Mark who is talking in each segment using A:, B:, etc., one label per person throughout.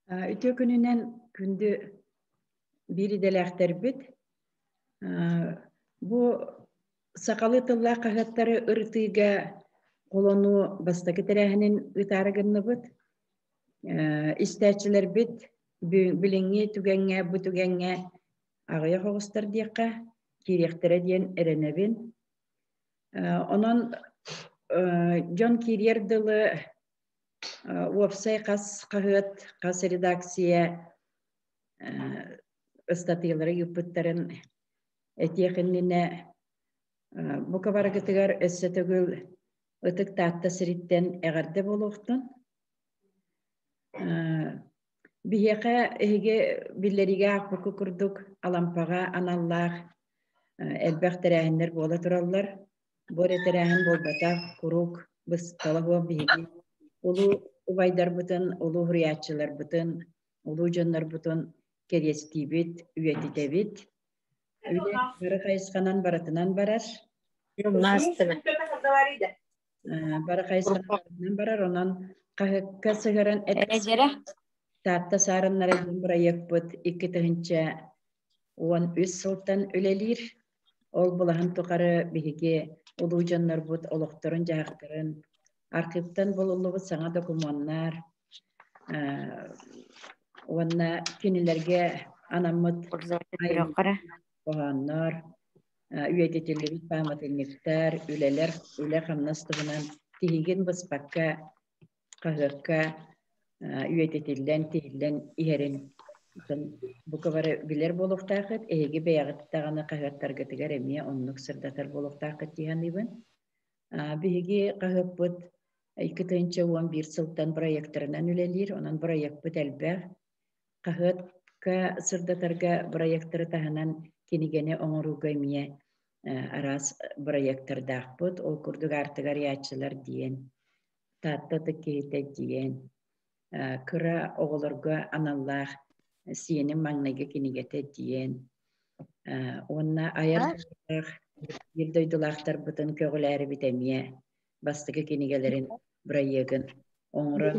A: Үтүө күнүнэн күндү биир идэлээхтэрбит. Бу сахалыы тыллаах хаһыаттары ырытыыга холонуу бастакы тэрээһинин ыытаары гынныбыт. Истээччилэрбит билиҥҥи түгэҥҥэ, бу түгэҥҥэ аҕыйах оҕустар диэххэ, киириэхтэрэ диэн эрэнэбин. Онон дьон киириэр дылы уопсай хас хаһыат, хас редакция ыстатыйалары ыыппыттарын этиэх иннинэ бука барыгытыгар өссө төгүл Ытык Таатта сириттэн эҕэрдэ буолуохтун. Биһиэхэ эһиги биллэриигэ аахпыкка курдук Алампаҕа аналлаах элбэх тэрээһиннэр буола тураллар. Бу эрэ тэрээһин буолбатах, куруук быстала суох биһиги улуу убайдарбытын, улуу уһуйааччыларбытын, улуу дьоннорбутун кэриэстиибит, үйэтитэбит. Үлэ бары хайысханан барытынан барар. Бары хайысханан барар, онон хаһыакка сыһыаран Таатта саарыннара диэн бырайыакпыт 2013 сылтан үлэлиир. Ол былаһын тухары биһиги улуу дьоннорбут олохторун-дьаһахтарын архыыптан булуллубут саҥа докумуоннар уонна кинилэргэ анаммыт хоһооннор, үйэтитиллибит пааматынньыктар, үлэлэр, үлэ-хамнас туһунан тиһигин быспакка хаһыакка үйэтитиллэн, тиһиллэн иһэрин бука бары билэр буолуохтааххыт. Эһиги бэйэҕит даҕаны хаһыаттаргытыгар эмиэ оннук сырдатар буолуохтааххыт дии саныыбын. Биһиги хаһыаппыт 2011 сылтан проектарынан үлэлиир, онон бырайыакпыт элбэх. Хаһыакка сырдатарга бырайыактары таһынан кинигэни оҥорууга эмиэ араас бырайыактардаахпыт. Ол курдук Аартык арыйааччылар диэн, Таатта ытык киһитэ диэн, кыра оҕолорго аналлаах сиэним маҥнайгы кинигэтэ диэн уонна айар биир дойдулаахтарбытын көҕүлээрибит эмиэ бастакы кинигэлэрин бырайыагын оҥорон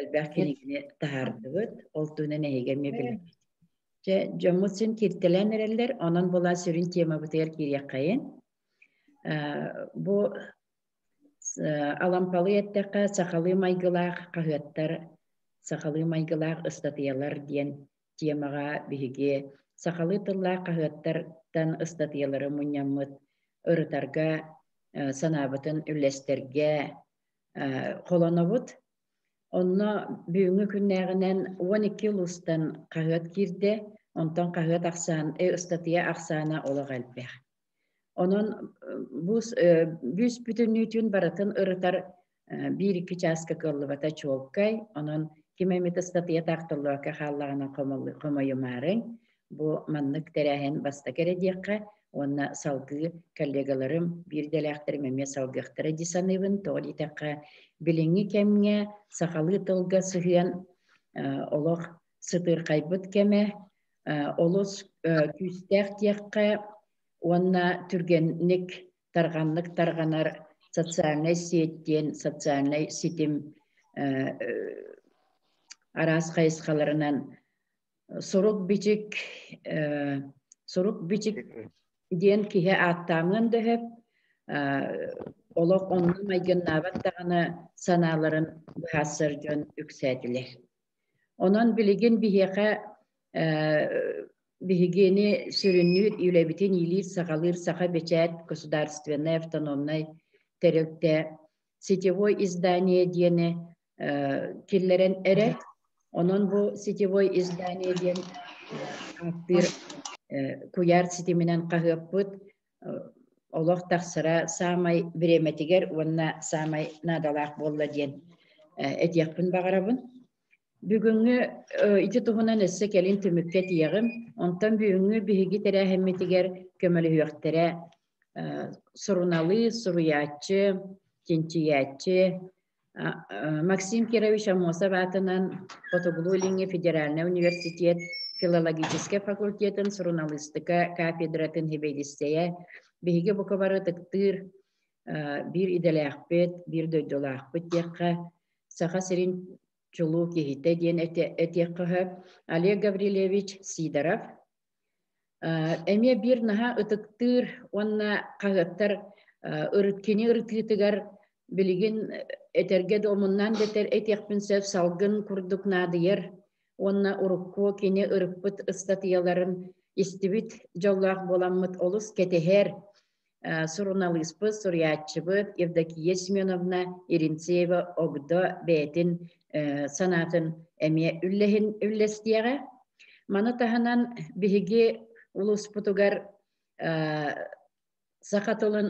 A: элбэх кинигэни таһаардыбыт. Ол туһунан эһиги эмиэ билэбит. Дьэ, дьоммут син кииртэлээн эрэллэр, онон була сүрүн темабытыгар киириэххэйин. Бу Алампалыы эттэххэ, сахалыы майгылаах хаһыаттар, сахалыы майгылаах ыстатыйалар диэн темаҕа биһиги сахалыы тыллаах хаһыаттартан ыстатыйалары мунньаммыт ырытарга, санаабытын үллэстэргэ холонобут. Онно бүгүҥҥү күннээҕинэн 12 улуустан хаһыат киирдэ, онтон хаһыат ахсаан, ыстатыйа ахсаана олох элбэх. Онон бүүс бүтүннүүтүн барытын ырытар биир-икки чааска кыаллыбата чуолкай. Онон ким эмит ыстатыйа таахталлыбакка хааллаҕына хомойумаарыҥ. Бу маннык тэрээһин бастакы эрэ диэххэ уонна салгыы коллегаларым, биир идэлээхтэрим эмиэ салгыахтара дии саныыбын. Тоҕо диэтэххэ, билиҥҥи кэмҥэ сахалыы тылга сыһыан олох сытыырхайбыт кэмэ, олус күүстээх диэххэ уонна түргэнник тарҕаннык тарҕанар социальнай сеть диэн социальнай ситим араас хайысхаларынан сурук-бичик сурук-бичик диэн киһи ааттаамыан да сөп олох онно майгыннаабат даҕаны санааларын быһаарсар дьон үксээтилэр. Онон билигин биһиэхэ биһигини сүрүннүүр үлэбитин иилиир-саҕалыыр Саха бэчээт государственнай автономнай тэрилтэ сетевой издание диэни киллэрэн эрэр. Онон бу сетевой издание диэн ааттыыр куйаар ситиминэн хаһыаппыт олох тахсара саамай бириэмэтигэр уонна саамай наадалаах буолла диэн этиэхпин баҕарабын. Бүгүҥҥү ити туһунан өссө кэлин түмүккэ этиэҕим. Онтон бүгүҥҥү биһиги тэрээһиммитигэр көмөлөһүөхтэрэ суруналыыс, суруйааччы, чинчийээччи Максим Кирович Аммосов аатынан Хотугулуу-Илиҥҥи федеральнай университет филологическай факультетын суруналыыстыка кафедратын сэбиэдиссэйэ, биһиги бука бары ытыктыыр биир идэлээхпит, биир дойдулаахпыт диэххэ, Саха сирин чулуу киһитэ диэн этиэххэ сөп. Олег Гаврильевич Сидоров эмиэ биир наһаа ытыктыыр уонна хаһыаттар кини ырытыытыгар билигин этэргэ да омуннаан да этиэхпин сөп, салгын курдук наадыйар уонна урукку кини ырыппыт ыстатыйаларын истибит дьоллоох буоламмыт олус кэтэһэр суруналыыспыт, суруйааччыбыт Евдокия Семеновна Иринцеева-Огдо бэйэтин санаатын эмиэ үллэстиэҕэ. Маны таһынан биһиги улууспутугар саха тылын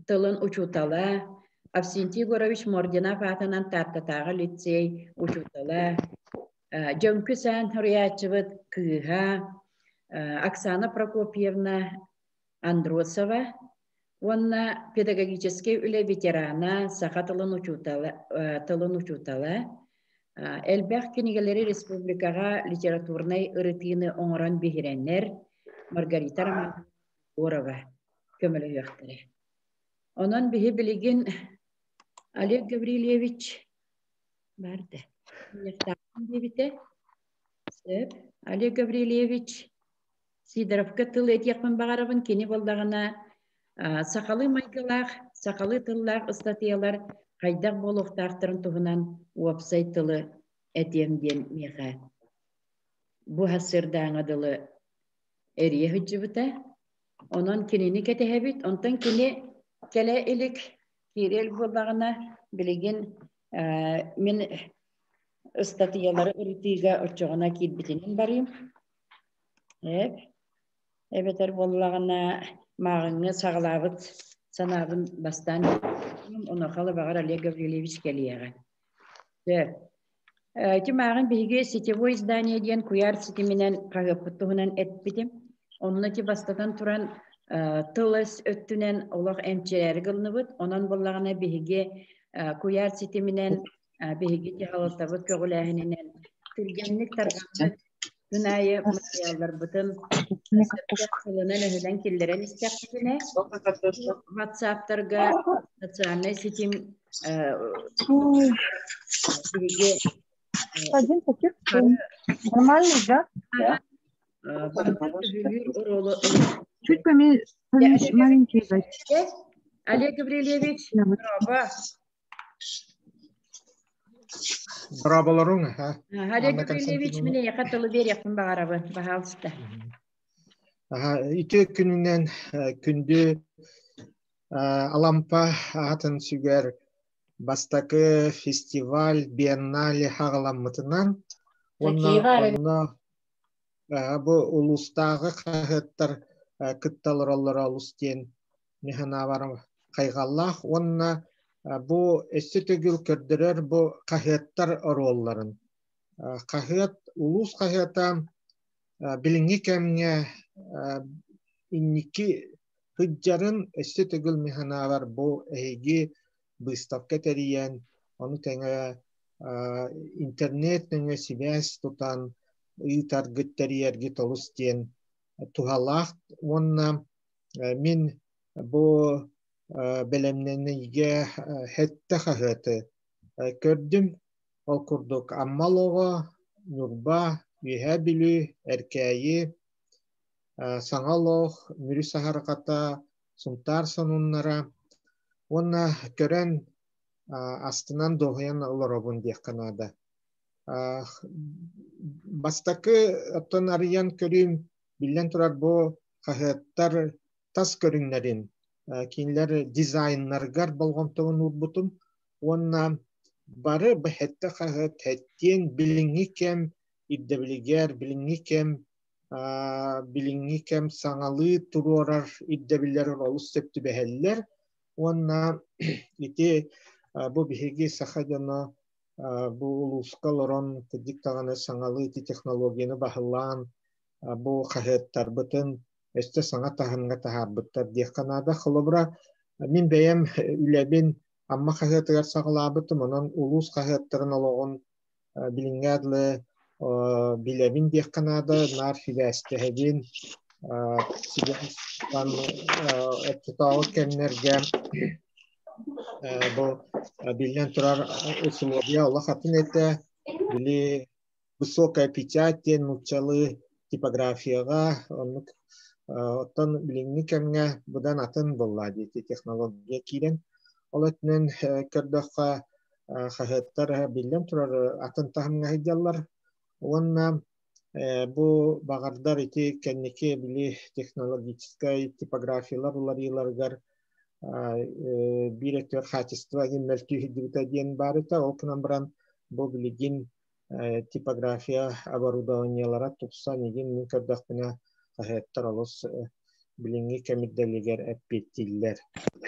A: тылын учуутала Авсентий Егорович Мординов аатынан Тааттатааҕы лицей учуутала, Дьөҥкү сээн суруйааччыбыт кыыһа Оксана Прокопьевна Андросова уонна педагогическай үлэ ветерана, саха тылын учуутала, тылын учуутала, элбэх кинигэлэри республикаҕа литературнай ырытыыны оҥорон биһирэнэр Маргарита Романовна Егорова көмөлөһүөхтэрэ. Онон биһи билигин Олег Гаврильевич баар да диэбитэ. Сөп. Олег Гаврильевич Сидоровка тыл этиэхпин баҕарабын. Кини буоллаҕына сахалыы майгылаах, сахалыы тыллаах ыстатыйалар хайдах буолуохтаахтарын туһунан уопсай тылы этиэм диэн миэхэ бу сарсыардааҥҥа дылы эрийэ сылдьыбыта. Онон кинини кэтэһэбит. Онтон кини кэлэ илик киирэл буоллаҕына билигин мин ыстатыйалары ырытыыга оччоҕуна киирбитинэн барыым. Эп. Эбэтэр буоллаҕына мааҕыҥҥы саҕалаабыт санаабын бастаан онуоха баҕар Олег Гаврильевич кэлиэҕэ. Сөп. Ити мааҕын биһиги сетевой издание диэн куйаар ситиминэн хаһыаппыт туһунан эппитим. Онно ити бастатан туран тыл-өс өттүнэн олох эмчирээри гынныбыт. Онон буоллаҕына биһиги куйаар ситиминэн биһиги дьаһалтабыт көҕүлээһининэн түргэнник тарҕаммыт күн аайы материалларбытын тылынан-өһүнэн киллэрэн истэхпитинэ ватсаптарга социальнай ситим биһиги
B: Один таких нормальный, да? Чуть поменьше, маленький дать.
A: Олег Гаврильевич, браво.
C: Браабаларыҥ, ха.
A: Олег Гаврильевич, мин эйиэхэ тылы биэриэхпин баҕарабын, пожалуйста.
C: Аха, ити күнүнэн күндү Алампа аатын сүгэр бастакы фестиваль биеннале хаҕаламмытынан уонна онно бу улуустааҕы хаһыаттар кытта олороллоро олус диэн мин санаабар хайҕаллаах уонна бу өссө төгүл көрдөрөр бу хаһыаттар оруолларын. Хаһыат улуус хаһыата билиҥҥи кэмҥэ инники сылдьарын өссө төгүл мин санаабар бу эһиги быыстапка тэрийэн, ону тэҥэ интернет нөҥүө сибээс тутан ыытаргыт, тэрийэргит олус диэн туһалаах уонна мин бу бэлэмнэниигэ сэттэ хаһыаты көрдүм. Ол курдук Амма олоҕо, Ньурба, Үөһээ Бүлүү, Эркээйи, Саҥа олох, Мүрү саһарҕата, Сунтаар сонуннара уонна көрөн астынан дуоһуйан олоробун диэххэ наада. Бастакы оттон арыйан көрүүм биллэн турар бу хаһыаттар тас көрүҥнэрин кинилэр дизайннарыгар болҕомтобун уурбутум уонна бары бэһэттэ хаһыат хэттиэн билиҥҥи кэм ирдэбилигэр билиҥҥи кэм билиҥҥи кэм саҥалыы туруорар ирдэбиллэр олус сөп түбэһэллэр уонна ити бу биһиги саха дьоно бу улууска олорон кырдьык даҕаны саҥалыы ити технологияны баһылаан бу хаһыаттарбытын өссө саҥа таһымҥа таһаарбыттар диэххэ наада. Холобура, мин бэйэм үлэбин Амма хаһыатыгар саҕалаабытым, онон улуус хаһыаттарын олоҕун Билиҥҥэ дылы билэбин диэххэ наада, наар сибээстэһэбин. Сибээстан оччотооҕу кэмнэргэ бу биллэн турар условия олох атын этэ. Били высокая печать диэн нууччалыы типографияҕа оннук оттон билиҥҥи кэмҥэ быдан атын буолла диэки технология киирэн ол өттүнэн көрдөххө хаһыаттар биллэн турар атын таһымҥа сылдьаллар уонна бу баҕардар ити кэнники били технологическай типографиялар уларыйыыларыгар биир өттүгэр хаачыстыба диэн мөлтүү сылдьыбыта диэн баар этэ. Ол гынан баран бу билигин типография оборудованиелара тупсан игин мин көрдөхпүнэ хаһыаттар олус билиҥҥи кэм ирдэбилигэр эппиэттииллэр.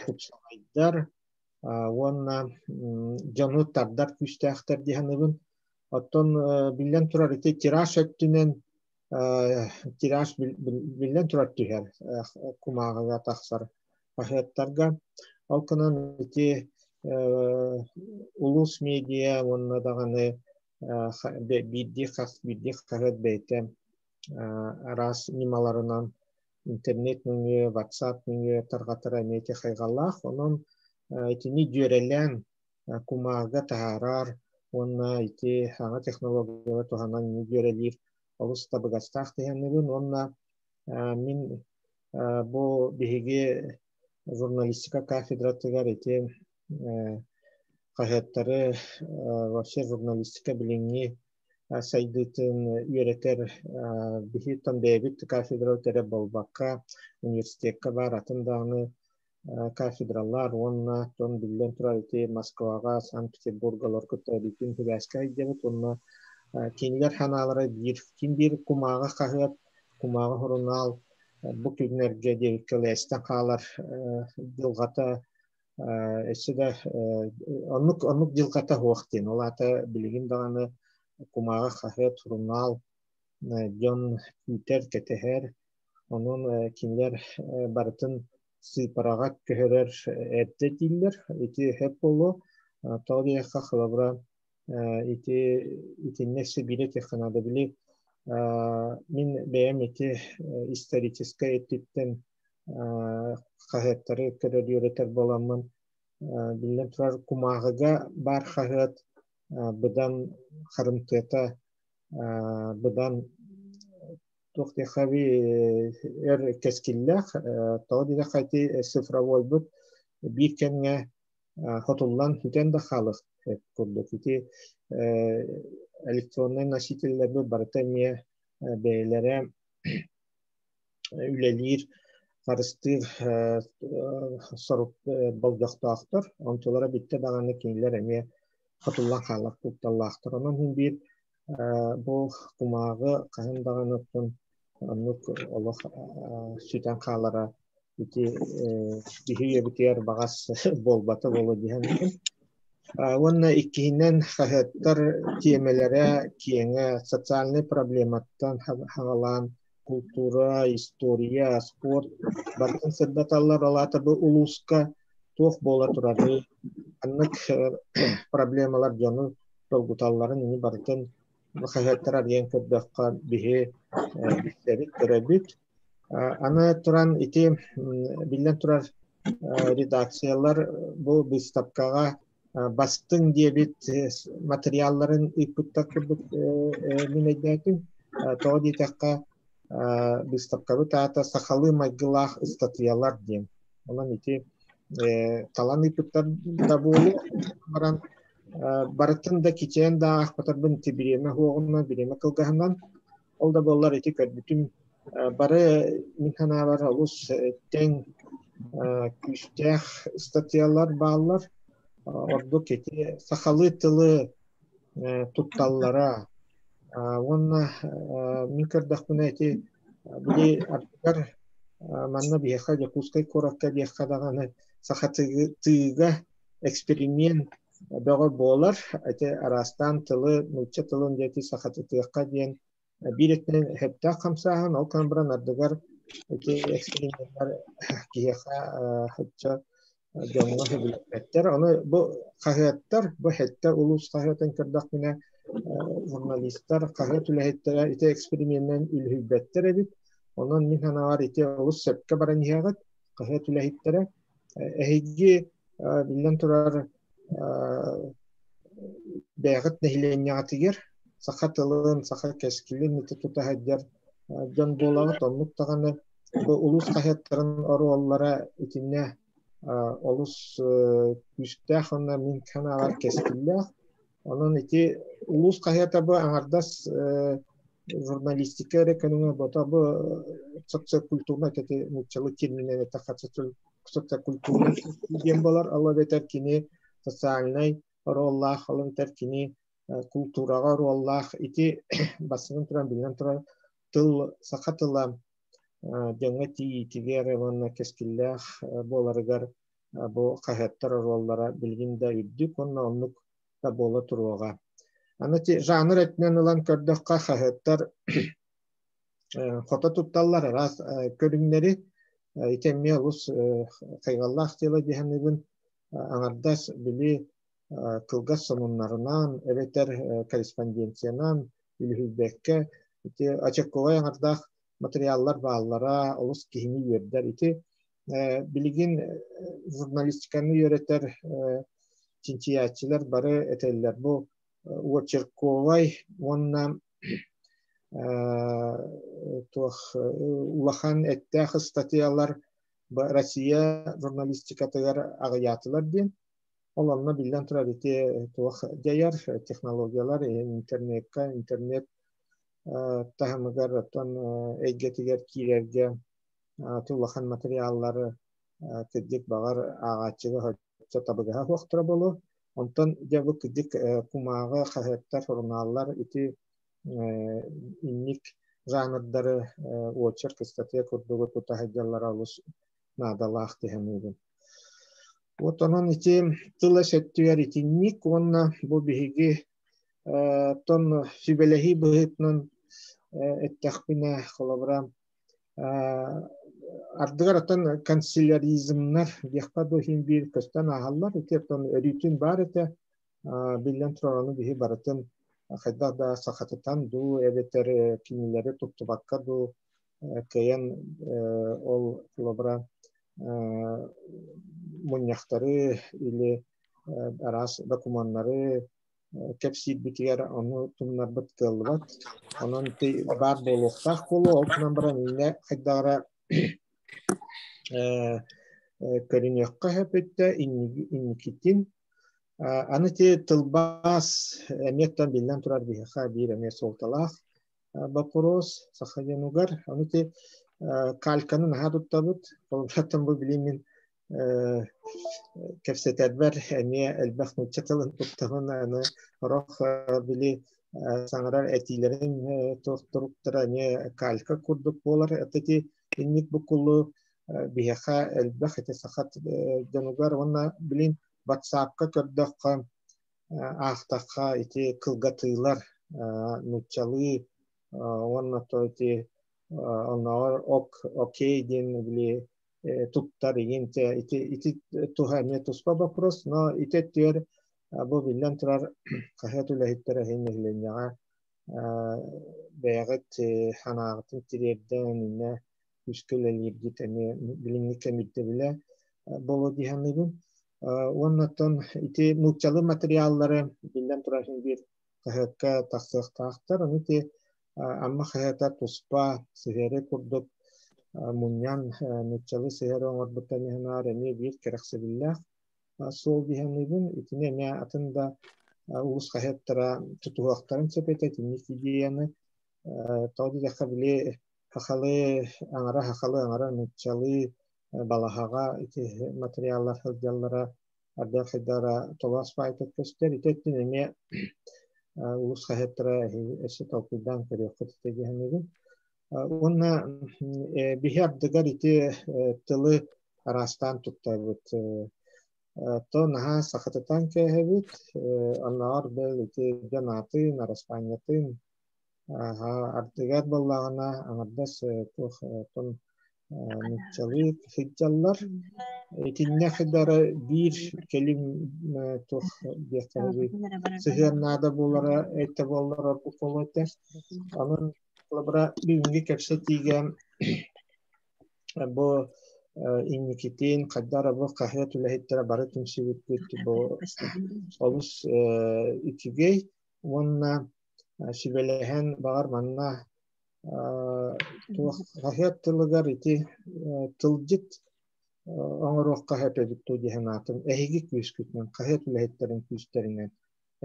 C: Тупсаҕайдар уонна дьону тардар күүстээхтэр дии саныыбын. Оттон биллэн турар ити тираж өттүнэн тираж биллэн турар түһэр кумааҕыга тахсар хаһыаттарга. Ол гынан ити улуус медиа уонна даҕаны биирдии хас биирдии хаһыат бэйэтэ араас ньымаларынан интернет нөҥүө, WhatsApp нөҥүө тарҕатара эмиэ ити хайҕаллаах. Онон итини дьүөрэлээн кумааҕыга таһаарар уонна ити саҥа технологияны туһанан дьүөрэлиир олус табыгастаах дии уонна мин бу биһиги журналистика кафедратыгар ити хаһыаттары вообще журналистика билиҥҥи сайдыытын үөрэтэр биһиги бэйэбит кафедра эрэ буолбакка университекка баар атын даҕаны кафедралар уонна тон биллэн турар ити Москваҕа, Санкт-Петербурга кытта бүтүн сибээскэ сылдьабыт уонна кинилэр санаалара биир ким биир кумааҕы хаһыат, кумааҕы сурунаал бу күннэргэ диэбиккэ лээстэн хаалар дьылҕата өссө да оннук оннук дьылҕата суох диэн. Ол аата билигин даҕаны кумааҕы хаһыат, сурунаал дьон күүтэр, кэтэһэр. Онон кинилэр барытын сыыпараҕа көһөрөр эрдэ дииллэр. Ити сөп буолуо. Тоҕо диэххэ, холобура, ити итиннэ өссө биир этиэххэ наада. Били мин бэйэм ити историческай өттүттэн хаһыаттары көрөр үөрэтэр буоламмын, биллэн турар, кумааҕыга баар хаһыат быдан харымтыата быдан туох диэххэ өр кэскиллээх. Тоҕо диэтэххэ ити цифровойбут биир кэмҥэ хотуллан сүтэн да хаалыах курдук. Ити электроннай носителлэрбит барыта эмиэ бэйэлэрэ үлэлиир, харыстыыр сорук болдьохтоохтор. Онтулара бүттэ даҕаны кинилэр эмиэ хотуллан хаалар кутталлаахтар. Онон мин биир бу кумааҕы хаһан даҕаны оттон оннук олох сүтэн хаалара ити киһи үйэбитигэр баҕас буолбата буолуо дии саныыбын. Уонна иккиһинэн хаһыаттар тиэмэлэрэ киэҥэ, социальнай проблематтан хаҥалаан култуура, история, спорт барытын сырдаталлар. Ол аата бу улууска туох буола турарый, ханнык проблемалар дьону долгуталларын ини барытын бу хаһыаттар арыйан көрдөххө биһи билсэбит, көрөбүт. Аны туран ити биллэн турар редакциялар бу быыстапкаҕа бастыҥ диэбит материалларын ыыппыттар курдук мин өйдөөтүм. Тоҕо диэтэххэ, быыстапкабыт аата «Сахалыы майгылаах ыстатыйалар» диэн. Онон ити талан ыыппыттар да буолуо баран барытын да кичэйэн да аахпатарбын ити бириэмэ уһуоҕунан, бириэмэ кылгаһынан. Ол да буоллар ити көрбүтүм бары мин санаабар олус тэҥ күүстээх ыстатыйалар бааллар. Ордук ити сахалыы тылы тутталлара уонна мин көрдөхпүнэ ити били ардыгар манна биһиэхэ Дьокуускай куоракка диэххэ даҕаны сахатыыга эксперимент бөҕө буолар. Ити араастаан тылы, нуучча тылын диэки сахатытыахха диэн биир өттүнэн сөптөөх хамсааһын, ол гынан баран ардыгар ити эксперименнэр киһиэхэ оччо дьоҥҥо сөбүлэппэттэр. Ону бу хаһыаттар, бу сэттэ улуус хаһыатын көрдөхпүнэ, Журналистар, хаһыат үлэһиттэрэ ити эксперименинэн үлүһүйбэттэр эбит. Онон мин санаабар ити олус сөпкө баран иһэҕит, хаһыат үлэһиттэрэ. Эһиги биллэн турар бэйэҕит нэһилиэнньэҕитигэр саха тылын, саха кэскилин ити тута сылдьар дьон буолаҕыт. Оннук даҕаны бу улуус хаһыаттарын оруоллара итиннэ олус күүстээх уонна мин санаабар кэскиллээх. Онон ити улуус хаһыата бу аҥардас журналистика эрэ көрүҥэ буолбатах, бу социокультурнай ити нууччалыы терминэн эттэххэ социокультурнай диэн буолар, ол эбэтэр кини социальнай оруоллаах, ол эбэтэр кини култуураҕа оруоллаах. Ити бастатан туран, биллэн турар, тыл, саха тыла дьоҥҥо тиийиитигэр уонна кэскиллээх буоларыгар бу хаһыаттар оруоллара билигин да үрдүк уонна оннук да буола туруоҕа. Аны жанр өттүнэн ылан көрдөххө, хаһыаттар хото тутталлар араас көрүҥнэри. Ити эмиэ олус хайҕаллаах дьыала дии саныыбын. Аҥардас били кылгас сонуннарынан эбэтэр корреспонденциянан үлүһүйбэккэ ити очерковай аҥардаах материаллар бааллара олус киһини үөрдэр. Ити билигин журналистиканы үөрэтэр чинчийээччилэр бары этэллэр бу очерковай уонна туох улахан эттээх ыстатыйалар Россия журналистикатыгар аҕыйаатылар диэн. Ол онно биллэн турар ити туох дьайар технологиялар интернекка интернет таһымыгар оттон эйгэтигэр киирэргэ улахан материаллары кырдьык баҕар ааҕааччыга соччо табыгаһа суохтара буолуо. Онтон дьэ бу кырдьык кумааҕы хаһыаттар, сурунааллар ити инник жанрдары очерк, ыстатыйа курдугу тута сылдьаллара олус наадалаах дии саныыбын. Вот онон ити тыл өттүгэр итинник уонна бу биһиги тон сүбэлэһии быһыытынан эттэхпинэ, холобура, ардыгар оттон канцеляризмнар диэххэ дуу иһин биир көстөн ааһаллар. Ити оттон өрүүтүн баар этэ. Биллэн турар, ону биһи барытын хайдах да сахатытан дуу, эбэтэр кинилэри туттубакка дуу кыайан ол холобура мунньахтары или араас докумуоннары кэпсиирбитигэр ону тумнарбыт кыаллыбат. Онон баар буолуохтаах буолуо, ол гынан баран иннэ хайдах эрэ көрүнүөххэ сөп өттө инникитин. Аны ити тылбаас эмиэттэн биллэн турар биһиэхэ биир эмиэ суолталаах боппуруос саха дьонугар. Аны ити кальканы наһаа туттабыт. Холобураттан бу билигин мин кэпсэтэрбэр эмиэ элбэх нуучча тылын туттабын. Аны сорох били саҥарар этиилэрин туох туруктара эмиэ калька курдук буолар. Это ити инник буккуллу биһиэхэ элбэх ити саха дьонугар уонна билин WhatsApp-ка көрдөххө аахтахха ити кылгатыылар нууччалыы уонна то ити оннооҕор ок окей диэн били туттар игин ити ити туһа эмиэ туспа вопрос, но ити өттүгэр бу биллэн турар хаһыат үлэһиттэрэ иһин нэһилиэнньэҕэ бэйэҕит санааҕытын тириэрдэн иннэ күүскэ үлэлииргит эмиэ билиҥҥи кэм ирдэбилэ буолуо дии саныыбын. Уонна оттон ити нууччалыы материаллары биллэн турар иһин биир хаһыакка тахсыахтаахтар. Ону ити Амма хаһыата туспа сыһыары курдук мунньан нууччалыы сыһыары оҥорбуттан иһинээр эмиэ биир кэрэхсэбиллээх суол дии саныыбын. Итини эмиэ атын да улуус хаһыаттара тутуһуохтарын сөп этэ итинник идеяны. Тоҕо диэтэххэ били сахалыы аҥара сахалыы аҥара нууччалыы балаһаҕа ити материаллар сылдьаллара ардах хайдара толоос баайта көстөр. Ити өттүн эмиэ улуус хаһыаттара өссө толкуйдаан көрүөххүт этэ дии саныыбын. Уонна биһи ардыгар ити тылы араастаан туттабыт. То наһаа сахатытан кээһэбит, оннооҕор бэл ити дьон аатын, араспаанньатын ардыгар буоллаҕына аҥардас туох тон Нууччалыы сылдьаллар. Итиннэ хидара биир кэлим туох диэххэ сыһыан наада буолара этэ буоллар ордук буолуо этэ. Онон холобура бүгүҥҥү кэпсэтиигэ бу инникитин хайдах эрэ бу хаһыат үлэһиттэрэ бары түмсүбүппүт бу олус үчүгэй уонна сүбэлэһэн баҕар манна туох хаһыат тылыгар ити тылдьыт оҥоруохха сөп эбит дуу дии санаатым. Эһиги күүскүтүнэн, хаһыат үлэһиттэрин күүстэринэн.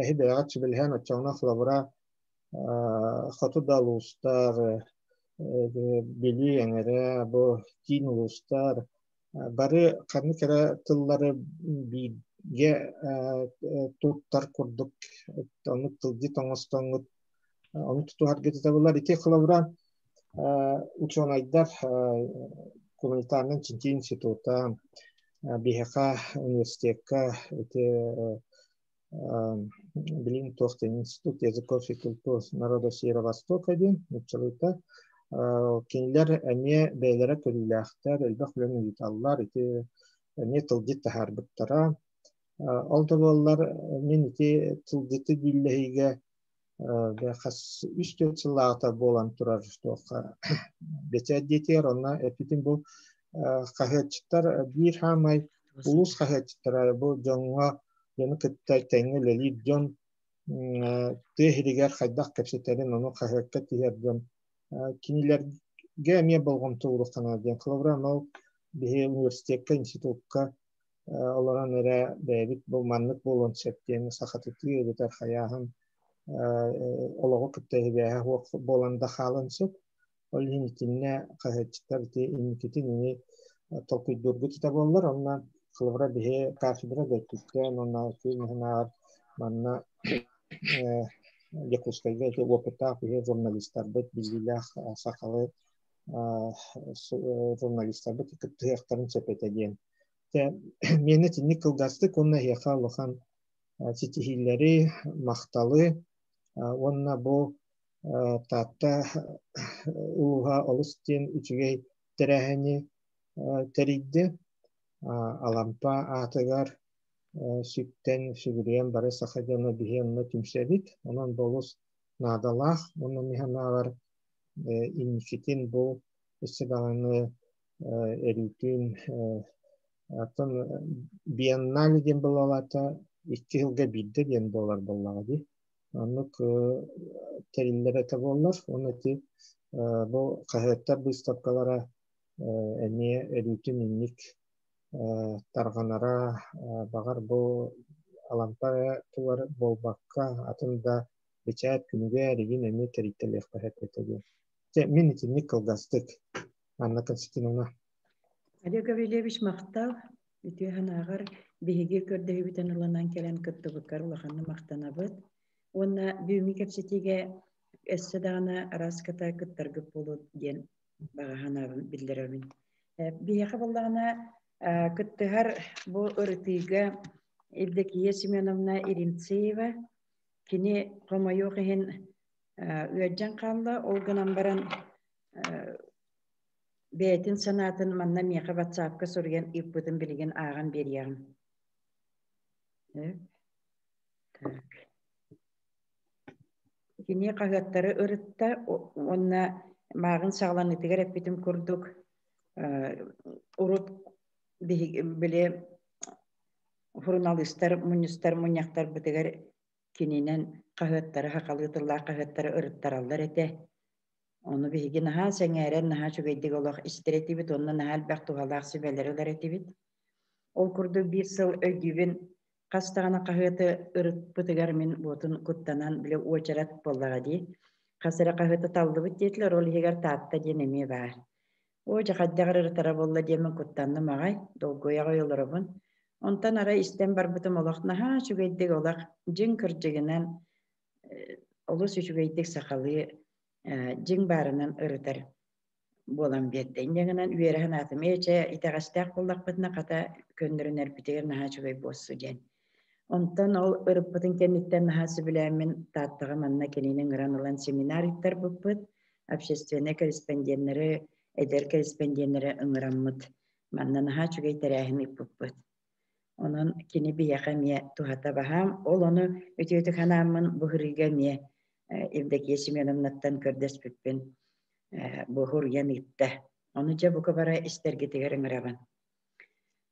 C: Эһи бэйэҕит сүбэлэһэн оччоҕуна холобура хоту да улуустар, Бүлүү эҥэрэ, бу киин улуустар бары ханнык эрэ тыллары бииргэ туттар курдук оннук тылдьыт оҥостоҥҥут ону тутуһаргыт табыллар. Ити холобура учуонайдар гуманитарнай чинчийии института биһиэхэ университекка ити билин туох диэн институт языков и культур народа Северо-Востока диэн нууччалыыта кинилэр эмиэ бэйэлэрэ көрүүлээхтэр, элбэх үлэни ыыталлар, ити эмиэ тылдьыт таһаарбыттара. Ол да буоллар мин ити тылдьыты дьүүллэһиигэ хас үс-түөрт сыллааҕыта буолан турар туохха бэчээт диэтигэр онно эппитим бу хаһыатчыттар биир хаамай улуус хаһыатчыттара бу дьоҥҥо дьону кытта тэҥҥэ үлэлиир дьон тыа иһигэр хайдах кэпсэтэрин ону хаһыакка тиһэр дьон кинилэргэ эмиэ болҕомто ууруххана диэн холобура ол биһи университекка институкка олорон эрэ бэйэбит бу маннык буолуон сөп диэн сахатытыы эбэтэр хайааһын олоҕу кытта сибээһэ суох буолан да хаалан сөп. Ол иһин итиннэ хаһыатчыттар ити инникитин ини толкуйдуургут этэ буоллар, онно холобура биһи кафедра бөттүттэн уонна киин манна Дьокуускайга ити уопуттаах биһи журналистарбыт биллиилээх сахалыы журналистарбыт кыттыһыахтарын сөп этэ диэн. Миэнэ итинник кылгастык уонна эһиэхэ улахан ситиһиилэри, махталы уонна бу Таатта улууһа олус диэн үчүгэй тэрээһини тэрийдэ. Алампа аатыгар сүктэн сүгүрүйэн бары саха дьоно биһи онно түмсэбит. Онон бу олус наадалаах уонна мин санаабар инникитин бу өссө даҕаны өрүүтүн оттон биеннале диэн буолалаата икки сылга биирдэ диэн буолар буоллаҕа дии. Оннук тэриллэр этэ буоллар уонна ити бу хаһыаттар быыстапкалара эмиэ өрүүтүн инник тарҕанара баҕар бу Алампа эрэ тугар буолбакка атын да бэчээт күнүгэ эригин эмиэ тэрийтэлиэххэ сөп этэ диэн. Дьэ, мин итинник кылгастык Анна Константиновна.
A: Олег Гаврильевич махтал. Үтүө санааҕар биһиги көрдөһүүбүтүн ылынан кэлэн кыттыбыккар улаханнык махтанабыт. Уонна бүгүҥҥү кэпсэтиигэ өссө даҕаны араас кыта кыттаргыт буолуо диэн баҕа санаабын биллэрэбин. Биһиэхэ буоллаҕына кыттыһар бу ырытыыга Евдокия Семеновна Иринцеева кини хомойуох иһин ыалдьан хаалла, ол гынан баран бэйэтин санаатын манна миэхэ ватсапка суруйан ыыппытын билигин ааҕан биэриэҕим. Так. Кини хаһыаттары ырытта уонна мааҕын саҕаланыытыгар эппитим курдук урут били суруналыыстар мунньустар мунньахтарбытыгар кининэн хаһыаттары сахалыы тыллаах хаһыаттары ырыттараллар этэ. Ону биһиги наһаа сэҥээрэн, наһаа үчүгэйдик олох истэр этибит уонна наһаа элбэх туһалаах сүбэлэри ылар этибит. Ол курдук биир сыл өйдүүбүн, хас даҕаны хаһыаты ырыппытыгар мин буотун куттанан, били уочарат буоллаҕа дии. Хас эрэ хаһыаты таллыбыт диэтилэр, ол иһигэр Таатта диэн эмиэ баар. Оо, дьэ хайдах эрэ ырытара буолла диэммин куттанным аҕай, долгуйа аҕай олоробун. Онтон арай истэн барбытым олох наһаа үчүгэйдик олох дьиҥ кырдьыгынан олус үчүгэйдик сахалыы дьиҥ баарынан ырытар буолан биэрдэ. Инньэ гынан үөрэ санаатым, ээ чэ итэҕэстээх буоллахпытына хата көннөрүнэрбитигэр наһаа үчүгэй буолсу диэн. Онтон ол ырыппытын кэнниттэн наһаа сөбүлээммин Тааттаҕа манна кинини ыҥыран ылан семинар ыыттарбыппыт, общественнай корреспонденнары Эдэр кэриспэндиэннэри ыҥыраммыт манна наһаа үчүгэй тэрээһин ыыппыппыт. Онон кини биһиэхэ эмиэ туһата баһаам. Ол ону үтүөтүк санааммын бу һырыыга эмиэ Евдокия Семеновнаттан көрдөспүппүн бу суруйан ыытта. Ону дьэ бука бара истэргитигэр ыҥырабын.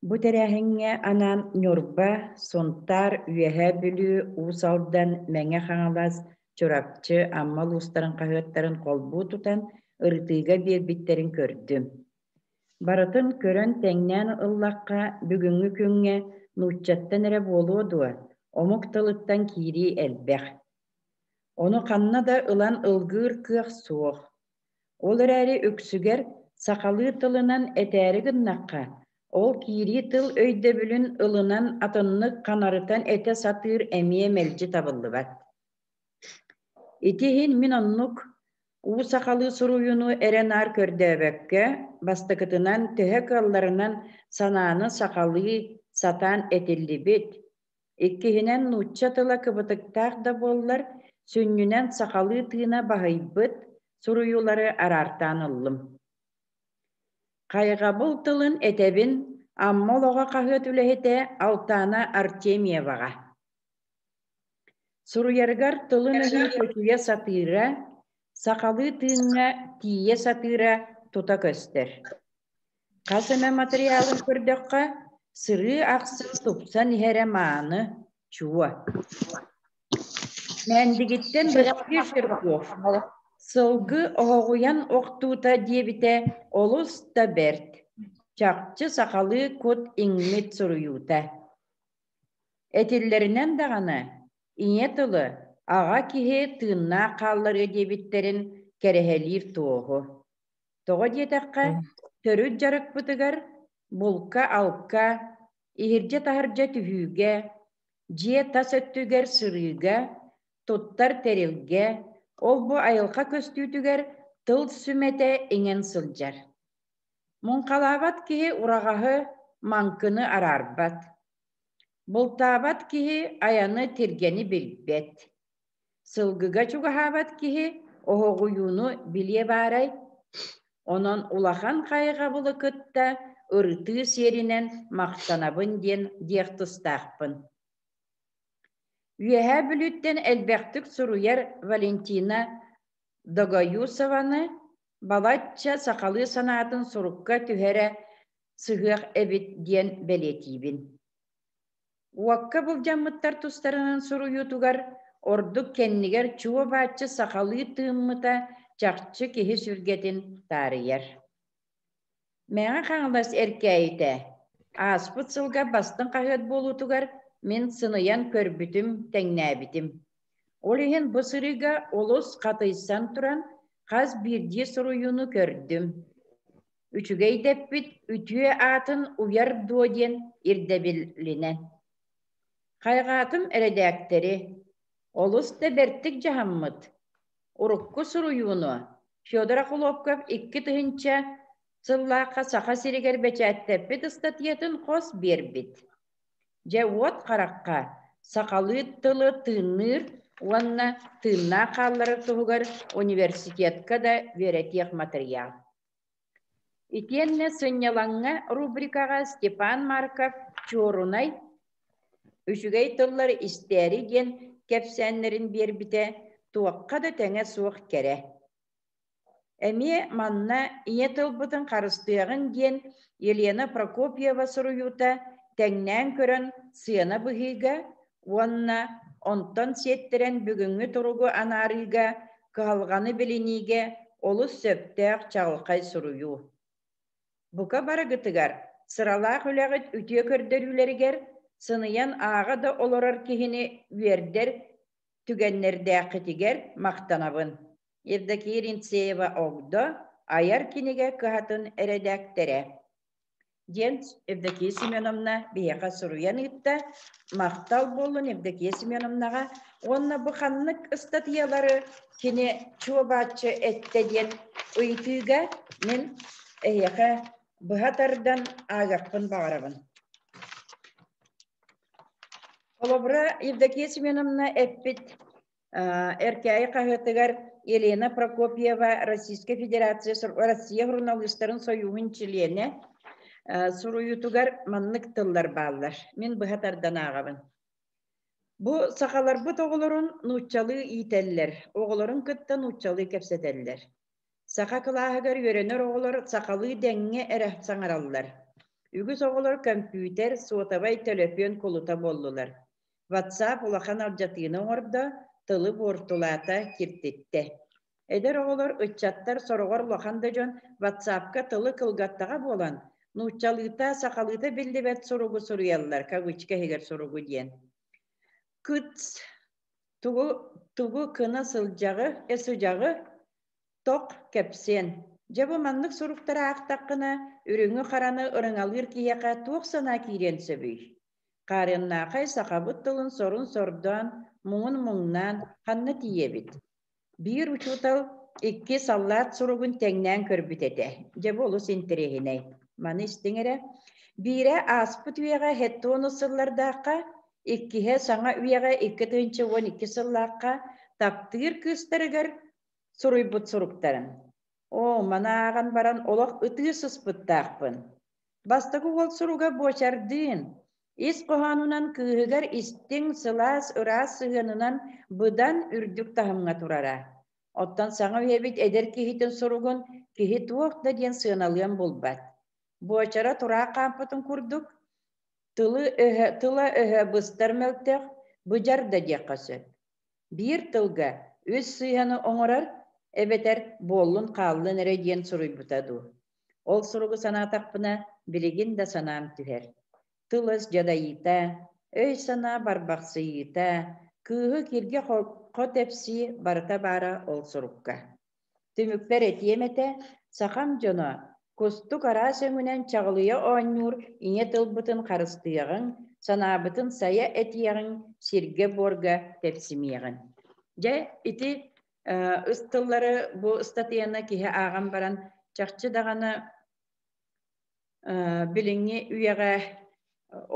A: Бу тэрээһиҥҥэ анаан Ньурба, Сунтаар, Үөһээ Бүлүү, Уус Алдан, Мэҥэ Хаҥалас, Чурапчы, Амма улуустарын хаһыаттарын холбуу тутан ырытыыга биэрбиттэрин көрдүм. Барытын көрөн тэҥнээн ыллахха, бүгүҥҥү күҥҥэ нууччаттан эрэ буолуо дуо, омук тылыттан киирии элбэх. Ону ханна да ылан ылгыыр кыах суох. Ол эрээри үксүгэр сахалыы тылынан этээри гыннахха, ол киирии тыл өйдөбүлүн ылынан атыннык ханарытан этэ сатыыр эмиэ мэлдьи табыллыбат. Ити иһин мин оннук уу сахалыы суруйууну эрэ наар көрдөөбөккө, бастакытынан төһө кыалларынан санааны сахалыы сатаан этиллибит, иккиһинэн нуучча тыла кыбытыктаах да буоллар, сүнньүнэн сахалыы тыына баһыйбыт суруйуулары араартаан ыллым. Хайҕабыл тылын этэбин Амма олоҕо хаһыат үлэһитэ Алтана Артемьеваҕа. Суруйарыгар тылын-өһүн чочуйа сатыыра, сахалыы тыыҥҥа тиийэ сатыыра тута көстөр. Хас эмэ матырыйаалын көрдөххө, сырыы ахсын тупсан иһэрэ мааны, чуо. Мээндигиттэн Быраккыыр Жирков сылгы оһоҕуйан охтуута диэбитэ олус да бэрт, чахчы сахалыы кут иҥмит суруйуута. Этиллэринэн даҕаны, ийэ тылы аҕа киһи тыыннаах хаалларыа диэбиттэрин кэрэһэлиир туоһу. Тоҕо диэтэххэ, төрүт дьарыкпытыгар булка-алка, иһирдьэ-таһырдьа түһүүгэ, дьиэ тас өттүгэр сырыыга, туттар тэрилгэ, ол-бу айылҕа көстүүтүгэр тыл сүмэтэ иҥэн сылдьар. Муҥхалаабат киһи ураҕаһы, маҥкыны араарбат. Бултаабат киһи айаны, тиргэни билбэт. Сылгыга чугаһаабат киһи оһоҕуйууну билиэ баарай? Онон улахан хайҕабылы кытта ырытыы сиэринэн махтанабын диэн диэх тустаахпын. Үөһээ Бүлүүттэн элбэхтик суруйар Валентина Догоюсованы балачча сахалыы санаатын сурукка түһэрэ сыһыах эбит диэн бэлиэтиибин. Уокка былдьаммыттар тустарынан суруйуутугар ордук кэннигэр чуо-бааччы сахалыы тыыммыта чахчы киһи сүргэтин таарыйар. Мэҥэ Хаҥалас Эркээйитэ ааспыт сылга бастыҥ хаһыат буолуутугар мин сыныйан көрбүтүм, тэҥнээбитим. Ол иһин бу сырыыга олус хатыйсан туран хас биирдии суруйууну көрдүм. Үчүгэй дэппит үтүө аатын уйар дуо диэн ирдэбилинэн. Хайҕаатым эрэдээктэри, олус да бэртик дьаһаммыт. Урукку суруйууну Федор Охлопков 2000 сыллаахха Саха сиригэр бэчээттэппит ыстатыйатын хос биэрбит. Дьэ уот харахха сахалыы тылы тыынныыр уонна тыыннаах хаалларар туһугар университетка да үөрэтиэх матырыйаал. Итиэннэ сынньалаҥҥа рубрикаҕа Степан Марков «Чуорунай, үчүгэй тыллары истээри» диэн кэпсээннэрин биэрбитэ туохха да тэҥэ суох кэрэ. Эмиэ манна ийэ тылбытын харыстыаҕын диэн Елена Прокопьева суруйуута тэҥнээн көрөн сыана быһыыга уонна онтон сиэттэрэн бүгүҥҥү туругу анаарыыга, кыһалҕаны билиниигэ олус сөптөөх чаҕылхай суруйуу. Бука барыгытыгар сыралаах үлэҕит үтүө көрдөрүүлэригэр сыныйан ааҕа да олорор киһини үөрдэр түгэннэрдээххитигэр махтанабын. Евдокия Ринцеева Огдо айар кинигэ кыһатын эрэдээктэрэ диэн Евдокия Семеновна биһиэхэ суруйан ыытта. Махтал буоллун Евдокия Семеновнаҕа уонна бу ханнык ыстатыйалары кини чуо-бааччы эттэ диэн ыйытыыга мин эһиэхэ быһа тардан ааҕыахпын баҕарабын. Холобура, Евдокия Семеновна эппит. Эркээйи хаһыатыгар Елена Прокопьева Российскай Федерация Россия суруналыыстарын сойууһун чилиэнэ суруйуутугар маннык тыллар бааллар. Мин быһа тардан ааҕабын. Бу сахаларбыт оҕолорун нууччалыы иитэллэр, оҕолорун кытта нууччалыы кэпсэтэллэр. Саха кылааһыгар үөрэнэр оҕолор сахалыы дэҥҥэ эрэ саҥараллар. Үгүс оҕолор көмпүүтэр, суотабай төлөпүөн кулута буоллулар. WhatsApp улахан алдьатыыны оҥордо, тылы буортулаата, киртиттэ. Эдэр оҕолор, ыччаттар, сороҕор улахан да дьон WhatsApp-ка тылы кылгаттаҕа буолан, нууччалыыта, сахалыыта биллибэт суругу суруйаллар, кавычка иһигэр суругу диэн. Кыц тугу тугу кына сылдьаҕы, сыдьаҕы тох кэпсиэн. Дьэ бу маннык суруктары аахтаххына, үрүҥү-хараны ырыҥалыыр киһиэхэ туох санаа киириэн сөбүй? Хаарыаннаахай сахабыт тылын сорун сордоон, муҥун муҥнаан ханна тиийэбит? Биир учуутал икки саллаат суругун тэҥнээн көрбүт этэ. Дьэ бу олус интэриэһинэй. Маны истиҥ эрэ. Биирэ ааспыт үйэҕэ хеттуону сыллардаахха, иккиһэ саҥа үйэҕэ 2012 сыллаахха таптыыр кыыстарыгар суруйбут суруктарын. Оо, маны ааҕан баран олох ытыы сыспыттаахпын. Бастакы уол суруга буочардыын, ис хоһоонунан кыыһыгар истиҥ, сылаас, ыраас сыһыанынан быдан үрдүк таһымҥа турара. Оттон саҥа үйэбит эдэр киһитин суругун киһи туох да диэн сыаналыан булбат. Буочара тураах хаампытын курдук, тылы өһө, тыла-өһө быстар мөлтөх, быдьар да диэххэ сөп. Биир тылга үс сыыһаны оҥорор эбэтэр буоллун-хааллын эрэ диэн суруйбута дуу. Ол суругу санаатахпына, билигин да санаам түһэр. Тыл-өс дьадайыыта, өй-санаа барбахсыйыыта, кыыһы киргэ хо тэпсии барыта баара ол сурукка. Түмүкпэр этиэм этэ, сахам дьоно кустук араас өҥүнэн чаҕылыйа оонньуур ийэ тылбытын харыстыаҕыҥ, санаабытын сайа этиэҕиҥ, сиргэ-буорга тэпсимиэҕиҥ. Дьэ, ити ыс тыллары бу ыстатыйаны киһи ааҕан баран чахчы даҕаны билиҥҥи үйэҕэ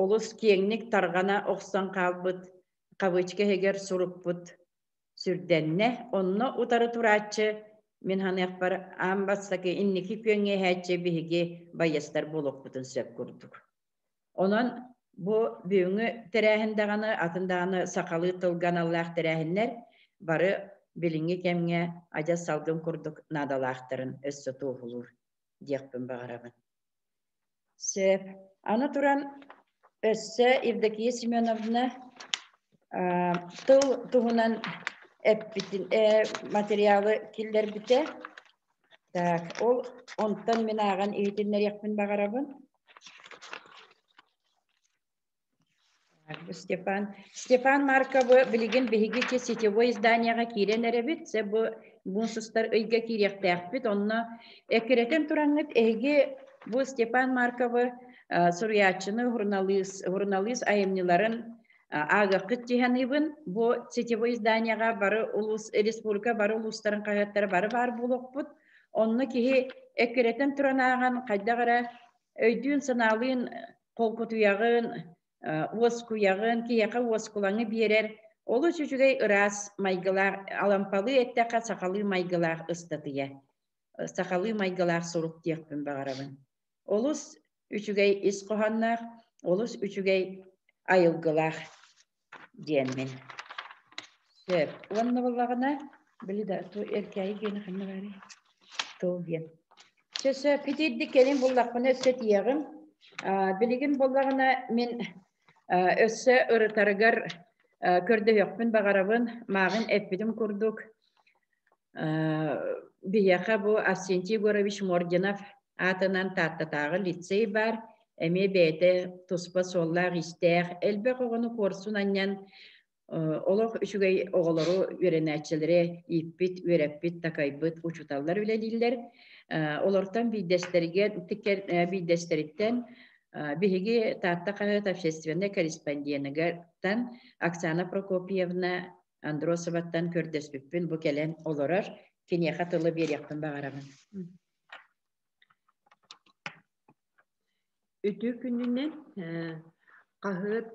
A: олус киэҥник тарҕана охсон хаалбыт кавычка иһигэр сурукпут сүрдэннэ. Онно утары турааччы мин саныахпар аан бастакы инники күөҥҥэ иһээччи биһиги байыастар буолуохпутун сөп курдук. Онон бу бүгүҥҥү тэрээһин даҕаны, атын даҕаны сахалыы тылга аналлаах тэрээһиннэр бары билиҥҥи кэмҥэ адьас салгын курдук наадалаахтарын өссө туоһулуур диэхпин баҕарабын. Сөп. Аны туран өссө Евдокия Семеновна тыл туһунан эппитин материалы киллэрбитэ. Так, ол онтон мин ааҕан иһитиннэриэхпин баҕарабын. Степан. Степан Марковы билигин биһиги сетевой изданияҕа киирэн эрэбит. Се бу муус устар ыйга киириэхтээхпит. Онно эккирэтэн тураҥҥыт эһиги бу Степан Марковы суруйааччыны, журналист, журналист айымньыларын ааҕыаххыт дии саныыбын. Бу сетевой изданияҕа бары улуус, республика бары улуустарын хаһыаттара бары баар буолуохпут. Онно киһи эккирэтэн туран ааҕан хайдах эрэ өйдүүн-санаалыын холкутуйаҕын, уоскуйаҕын, киһиэхэ уоскулаҥы биэрэр олус үчүгэй ыраас майгылаах, алампалыы эттэххэ сахалыы майгылаах ыстатыйа, сахалыы майгылаах сурук диэхпин баҕарабын. Олус үчүгэй ис хоһоонноох, олус үчүгэй айылгылаах диэммин. Сөп. Уонна буоллаҕына, били да эркээйи диэни ханна баарый? Тыл диэн. Чэ сөп, итирдик кэлин буллахпына өссө тиийэҕим. Билигин буоллаҕына мин өссө ырытарыгар көрдөһүөхпүн баҕарабын. Мааҕын эппитим курдук, биһиэхэ бу Арсентий Егорович Мординов аатынан Тааттатааҕы лицей баар. Эмиэ бэйэтэ туспа суоллаах-иистээх, элбэх оҕону куорсун анньан олох үчүгэй оҕолору, үөрэнээччилэри ииппит, үөрэппит, такайбыт учууталлар үлэлииллэр. Олортон биирдэстэригэр биирдэстэриттэн биһиги Таатта хаһыат общественнай корреспонденыгартан Оксана Прокопьевна Андросоваттан көрдөспүппүн бу кэлэн олорор. Киниэхэ тылы биэриэхпин баҕарабын.
D: Үтүө күнүнэн хаһыат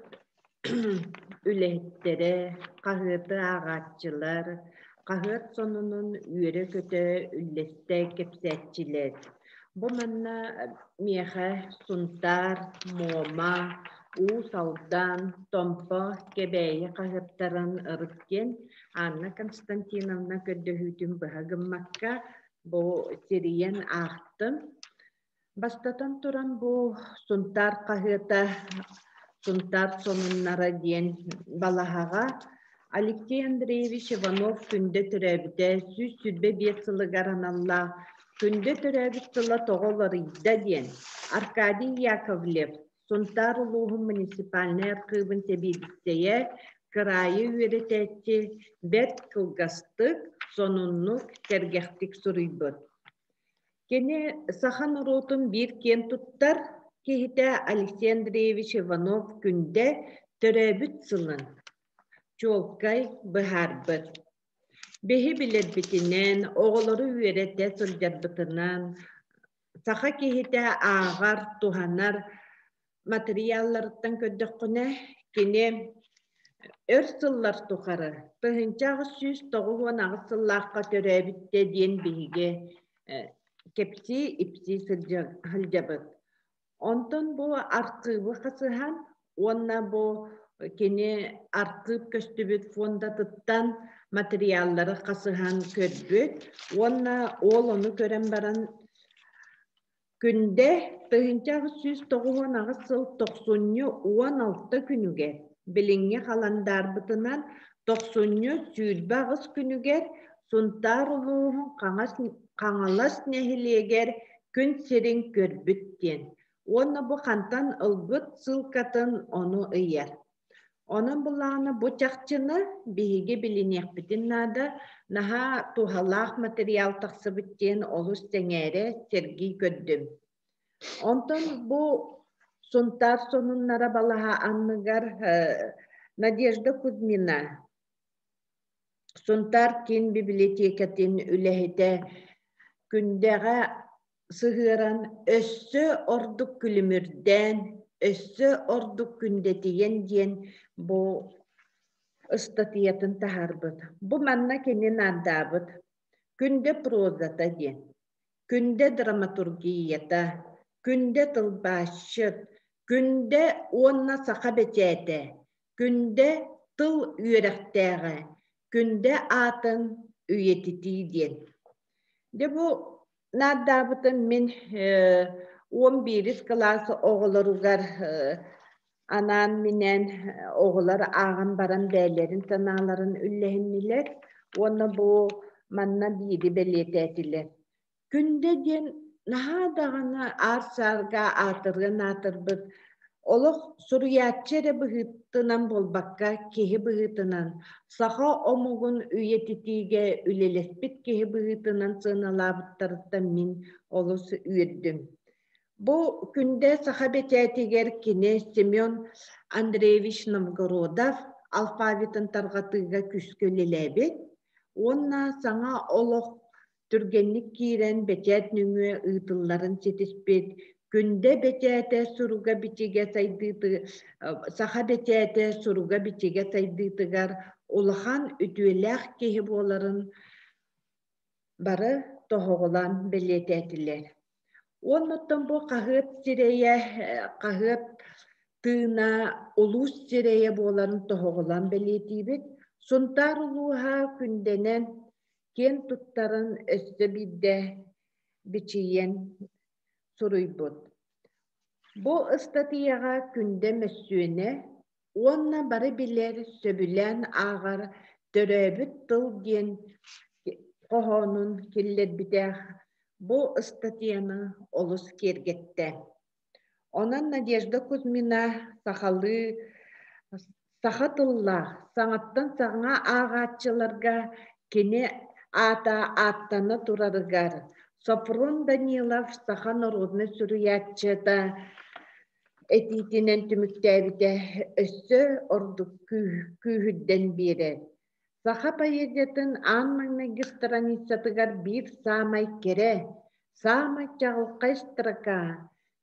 D: үлэһиттэрэ, хаһыаты ааҕааччылар, хаһыат сонунун үөрэ-көтө үллэстэ кэпсээччилэр. Бу манна миэхэ Сунтаар, Муома, Уус Алдан, Томпо, Кэбээйи хаһыаттарын ырыт диэн Анна Константиновна көрдөһүүтүн быһа гыммакка бу сирийэн аахтым. Бастатан туран бу Сунтаар хаһыата Сунтаар сонуннара диэн балаһаҕа Алексей Андреевич Иванов Күндэ төрөөбүтэ 125 сылыгар аналлаах Күндэ төрөөбүт сыла тоҕо уларыйда диэн Аркадий Яковлев Сунтаар улууһун муниципальнай архыыбын сэбиэдиссэйэ, кыраайы үөрэтээччи бэрт кылгастык, сонуннук, сэргэхтик суруйбут. Кини саха норуотун биир киэн туттар киһитэ Алексей Андреевич Иванов-Күндэ төрөөбүт сылын чуолкай быһаарбыт. Биһи билэрбитинэн, оҕолору үөрэтэ сылдьарбытынан, саха киһитэ ааҕар, туһанар матырыйаалларыттан көрдөххүнэ, кини өр сыллар тухары 1898 сыллаахха төрөөбүттэ диэн биһиги кэпсии-ипсии сылдьабыт. Онтон бу архыыбы хасыһан уонна бу кини архыып көстүбүт фондатыттан матырыйааллары хасыһан көрбүт уонна ол ону көрөн баран Күндэ 1898 сыл тохсунньу 16 күнүгэр, билиҥҥи халандаарбытынан тохсунньу 28 күнүгэр Сунтаар улууһун Хаҥалас нэһилиэгэр күн сирин көрбүт диэн уонна бу хантан ылбыт ссылкатын ону ыйар. Онон былаана бу чахчыны биһиги билиниэхпитин наада, наһаа туһалаах материал тахсыбыт диэн олус сэҥээрэ, сэргии көрдүм. Онтон бу Сунтаар сонуннара балаһа анныгар Надежда Кузьмина Сунтаар киин бибилэтиэкэтин үлэһитэ Күндэҕэ сыһыаран өссө ордук күлүмүрдээн, өссө ордук күндэтийэн диэн бу ыстатыйатын таһаарбыт. Бу манна кини наардаабыт Күндэ прозата диэн, Күндэ драматургията, Күндэ тылбаасчыт, Күндэ уонна саха бэчээтэ, Күндэ тыл үөрэхтээҕэ, Күндэ аатын үйэтитии диэн. Дьэ бу наардаабытым мин 11 кылаас оҕолоругар анаан-минээн оҕолор ааҕан баран бэйэлэрин санааларын үллэһиннилэр уонна бу манна биири бэлиэтээтилэр. Күндэ диэн наһаа даҕаны аар-саарга аатырыан аатырбыт, олох суруйааччы эрэ быһыытынан буолбакка, киһи быһыытынан, саха омугун үйэтитиигэ үлэлэспит киһи быһыытынан сыаналаабыттарыттан мин олус үөрдүм. Бу Күндэ саха бэчээтигэр кини Семен Андреевич Новгородов алфавитын тарҕатыыга күүскэ үлэлээбит уонна саҥа олох түргэнник киирэн бэчээт нөҥүө ыытылларын ситиспит Күндэ бэчээтэ суруга-бичигэ сайдыыты саха бэчээтэ суруга-бичигэ сайдыытыгар улахан үтүөлээх киһи буоларын бары тоһоҕолоон бэлиэтээтилэр. Уоннаттан бу хаһыат сирэйэ, хаһыат тыына улуус сирэйэ буоларын тоһоҕолоон бэлиэтиибит. Сунтаар улууһа Күндэнэн киэн туттарын өссө биирдэ бичийэн суруйбут. Бу ыстатыйаҕа Күндэ мөссүөнэ уонна бары билэр, сөбүлээн ааҕар «Төрөөбүт тыл» диэн хоһоонун киллэрбитэ бу ыстатыйаны олус киэргэттэ. Онон Надежда Кузьмина сахалыы саха тыллаах, саҥаттан саҥа ааҕааччыларга кини аата ааттана турарыгар Софрон Данилов саха народнай суруйааччыта этиитинэн түмүктээбитэ өссө ордук күүһүрдэн биэрэр. Саха поэзиятын аан маҥнайгы страницатыгар биир саамай кэрэ, саамай чаҕылхай строка.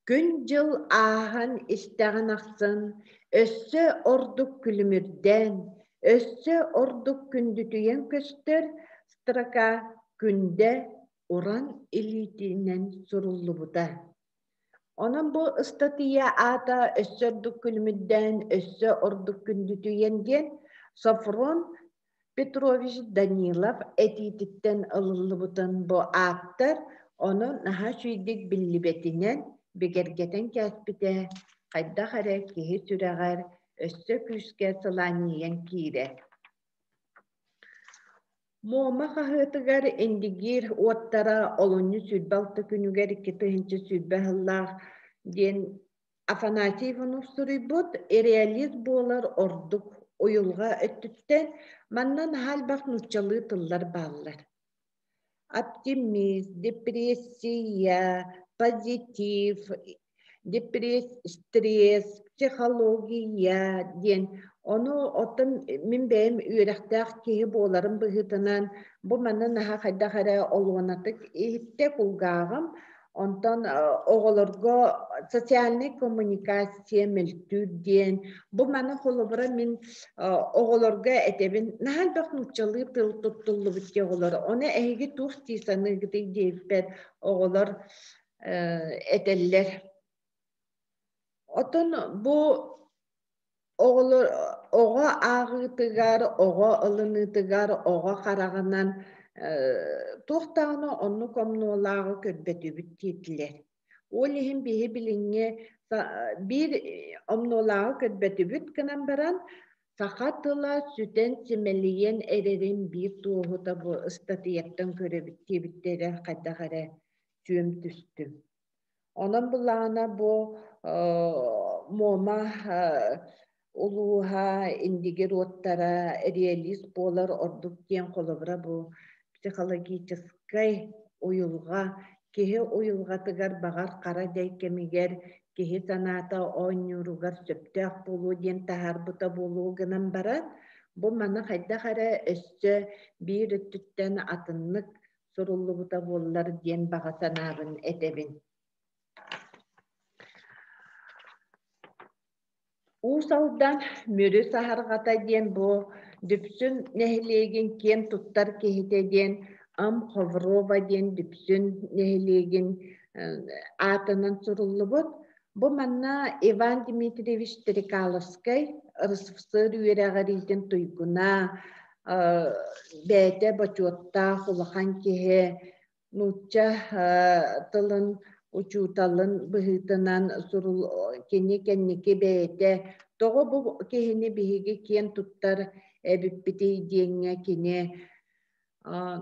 D: Күн-дьыл ааһан истэҕин ахсын өссө ордук күлүмүрдээн, өссө ордук күндүтүйэн көстөр строка Күндэ уран илиитинэн суруллубута. Онон бу ыстатыйа аата өссө ордук күлүмүрдээн, өссө ордук күндүтүйэн диэн Софрон Петрович Данилов этиититтэн ылыллыбытын бу ааптар ону наһаа үчүгэйдик биллибэтинэн бигэргэтэн кээспитэ хайдах эрэ киһи сүрэҕэр өссө күүскэ сылаанньыйан киирэр. Муома хаһыатыгар Индигиир уоттара олунньу 26 күнүгэр 2020 сыллаах диэн Афанасий Иванов суруйбут «Реалист буолар ордук уйулҕа өттүттэн» манна наһаа элбэх нууччалыы тыллар бааллар. Оптимист, депрессия, позитив, депресс, стресс, психология диэн. Ону оттон мин бэйэм үөрэхтээх киһи буоларым быһыытынан бу манна наһаа хайдах эрэ олуонатык иһиттэ кулгааҕым. Онтон оҕолорго социальнай коммуникация мөлтүүр диэн бу маны холобура мин оҕолорго этэбин наһаа элбэх нууччалыы тыл туттуллубут дии оҕолор ону эһиги туох дии саныыгытый диэбиппэр оҕолор этэллэр. Отон бу оҕолор оҕо ааҕыытыгар, оҕо ылыныытыгар, оҕо хараҕынан туох даҕаны оннук омнуолааҕы көрбөтүбүт диэтилэр. Ол иһин биһи билиҥҥи биир омнуолааҕы көрбөтүбүт гынан баран, саха тыла сүтэн симэлийэн эрэрин биир туоһута бу ыстатыйаттан көрөбүт диэбиттэрэ хайдах эрэ сүөм түстүм. Онон былаана бу Муома улууһа Индигир уоттара реалист буолар ордук диэн холобура бу психологическай уйулҕа киһи уйулҕатыгар баҕар хара дьай кэмигэр киһи санаата оонньууругар сөптөөх буолуо диэн таһаарбыта буолуо гынан баран бу маны хайдах эрэ өссө биир өттүттэн атыннык суруллубута буоллар диэн баҕа санаабын этэбин. Уус Алдан Мүрү саһарҕата диэн бу Дүпсүн нэһилиэгин киэн туттар киһитэ диэн Ам Ховрова диэн Дүпсүн нэһилиэгин аатынан суруллубут. Бу манна Иван Дмитриевич Стрекаловскай РСФСР үөрэҕириитин туйгуна, бэйэтэ бочуоттаах улахан киһи, нуучча тылын учууталын быһыытынан сурул кини кэнники бэйэтэ тоҕо бу киһини биһиги киэн туттар эбиппитий диэҥҥэ кини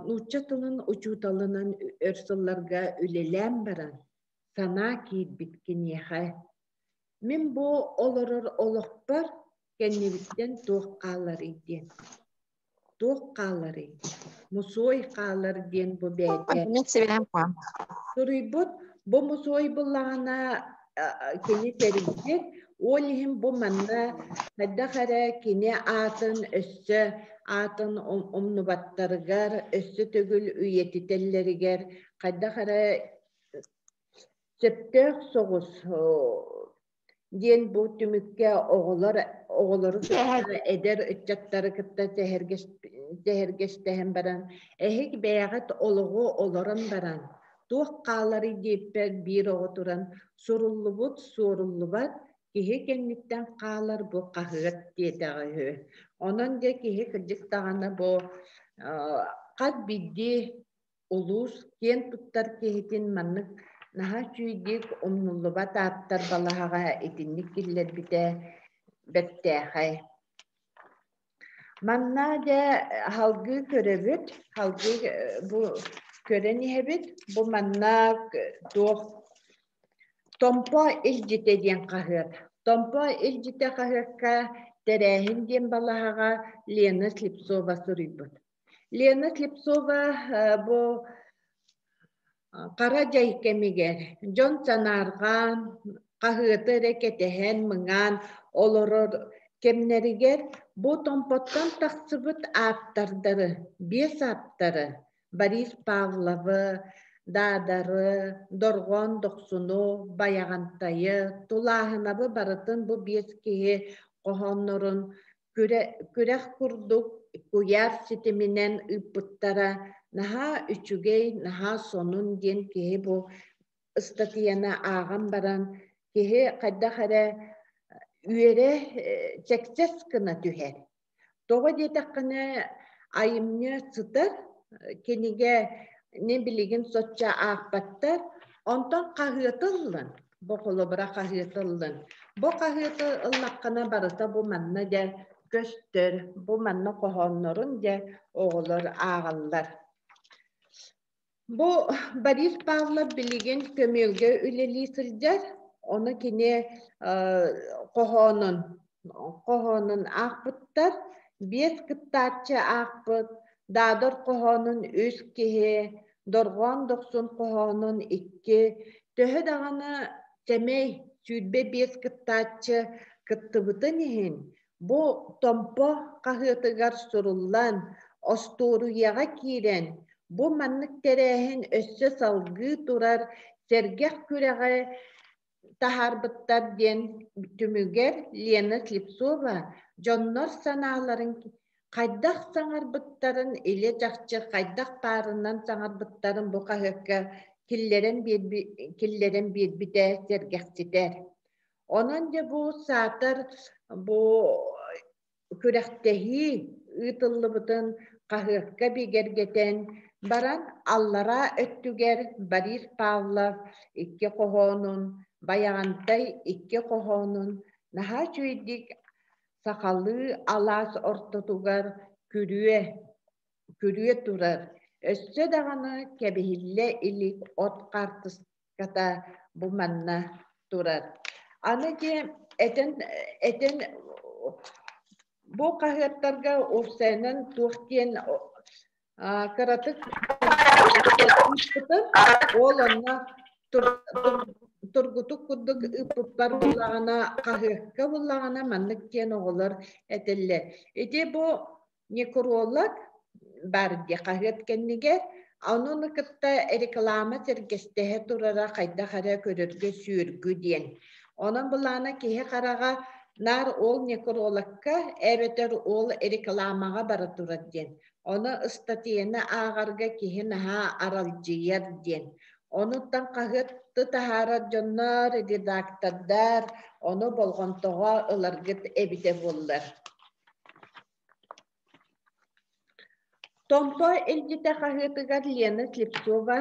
D: нуучча тылын учууталынан өр сылларга үлэлээн баран санаа киирбит киниэхэ. Мин бу олорор олохпор кэннибиттэн туох хааларый диэн. Туох хааларый? Мусуой хаалар диэн бу бэйэтэ суруйбут. Бу мусуой буллаҕына кини тэрийбит. Ол иһин бу манна хайдах эрэ кини аатын өссө аатын умнубаттарыгар, өссө төгүл үйэтитэллэригэр хайдах эрэ сөптөөх соҕус диэн бу түмүккэ оҕолор оҕолору кытта эдэр ыччаттары кытта сэһэргэстэһэн баран эһиг бэйэҕит олоҕу олорон баран туох хааларый диэппэр биир оҕо туран суруллубут суоруллубат киһи кэнниттэн хаалар бу хаһыат диэтэҕэ үһү. Онон дьэ киһи кырдьык даҕаны бу хас биирдии улуус киэн туттар киһитин маннык наһаа үчүгэйдик умнуллубат ааптар балаһаҕа итинник киллэрбитэ бэртээхэй. Манна дьэ салгыы көрөбүт, салгыы бу көрөн иһэбит. Бу манна туох Томпо илдьитэ диэн хаһыат. Томпо илдьитэ хаһыакка тэрээһин диэн балаһаҕа Лена Слепцова суруйбут. Лена Слепцова бу хара дьай кэмигэр дьон санаарҕаан, хаһыаты эрэ кэтэһэн, мыҥаан олорор кэмнэригэр бу Томпоттон тахсыбыт ааптардары, биэс ааптары Борис Павловы, Даадары, Дорҕоон Дохсуну, Байаҕантайы, Тулааһынабы барытын бу биэс киһи хоһооннорун күрэх курдук куйаар ситиминэн ыыппыттара наһаа үчүгэй, наһаа сонун диэн киһи бу ыстатыйаны ааҕан баран киһи хайдах эрэ үөрэ чэкчэс гына түһэр. Тоҕо диэтэххинэ айымньы сытар, кинигэни билигин соччо аахпаттар, онтон хаһыаты ыллын, бу холобура хаһыаты ыллын. Бу хаһыаты ыллаххына барыта бу манна дьэ көстөр, бу манна хоһооннорун дьэ оҕолор ааҕаллар. Бу Борис Павлов билигин көмүөлгэ үлэлии сылдьар, ону кини хоһоонун хоһоонун аахпыттар, биэс кыттааччы аахпыт, Даадар хоһоонун үс киһи, Дорҕоон Дохсун хоһоонун икки, төһө даҕаны сэмэй 25 кыттааччы кыттыбытын иһин, бу Томпо хаһыатыгар суруллан, остуоруйаҕа киирэн, бу маннык тэрээһин өссө салгыы турар сэргэх күрэҕи таһаарбыттар диэн түмүгэр Лена Слепцова дьоннор санааларын хайдах саҥарбыттарын илэ-чахчы хайдах баарынан саҥарбыттарын бу хаһыакка киллэрэн, киллэрэн биэрбитэ сэргэхситэр. Онон дьэ бу саатар бу күрэхтэһии ыытыллыбытын хаһыакка бигэргэтэн баран аллараа өттүгэр Борис Павлов икки хоһоонун, Байаҕантай икки хоһоонун наһаа үчүгэйдик сахалыы алаас ортотугар күрүө күрүө турар, өссө даҕаны кэбиһиллэ илик от хаартыската бу манна турар. Аны дьэ этэн этэн бу хаһыаттарга уопсайынан туох диэн кыратык ол онно тургутук курдук ыыппыппар буллаҕына хаһыакка буллаҕына маннык диэн оҕолор этэллэр. Ити бу некролог баар дии хаһыат кэннигэр ону кытта реклама сэргэстэһэ турара хайдах эрэ көрөргө сүөргү диэн. Онон былаана киһи хараҕа наар ол некрологка эбэтэр ол рекламаҕа бара турар диэн. Ону ыстатыйаны ааҕарга киһи наһаа аралдьыйар диэн. Онуттан хаһыатты таһаарар дьоннор, редактордар ону болҕомтоҕо ыларгыт эбитэ буоллар. Томпо илдьитэ хаһыатыгар Лена Слепцова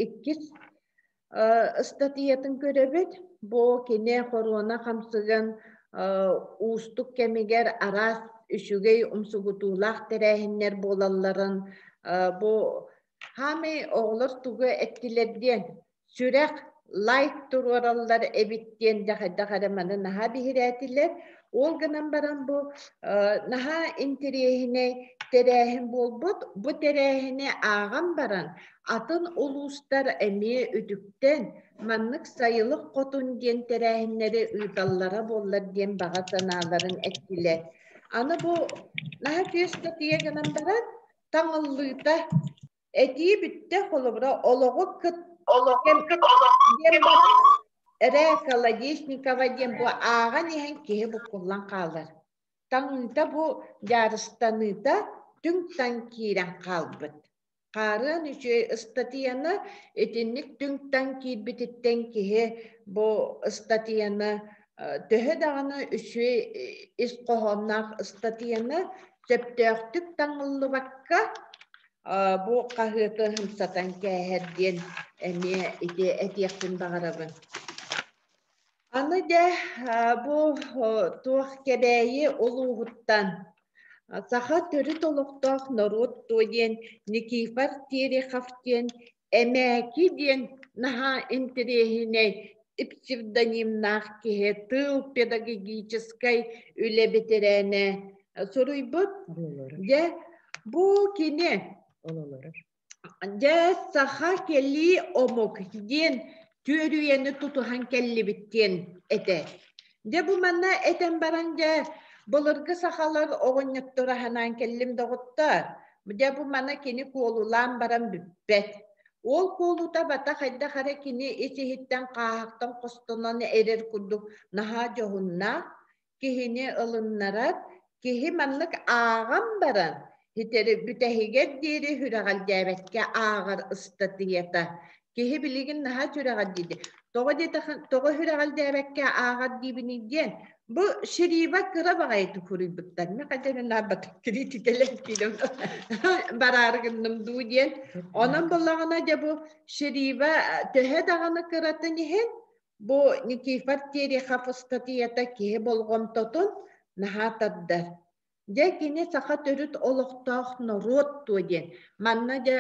D: иккис ыстатыйатын көрөбүт. Бу кини хоруона хамсыгын уустук кэмигэр араас үчүгэй умсугутуулаах тэрээһиннэр буолалларын бу хаамай оҕолор тугу эттилэр диэн сүрэх лайк туруораллар эбит диэн дьэ хайдах эрэ маны наһаа биһирээтилэр. Ол гынан баран бу наһаа интэриэһинэй тэрээһин буолбут. Бу тэрээһини ааҕан баран атын улуустар эмиэ үтүктэн маннык сайылык хотун диэн тэрээһиннэри ыыталлара буоллар диэн баҕа санааларын эттилэр. Аны бу наһаа күөс тиэ гынан баран таҥыллыыта Этии бүттэ, холобура, олоҕу кыт диэн баран Рэ Колодезникова диэн бу ааҕан иһэн киһи буккуллан хаалар. Таҥыыта бу дьаарыстаныыта түҥ-таҥ киирэн хаалбыт. Хаарыан үчүгэй ыстатыйаны итинник түҥ-таҥ киирбититтэн киһи бу ыстатыйаны төһө даҕаны үчүгэй ис хоһоонноох ыстатыйаны сөптөөхтүк таҥыллыбакка бу хаһыаты ымсатан кээһэр диэн эмиэ ити этиэхпин баҕарабын. Аны дьэ бу туох Кэбээйи улууһуттан саха төрүт олохтоох норуот туо диэн Никифор Терехов диэн Эмээки диэн наһаа интэриэһинэй псевдонимнаах киһи тыыл педагогическай үлэ бэтэрээнэ суруйбут. Дьэ, бу кини дьэ саха кэлии омук диэн түөрүйэни тутуһан кэллибит диэн этэ. Дьэ бу манна этэн баран дьэ былыргы сахалар оҕонньотторо санаан кэллим доҕоттоор. Дьэ бу маны кини куолулаан баран бүппэт. Ол куолута бата хайдах эрэ кини ис-иһиттэн хааһахтан хостонон эрэр курдук наһаа дьоһуннаах, киһини ылыннарар, киһи маннык ааҕан баран ситэри бүтэһигэр диэри сүрэҕэлдьээбэккэ ааҕар ыстатыйата. Киһи билигин наһаа сүрэҕэлдьиир. Тоҕо диэтэххин, тоҕо сүрэҕэлдьээбэккэ ааҕар диибиний диэн, бу Шириба кыра баҕайытык суруйбуттар. Мин хайдах наабат критикэлээн киирэн бараары гынным дуу диэн. Онон буоллаҕына дьэ бу Шириба төһө даҕаны кыратын иһин бу Никифор Терехов ыстатыйата киһи болҕомтотун наһаа тардар. Дьэ кини саха төрүт олохтоох норуот дуо диэн. Манна дьэ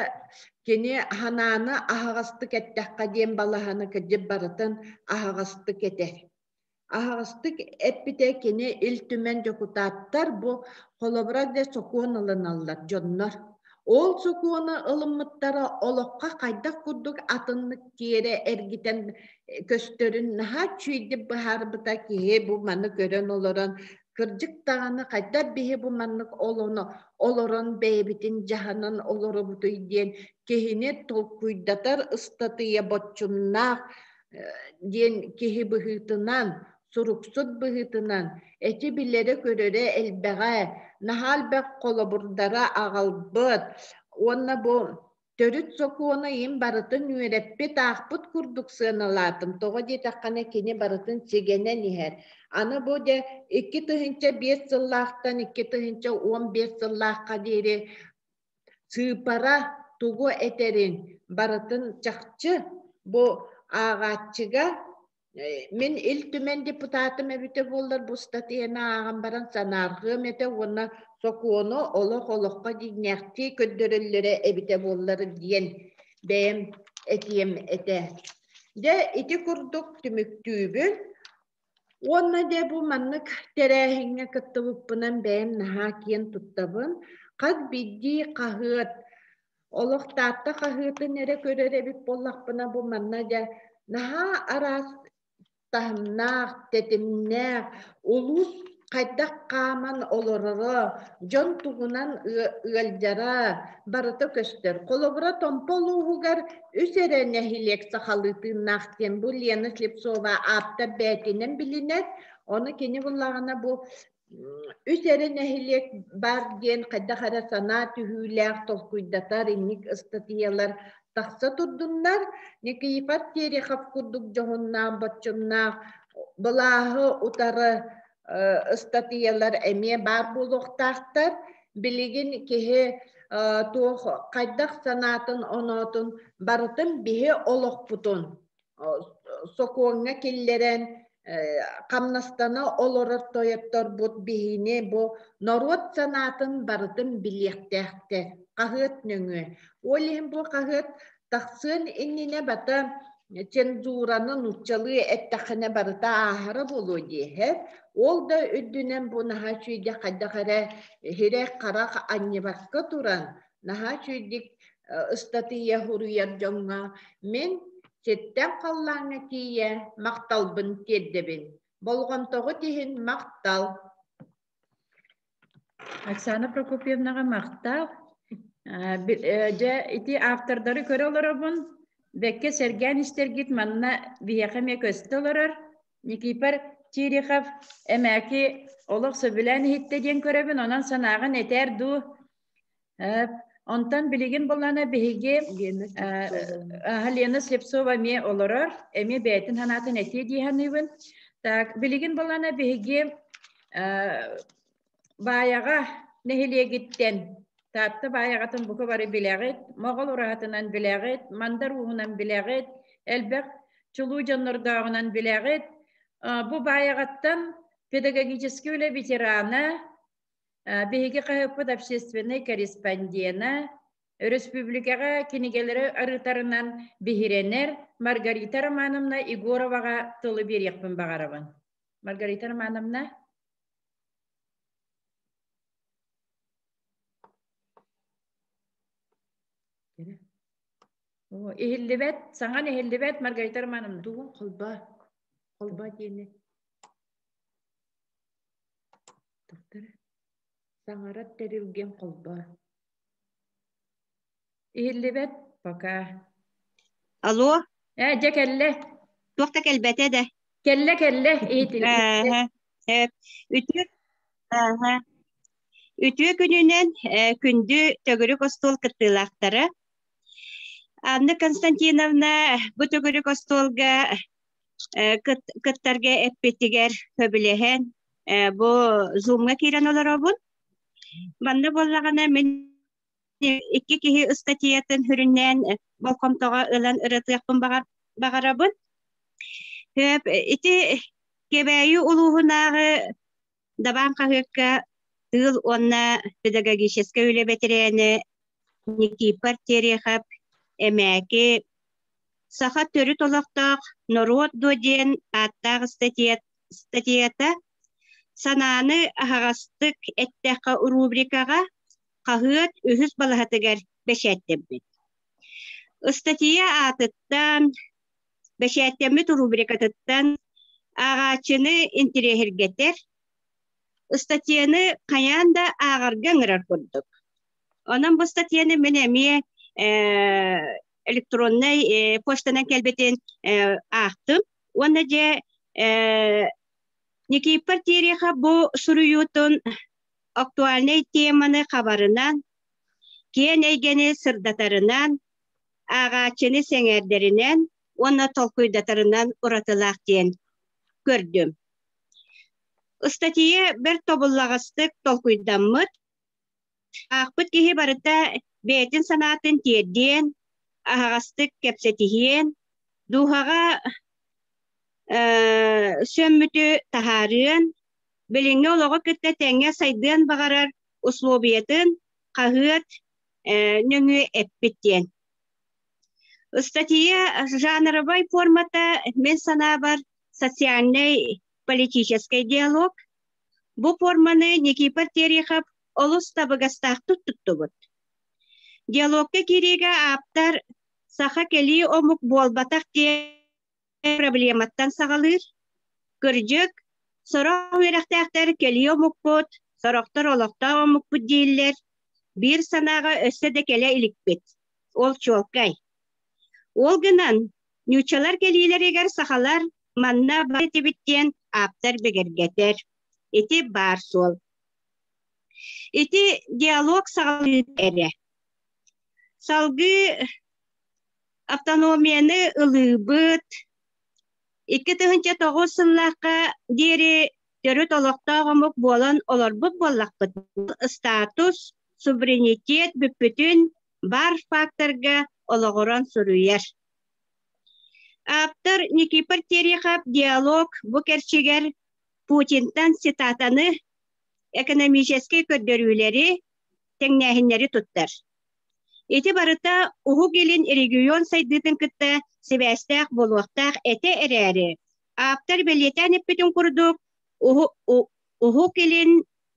D: кини ханааны аһаҕастык эттэххэ диэн балаһаны кырдьык барытын аһаҕастык этэр. Аһаҕастык эппитэ кини Ил Түмэн дьокутааттар бу холобура дьэ сокуон ылыналлар дьоннор. Ол сокуону ылыммыттара олоххо хайдах курдук атыннык тиэрэ эргитэн көстөрүн наһаа үчүгэйдик быһаарбыта киһи бу маны көрөн олорон кырдьык даҕаны хайдах биһи бу маннык олоно олорон бэйэбитин дьаһанан олоробутуй диэн киһини толкуйдатар ыстатыйа боччумнаах диэн киһи быһыытынан, суруксут быһыытынан эти билэрэ-көрөрө элбэҕэ, наһаа элбэх холобурдара аҕалбыт уонна бу төрүт сокуону им барытын үөрэппит, аахпыт курдук сыаналаатым. Тоҕо диэтэххинэ кини барытын сигэнэн иһэр. Аны бу дьэ 2005 сыллаахтан 2015 сыллаахха диэри сыыпара тугу этэрин барытын чахчы бу ааҕааччыга мин Ил Түмэн депутатым эбитэ буоллар бу ыстатыйаны ааҕан баран санаарҕыам этэ уонна сокуону олох олоххо дьиҥнээхтии көрдөрөллөрө эбитэ буоллар диэн бэйэм этиэм этэ. Дьэ ити курдук түмүктүүбүн. Уонна дьэ бу маннык тэрээһиҥҥэ кыттыбыппынан бэйэм наһаа киэн туттабын. Хас биирдии хаһыат олох Таатта хаһыатын эрэ көрөр эбит буоллахпына бу манна дьэ наһаа араас таһымнаах, тэтимнээх, улуус хайдах хааман олороро, дьон тугунан ыалдьара барыта көстөр. Холобура, Томпо улууһугар үс эрэ нэһилиэк сахалыы тыыннаах диэн бу Лена Слепцова ааптар бэйэтинэн билинэр. Ону кини буллаҕына бу үс эрэ нэһилиэк баар диэн хайдах эрэ санаа түһүүлээх толкуйдатар инник ыстатыйалар тахса турдуннар. Никифор Терехов курдук дьоһуннаах, боччумнаах былааһы утары ыстатыйалар эмиэ баар буолуохтаахтар. Билигин киһи туох хайдах санаатын оноотун барытын биһи олохпутун сокуоҥҥа киллэрэн хамнастана олорор тойотторбут биһини бу норуот санаатын барытын билиэхтээхтэр хаһыат нөҥүө. Ол иһин бу хаһыат тахсыан иннинэ бата цензураны нууччалыы эттэххинэ барыта ааһара буолуо диэһэр. Ол да үрдүнэн бу наһаа үчүгэйдик хайдах эрэ сирэй-харах анньыбакка туран наһаа үчүгэйдик ыстатыйа суруйар дьоҥҥо мин сиртэн халлааҥҥа тиийэ махталбын тиэрдэбин. Болҕомтоҕут иһин махтал.
A: Оксана Прокопьевнаҕа махтал. Дьэ, ити автордары көрө олоробун. Бэккэ сэргээн истэргит манна биһиэхэ эмиэ көстө олорор. Никифор Чириков эмээки олох сөбүлээн иһиттэ диэн көрөбүн, онон санааҕын этээр дуу. Онтон билигин буллана биһиги Лена Слепцова эмиэ олорор, эмиэ бэйэтин санаатын этиэ дии саныыбын. Так, билигин буллана биһиги Баайаҕа нэһилиэгиттэн Таатта Баайаҕатын бука бары билэҕит, Моҕол ураһатынан билэҕит, Мандар ууһунан билэҕит, элбэх чулуу дьоннордооҕунан билэҕит. Бу Баайаҕаттан педагогическай үлэ ветерана, Биһиги хаһыаппыт общественнай корреспондена, өрөспүүбүлүкэҕэ кинигэлэри арыытарынан биһирэнэр Маргарита Романовна Егороваҕа тылы биэриэхпин баҕарабын. Маргарита Романовна. Иһиллибэт, саҥан иһиллибэт Маргарита Романовна.
D: Тугун холбоо, холбоо диэни. Саҥарар тэрилгин холбоо.
A: Иһиллибэт пока.
E: Алло?
A: Ээ, дьэ кэллэ.
E: Туох да кэлбэтэ да.
A: Кэллэ, кэллэ, иһитин.
E: Ааһа, сөп. Үтүө, ааһа. Үтүө күнүнэн күндү төгүрүк остуол кыттыылаахтара. Анна Константиновна бу төгүрүк остуолга кыттарга эппитигэр сөбүлэһэн бу Zoom-ҥа киирэн олоробун. Манна буоллаҕына мин икки киһи ыстатыйатын сүрүннээн болҕомтоҕо ылан ырытыахпын баҕарабын. Сөп, ити Кэбээйи улууһунааҕы Дабаан хаһыакка тыыл уонна педагогическай үлэ бэтэрээнэ Никифор Терехов Эмээки Саха төрүт олохтоох норуот дуо диэн ааттаах ыстатыйата санааны аһаҕастык эттэххэ рубрикаҕа хаһыат үһүс балаһатыгар бэчээттэммит. Ыстатыйа аатыттан, бэчээттэммит рубрикатыттан ааҕааччыны интириэһиргэтэр, ыстатыйаны хайаан да ааҕарга ыҥырар курдук. Онон бу ыстатыйаны мин эмиэ электроннай почтанан кэлбитин аахтым. Уонна дьэ Никифор Терехов бу суруйуутун актуальнай теманы хабарынан, киэн эйгэни сырдатарынан, ааҕааччыны сэҥээрдэринэн уонна толкуйдатарынан уратылаах диэн көрдүм. Ыстатыйа бэрт тобуллаҕастык толкуйдаммыт, аахпыт киһи барыта бэйэтин санаатын тиэрдиэн, аһаҕастык кэпсэтиһиэн, дууһаҕа сөммүтү таһаарыан, билиҥҥи олоҕу кытта тэҥҥэ сайдыан баҕарар услуобуйатын хаһыат нөҥүө эппит диэн. Ыстатыйа жанровай формата мин санаабар социальнай политическай диалог. Бу форманы Никифор Терехов олус табыгастаахтык туттубут. Диалогка киириигэ ааптар саха кэлии омук буолбатах диэн проблематтан саҕалыыр. Кырдьык, сорох үөрэхтээхтэр кэлии омукпут, сорохтор олохтоох омукпут дииллэр. Биир санааҕа өссө да кэлэ иликпит. Ол чуолкай. Ол гынан, нууччалар кэлиилэригэр сахалар манна бар этибит диэн ааптар бигэргэтэр. Ити баар суол. Ити диалог саҕалыыта эрэ. Салгыы Автономияны ылыыбыт 2009 сыллаахха диэри төрүт олохтоох омук буолан олорбут буоллахпыт статус, суверенитет бүппүтүн баар факторга олоҕуран суруйар. Ааптар Никифор Терехов диалог бу кэрчигэр Путинтан цитатаны, экономическэй көрдөрүүлэри, тэҥнээһиннэри туттар. Ити барыта Уһук Илин регион сайдыытын кытта сибээстээх буолуохтаах этэ эрээри, ааптар бэлиэтээн эппитин курдук, Уһук Илин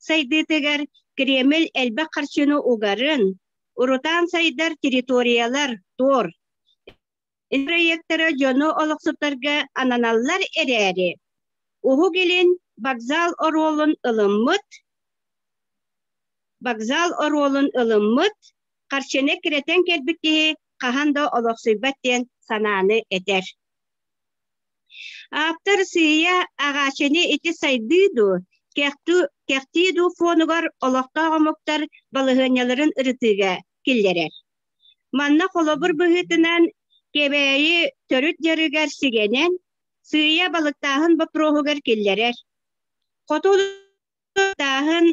E: сайдыытыгар Кремль элбэх харчыны угарын, урутаан сайдар территориялар, ТОР проектара дьону олохсутарга ананаллар эрээри, Уһук Илин вокзал оруолун ылыммыт, вокзал оруолун ылыммыт, харчыны кирэтэн кэлбит киһи хаһан да олохсуйбат диэн санааны этэр. Ааптар сыыйа аҕааччыны ити сайдыы дуу, кэхтии дуу фонугар олохтоох омуктар балаһыанньаларын ырытыыга киллэрэр. Манна холобур быһыытынан Кэбээйи төрүт дьарыгар сигэнэн, сыыйа балыктааһын боппуруоһугар киллэрэр. Хоту тааһын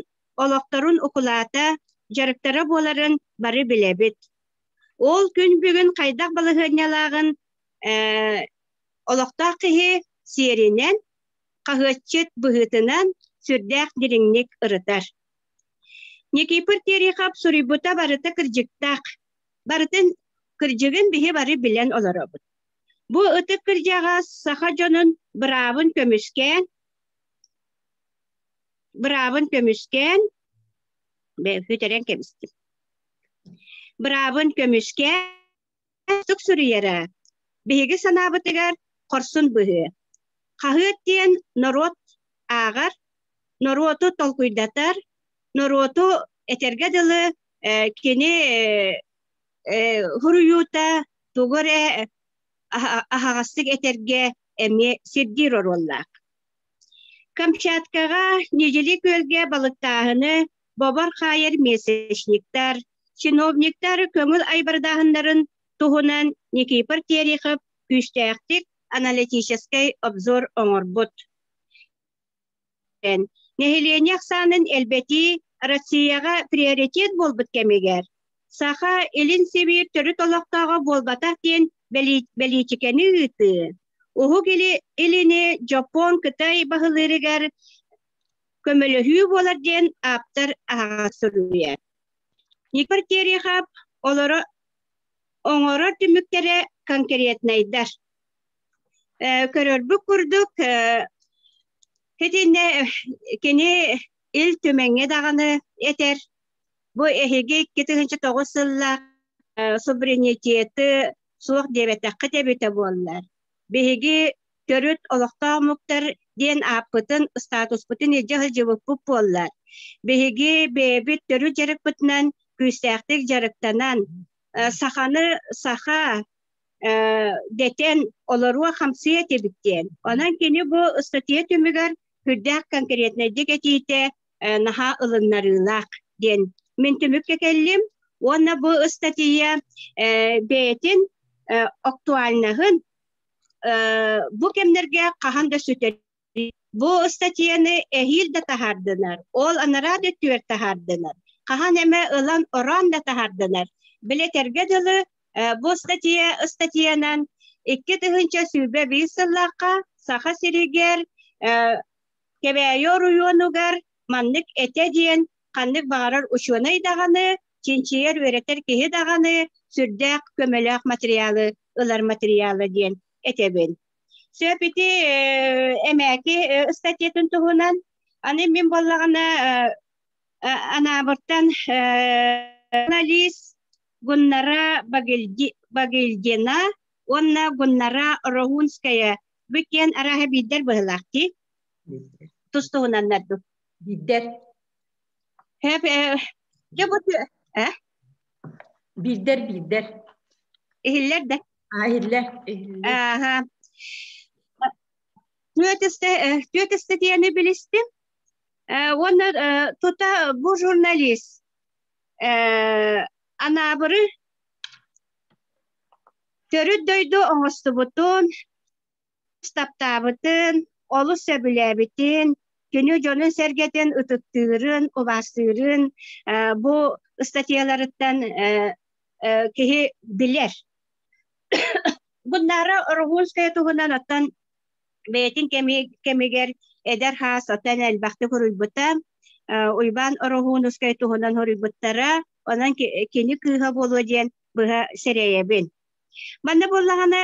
E: олохторун укулаата, дьарыктара буоларын бары билэбит. Ол күн бүгүн хайдах балаһыанньалааҕын олохтоох киһи сиэринэн, хаһыатчыт быһыытынан сүрдээх дириҥник ырытар. Никифор Терехов суруйбута барыта кырдьыктаах. Барытын кырдьыгын биһи бары билэн олоробут. Бу ытык кырдьаҕас саха дьонун быраабын көмүскээн, быраабын көмүскээн, бүтэрэн кэбистим. Быраабын көмүскээн Тук суруйара биһиги санаабытыгар хорсун быһыы. Хаһыат диэн норуот ааҕар, норуоту толкуйдатар, норуоту этэргэ дылы кини суруйуута тугу эрэ аһаҕастык этэргэ эмиэ сирдиир оруоллаах. Камчаткаҕа Ньидьили күөлгэ балыктааһыны бобор хаайар месячниктар, чиновниктар көҥүл айбардааһыннарын туһунан Никифор Терехов күүстээхтик аналитическай обзор оҥорбут. Нэһилиэнньэ ахсаанын элбэтии Россияҕа приоритет буолбут кэмигэр Саха Илин Сибиир төрүт олохтооҕо буолбатах диэн бэлиитикэни ыытыы, Уһук Илини Дьоппуон Кытай баһылыырыгар көмөлөһүү буолар диэн ааптар аһаҕас суруйар. Никифор Терехов олоро оҥорор түмүктэрэ конкретнайдар. Көрөрбүт курдук, итиннэ кини Ил Түмэҥҥэ даҕаны этэр, бу эһиги 2009 сыллаах суверенитеты суох диэбэтэххит эбитэ буоллар. Биһиги төрүт олохтоох омуктар диэн ааппытын, статуспутун илдьэ сылдьыбыппыт буоллар. Биһиги бэйэбит төрүт дьарыкпытынан күүстээхтик дьарыктанан, саханы саха дэтэн олоруо хамсыа этибит диэн. Онон кини бу ыстатыйа түмүгэр сүрдээх конкретнайдык этиитэ наһаа ылыннарыылаах диэн мин түмүккэ кэллим уонна бу ыстатыйа бэйэтин актуальнаһын бу кэмнэргэ хаһан да сүтэр Бу ыстатыйаны эһиил да таһаардынар, ол анараа да өттүгэр таһаардынар, хаһан эмэ ылан ороон да таһаардынар. Билэтэргэ дылы, бу ыстатыйа ыстатыйанан 2021 сыллаахха Саха сиригэр Кэбээйи оройуонугар маннык этэ диэн ханнык баҕарар учуонай даҕаны, чинчийэр үөрэтэр киһи даҕаны сүрдээх көмөлөөх материалы ылар материала диэн этэбин. Сөп ити эмээки ыстатыйатын туһунан аны мин буоллаҕына Анаабыртан журналист Гуннара Багильдина уонна Гуннара Роһунская бу иккиэн арааһа биирдэр быһыылаах дии тус туһунаннар дуу
A: Биирдэр.
E: Дьэ бу
A: Биирдэр биирдэр.
E: Иһиллэр да?
A: Аа, иһиллэр. Иһиллэр.
E: Ааха. Түөрт ыстатыйаны билистим. Уонна тута бу журналист Анаабыры төрүт дойду оҥостубутун, таптаабытын, олус сөбүлээбитин, кини дьонун-сэргэтин ытыктыырын, убаастыырын бу ыстатыйаларыттан киһи билэр. Гуннара Ороһуунская туһунан оттон бэйэтин кэмигэр эдэр хаас оттон элбэхтик уруйбута. Уйбаан Ороһуунускай туһунан суруйбуттара, онон кини кыыһа буолуо диэн быһа сэрэйэбин. Манна буоллаҕына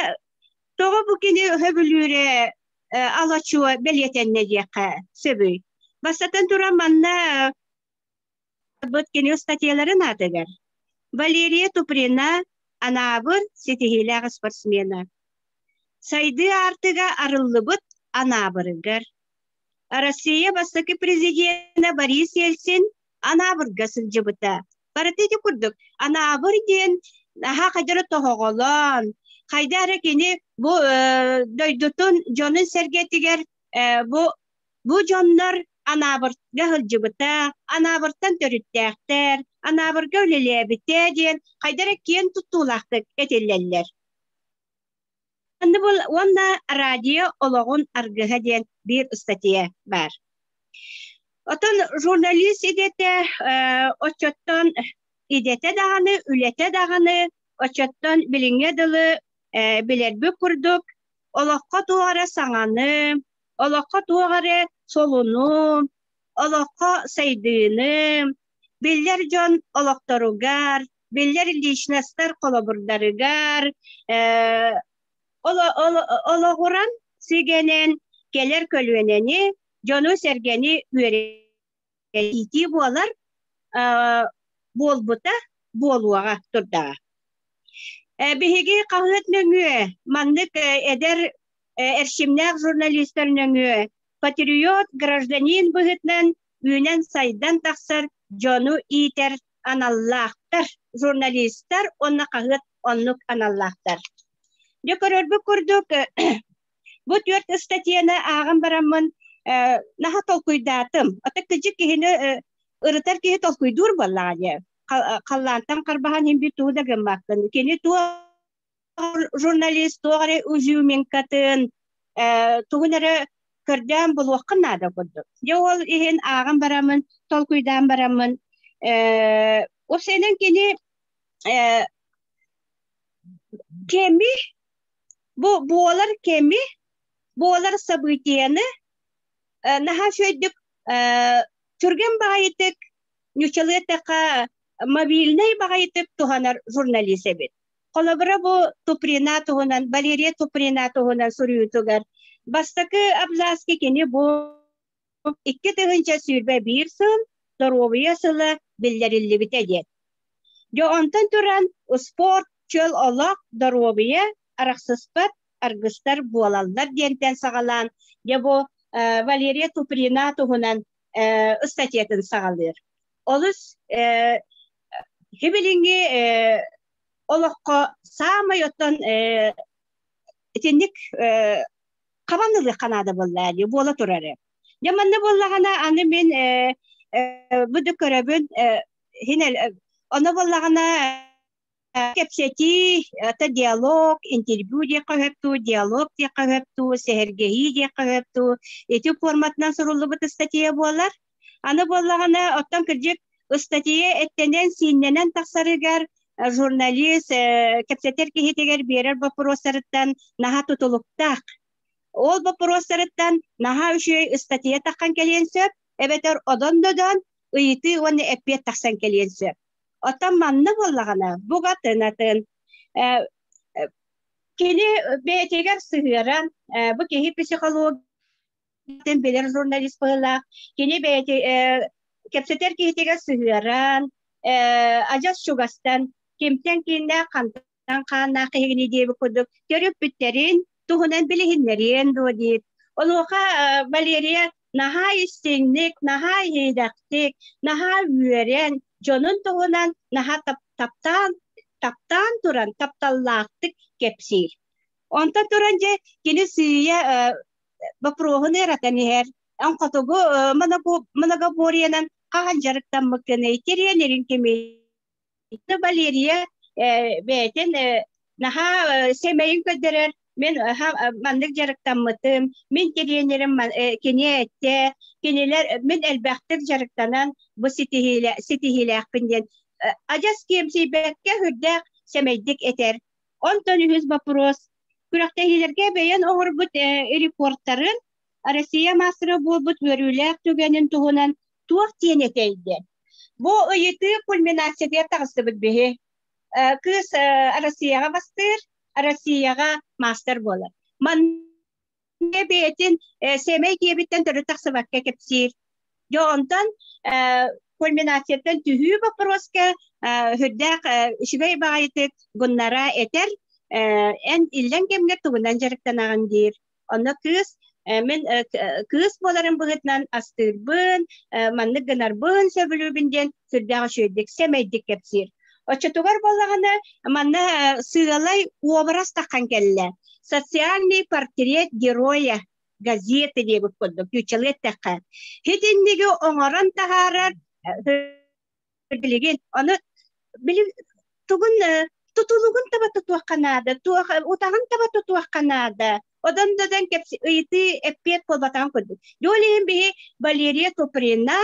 E: Тоҕо бу кини өһөбүлүүрэ ала-чуо бэлиэтэннэ диэххэ сөбүй? Бастатан туран манна кини ыстатыйаларын аатыгар Валерия Туприна Анаабыр ситиһиилээх спортсмена. Сайдыы аартыга арыллыбыт Анаабырыгар. Россия бастакы президенэ Борис Ельцин Анаабырга сылдьыбыта. Барыта ити курдук Анаабыр диэн наһаа хайдары тоһоҕолоон, хайда эрэ кини бу дойдутун дьонун-сэргэтигэр бу бу дьоннор Анаабырга сылдьыбыта, Анаабыртан төрүттээхтэр, Анаабырга үлэлээбитэ диэн хайда эрэ киэн туттуулаахтык этиллэллэр. Уонна радио олоҕун аргыһа диэн биир ыстатыйа баар. Оттон журналист идэтэ оччоттон идэтэ даҕаны, үлэтэ даҕаны оччоттон билиҥҥэ дылы билэрбит курдук олоххо туох эрэ саҥаны, олоххо туох эрэ солуну, олоххо сайдыыны, биллэр дьон олохторугар, биллэр личностар холобурдарыгар олоҕуран сигэнэн кэлэр көлүөнэни, дьону-сэргэни үөрэтии буолар буолбута буолуоҕа турдаҕа. Биһиги хаһыат нөҥүө маннык эдэр эрчимнээх журналистар нөҥүө патриот гражданин быһыытынан үүнэн-сайдан тахсар дьону иитэр аналлаахтар, журналистар уонна хаһыат оннук аналлаахтар. Дьэ көрөрбүт курдук бу түөрт ыстатыйаны ааҕан бараммын наһаа толкуйдаатым. Ата кыдьык киһини ырытар киһи толкуйдуур буоллаҕа дии. Халлаантан харбаһан иһин биир тугу да гыммаккын. Кини туох журналист туох эрэ изюминкатын, тугун эрэ көрдөөн булуоххун наада курдук. Дьэ ол иһин ааҕан бараммын, толкуйдаан бараммын, уопсайынан кини кэми, бу буолар кэми, буолар событиены наһаа үчүгэйдик түргэн баҕайытык ньучалыы эттэххэ мобильнай баҕайытык туһанар журналист эбит. Холобура бу Туприна туһунан, Валерия Туприна туһунан суруйуутугар бастакы абзацка кини бу 2021 сыл доруобуйа сыла биллэриллибитэ диэн. Дьэ онтон туран спорт, чөл олох, доруобуйа арахсыспат аргыстар буолаллар диэнтэн саҕалаан дьэ бу Валерия Туприна туһунан ыстатыйатын саҕалыыр. Олус билиҥҥи олоххо саамай оттон итинник хабан ылыахха наада буолла дии буола турар. Дьэ манна буоллаҕына аны мин бу да көрөбүн ону буоллаҕына кэпсэтии, это диалог, интервью диэххэ сөп дуу, диалог диэххэ сөп дуу, сэһэргэһии диэххэ сөп дуу, ити форматынан суруллубут ыстатыйа буолар. Аны буоллаҕына, оттон кырдьык ыстатыйа эттэнэн-сииннэнэн тахсарыгар журналист кэпсэтэр киһитигэр биэрэр боппуруостарыттан наһаа тутулуктаах. Ол боппуруостарыттан наһаа үчүгэй ыстатыйа таххан кэлиэн сөп, эбэтэр одон-додон ыйытыы уонна эппиэт тахсан кэлиэн сөп. Оттон манна буоллаҕына, бугатын атын кини бэйэтигэр сыһыаран, бу киһи психологиятын билэр журналист быһыылаах, кини бэйэти кэпсэтэр киһитигэр сыһыаран, адьас чугастан, кимтэн кииннээх, хантан хааннаах киһигини диэбит курдук төрөппүттэрин туһунан билиһиннэриэн дуо диир. Онуоха Валерия наһаа истиҥник, наһаа иһирэхтик, наһаа үөрэн, дьонун туһунан наһаа таптаан, таптаан туран, тапталлаахтык кэпсиир. Онтон туран дьэ кини сыыйа боппуруоһун ыаратан иһэр. Эн хотугу многоборьенан хаһан дьарыктаммыккыный, тириэнэрин кимий? Валерия бэйэтин наһаа сэмэйин көрдөрөр мин маннык дьарыктаммытым мин тириэньэрим кини эттэ кинилэр мин элбэхтик дьарыктанан бу ситиһиилээхпин диэн адьас киэмсийбэккэ сүрдээх сэмэйдик этэр онтон үһүс боппуруос күрэхтэһиилэргэ бэйэн оҥорбут рекордтарын Россия маастара буолбут үөрүүлээх түгэнин туһунан туох диэн этэйдэ Бу ыйытыы кульминациятыгар таҕыстыбыт биһи. Кыыс Россияҕа бастыыр, Россияҕа маастар буолар. Манна бэйэтин сэмэй киэбиттэн төрүт тахсыбакка кэпсиир. Дьэ онтон кульминацияттан түһүү боппуруоска сүрдээх үчүгэй баҕайытык гуннара этэр эн иллэҥ кэмҥэ тугунан дьарыктанаҕын диир. Онно кыыс мин кыыс буоларын быһыытынан астыырбын, маннык гынарбын сөбүлүүбүн диэн сүрдээх үчүгэйдик, сэмэйдик кэпсиир. Оччотугар буоллаҕына манна сыалай уобарас таххан кэллэ. Социальный портрет героя газеты диэбит курдук нууччалыы эттэххэ. Итинниги оҥорон таһаарар билигин ону били тугун тутулугун таба тутуохха наада, туох утаҕын таба тутуохха наада. Одан дадан кэпси ыйытыы эппиэт буолбатаҕын курдук. Дьол иһин биһи Валерия Туприна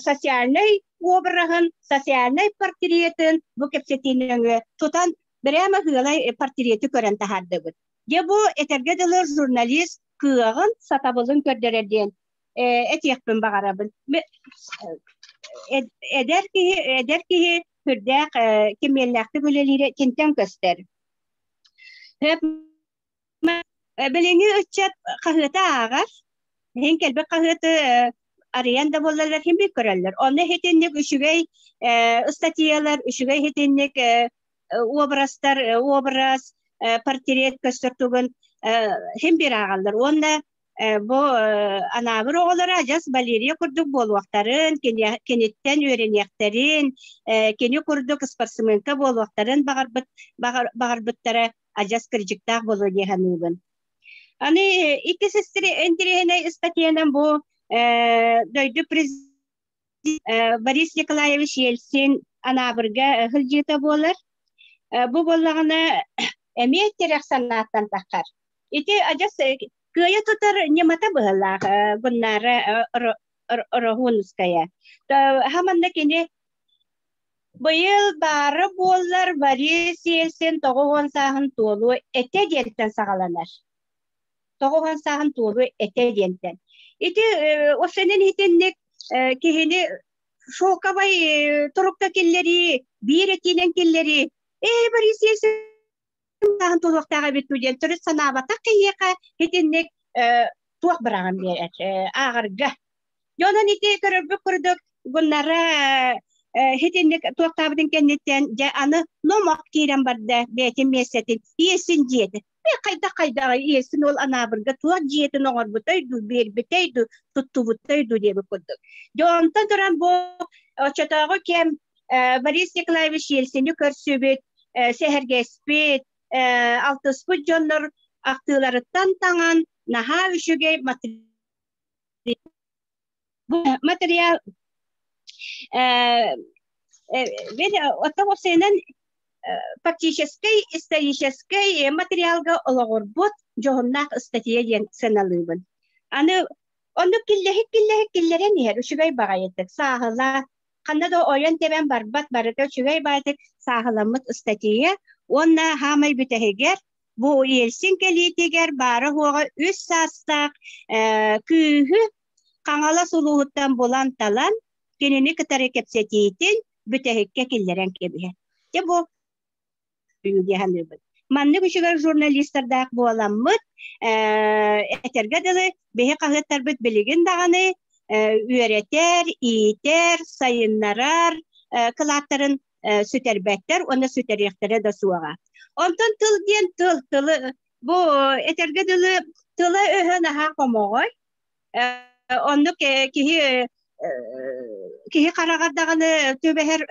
E: социальнай обраһын, социальнай портретын бу кэпсэтиини өҥө тутан прямо ыалай портреты көрөн таһаардыбыт. Дьэ бу этэргэ дылы журналист кыаҕын, сатабылын көрдөрөр диэн этиэхпин баҕарабын. Эдэр киһи, эдэр киһи сүрдээх кимиэллээхтик үлэлиирэ итинтэн көстөр. Билиҥҥи ыччат хаһыаты ааҕар, иһин кэлбит хаһыаты арыйан да буоллаллар иһин бик көрөллөр. Онно итинник үчүгэй ыстатыйалар, үчүгэй итинник образтар, образ, портрет көстөр тугун иһин бир ааҕаллар. Уонна бу анаабыр оҕолоро адьас Валерия курдук буолуохтарын, киниттэн үөрэниэхтэрин, кини курдук спортсменка буолуохтарын баҕарбыт баҕарбыттара. адьас кырдьыктаах буолуо дии саныыбын. Аны иккис интэриэһинэй ыстатыйанан бу дойду президент Борис Николаевич Ельцин Анаабырга сылдьыыта буолар. Бу буоллаҕына эмиэ тирэх санааттан таххар. Ити адьас кыайа тутар ньымата быһыылаах Гуннара Ороһуунускайа. Хаманна кини быйыл баара буоллар Борис Ельцин 90 сааһын туолуо этэ диэнтэн саҕаланар. 90 сааһын туолуо этэ диэнтэн. Ити осенин итинник киһини шоковай турукка киллэрии, биир этиинэн киллэрии, ээ Борис Ельцин сааһын туолуохтаах эбит диэн төрүт санаабатах киһиэхэ итинник туох быраҕан биэрэр ааҕарга. Дьонон ити көрөрбүт курдук гуннара итинник туохтаабытын кэнниттэн дьэ аны номох киирэн барда бэйэтин миэстэтин иэсин дьиэтин хайдах хайдаҕа иэсин ол анаабырга туох дьиэтин оҥорбутай дуу биэрбитэй дуу туттубутай дуу диэбит курдук. Дьэ онтон туран бу оччотооҕу кэм Борис Николаевич Ельцини көрсүбүт, сэһэргэспит, алтыспыт дьоннор ахтыыларыттан таҥан наһаа үчүгэй материал оттон уопсайынан фактическай историческай материалга олоҕурбут дьоһуннаах ыстатыйа диэн сыаналыыбын. Аны оннук киллэһик киллэһик киллэрэн иһэр үчүгэй баҕайытык сааһылаан ханна да ойон тэбэн барбат барыта үчүгэй баҕайытык сааһыламмыт ыстатыйа уонна хаамай бүтэһигэр бу Ельцин кэлиитигэр баара-суоҕа үс саастаах күүһү Хаҥалас улууһуттан булан-талан кинини кытары кэпсэтиитин бүтэһиккэ киллэрэн кэбиһэр. Дьэ бу дии саныыбын. Маннык үчүгэй журналистардаах буоламмыт, этэргэ дылы, биһи хаһыаттарбыт билигин даҕаны үөрэтэр, иитэр, сайыннарар кылааттарын сүтэрбэттэр уонна сүтэриэхтэрэ да суоҕа. Онтон тыл диэн тыл, тылы бу этэргэ дылы тыла-өһө наһаа хомоҕой. Оннук киһи киһи хараҕар даҕаны түбэһэр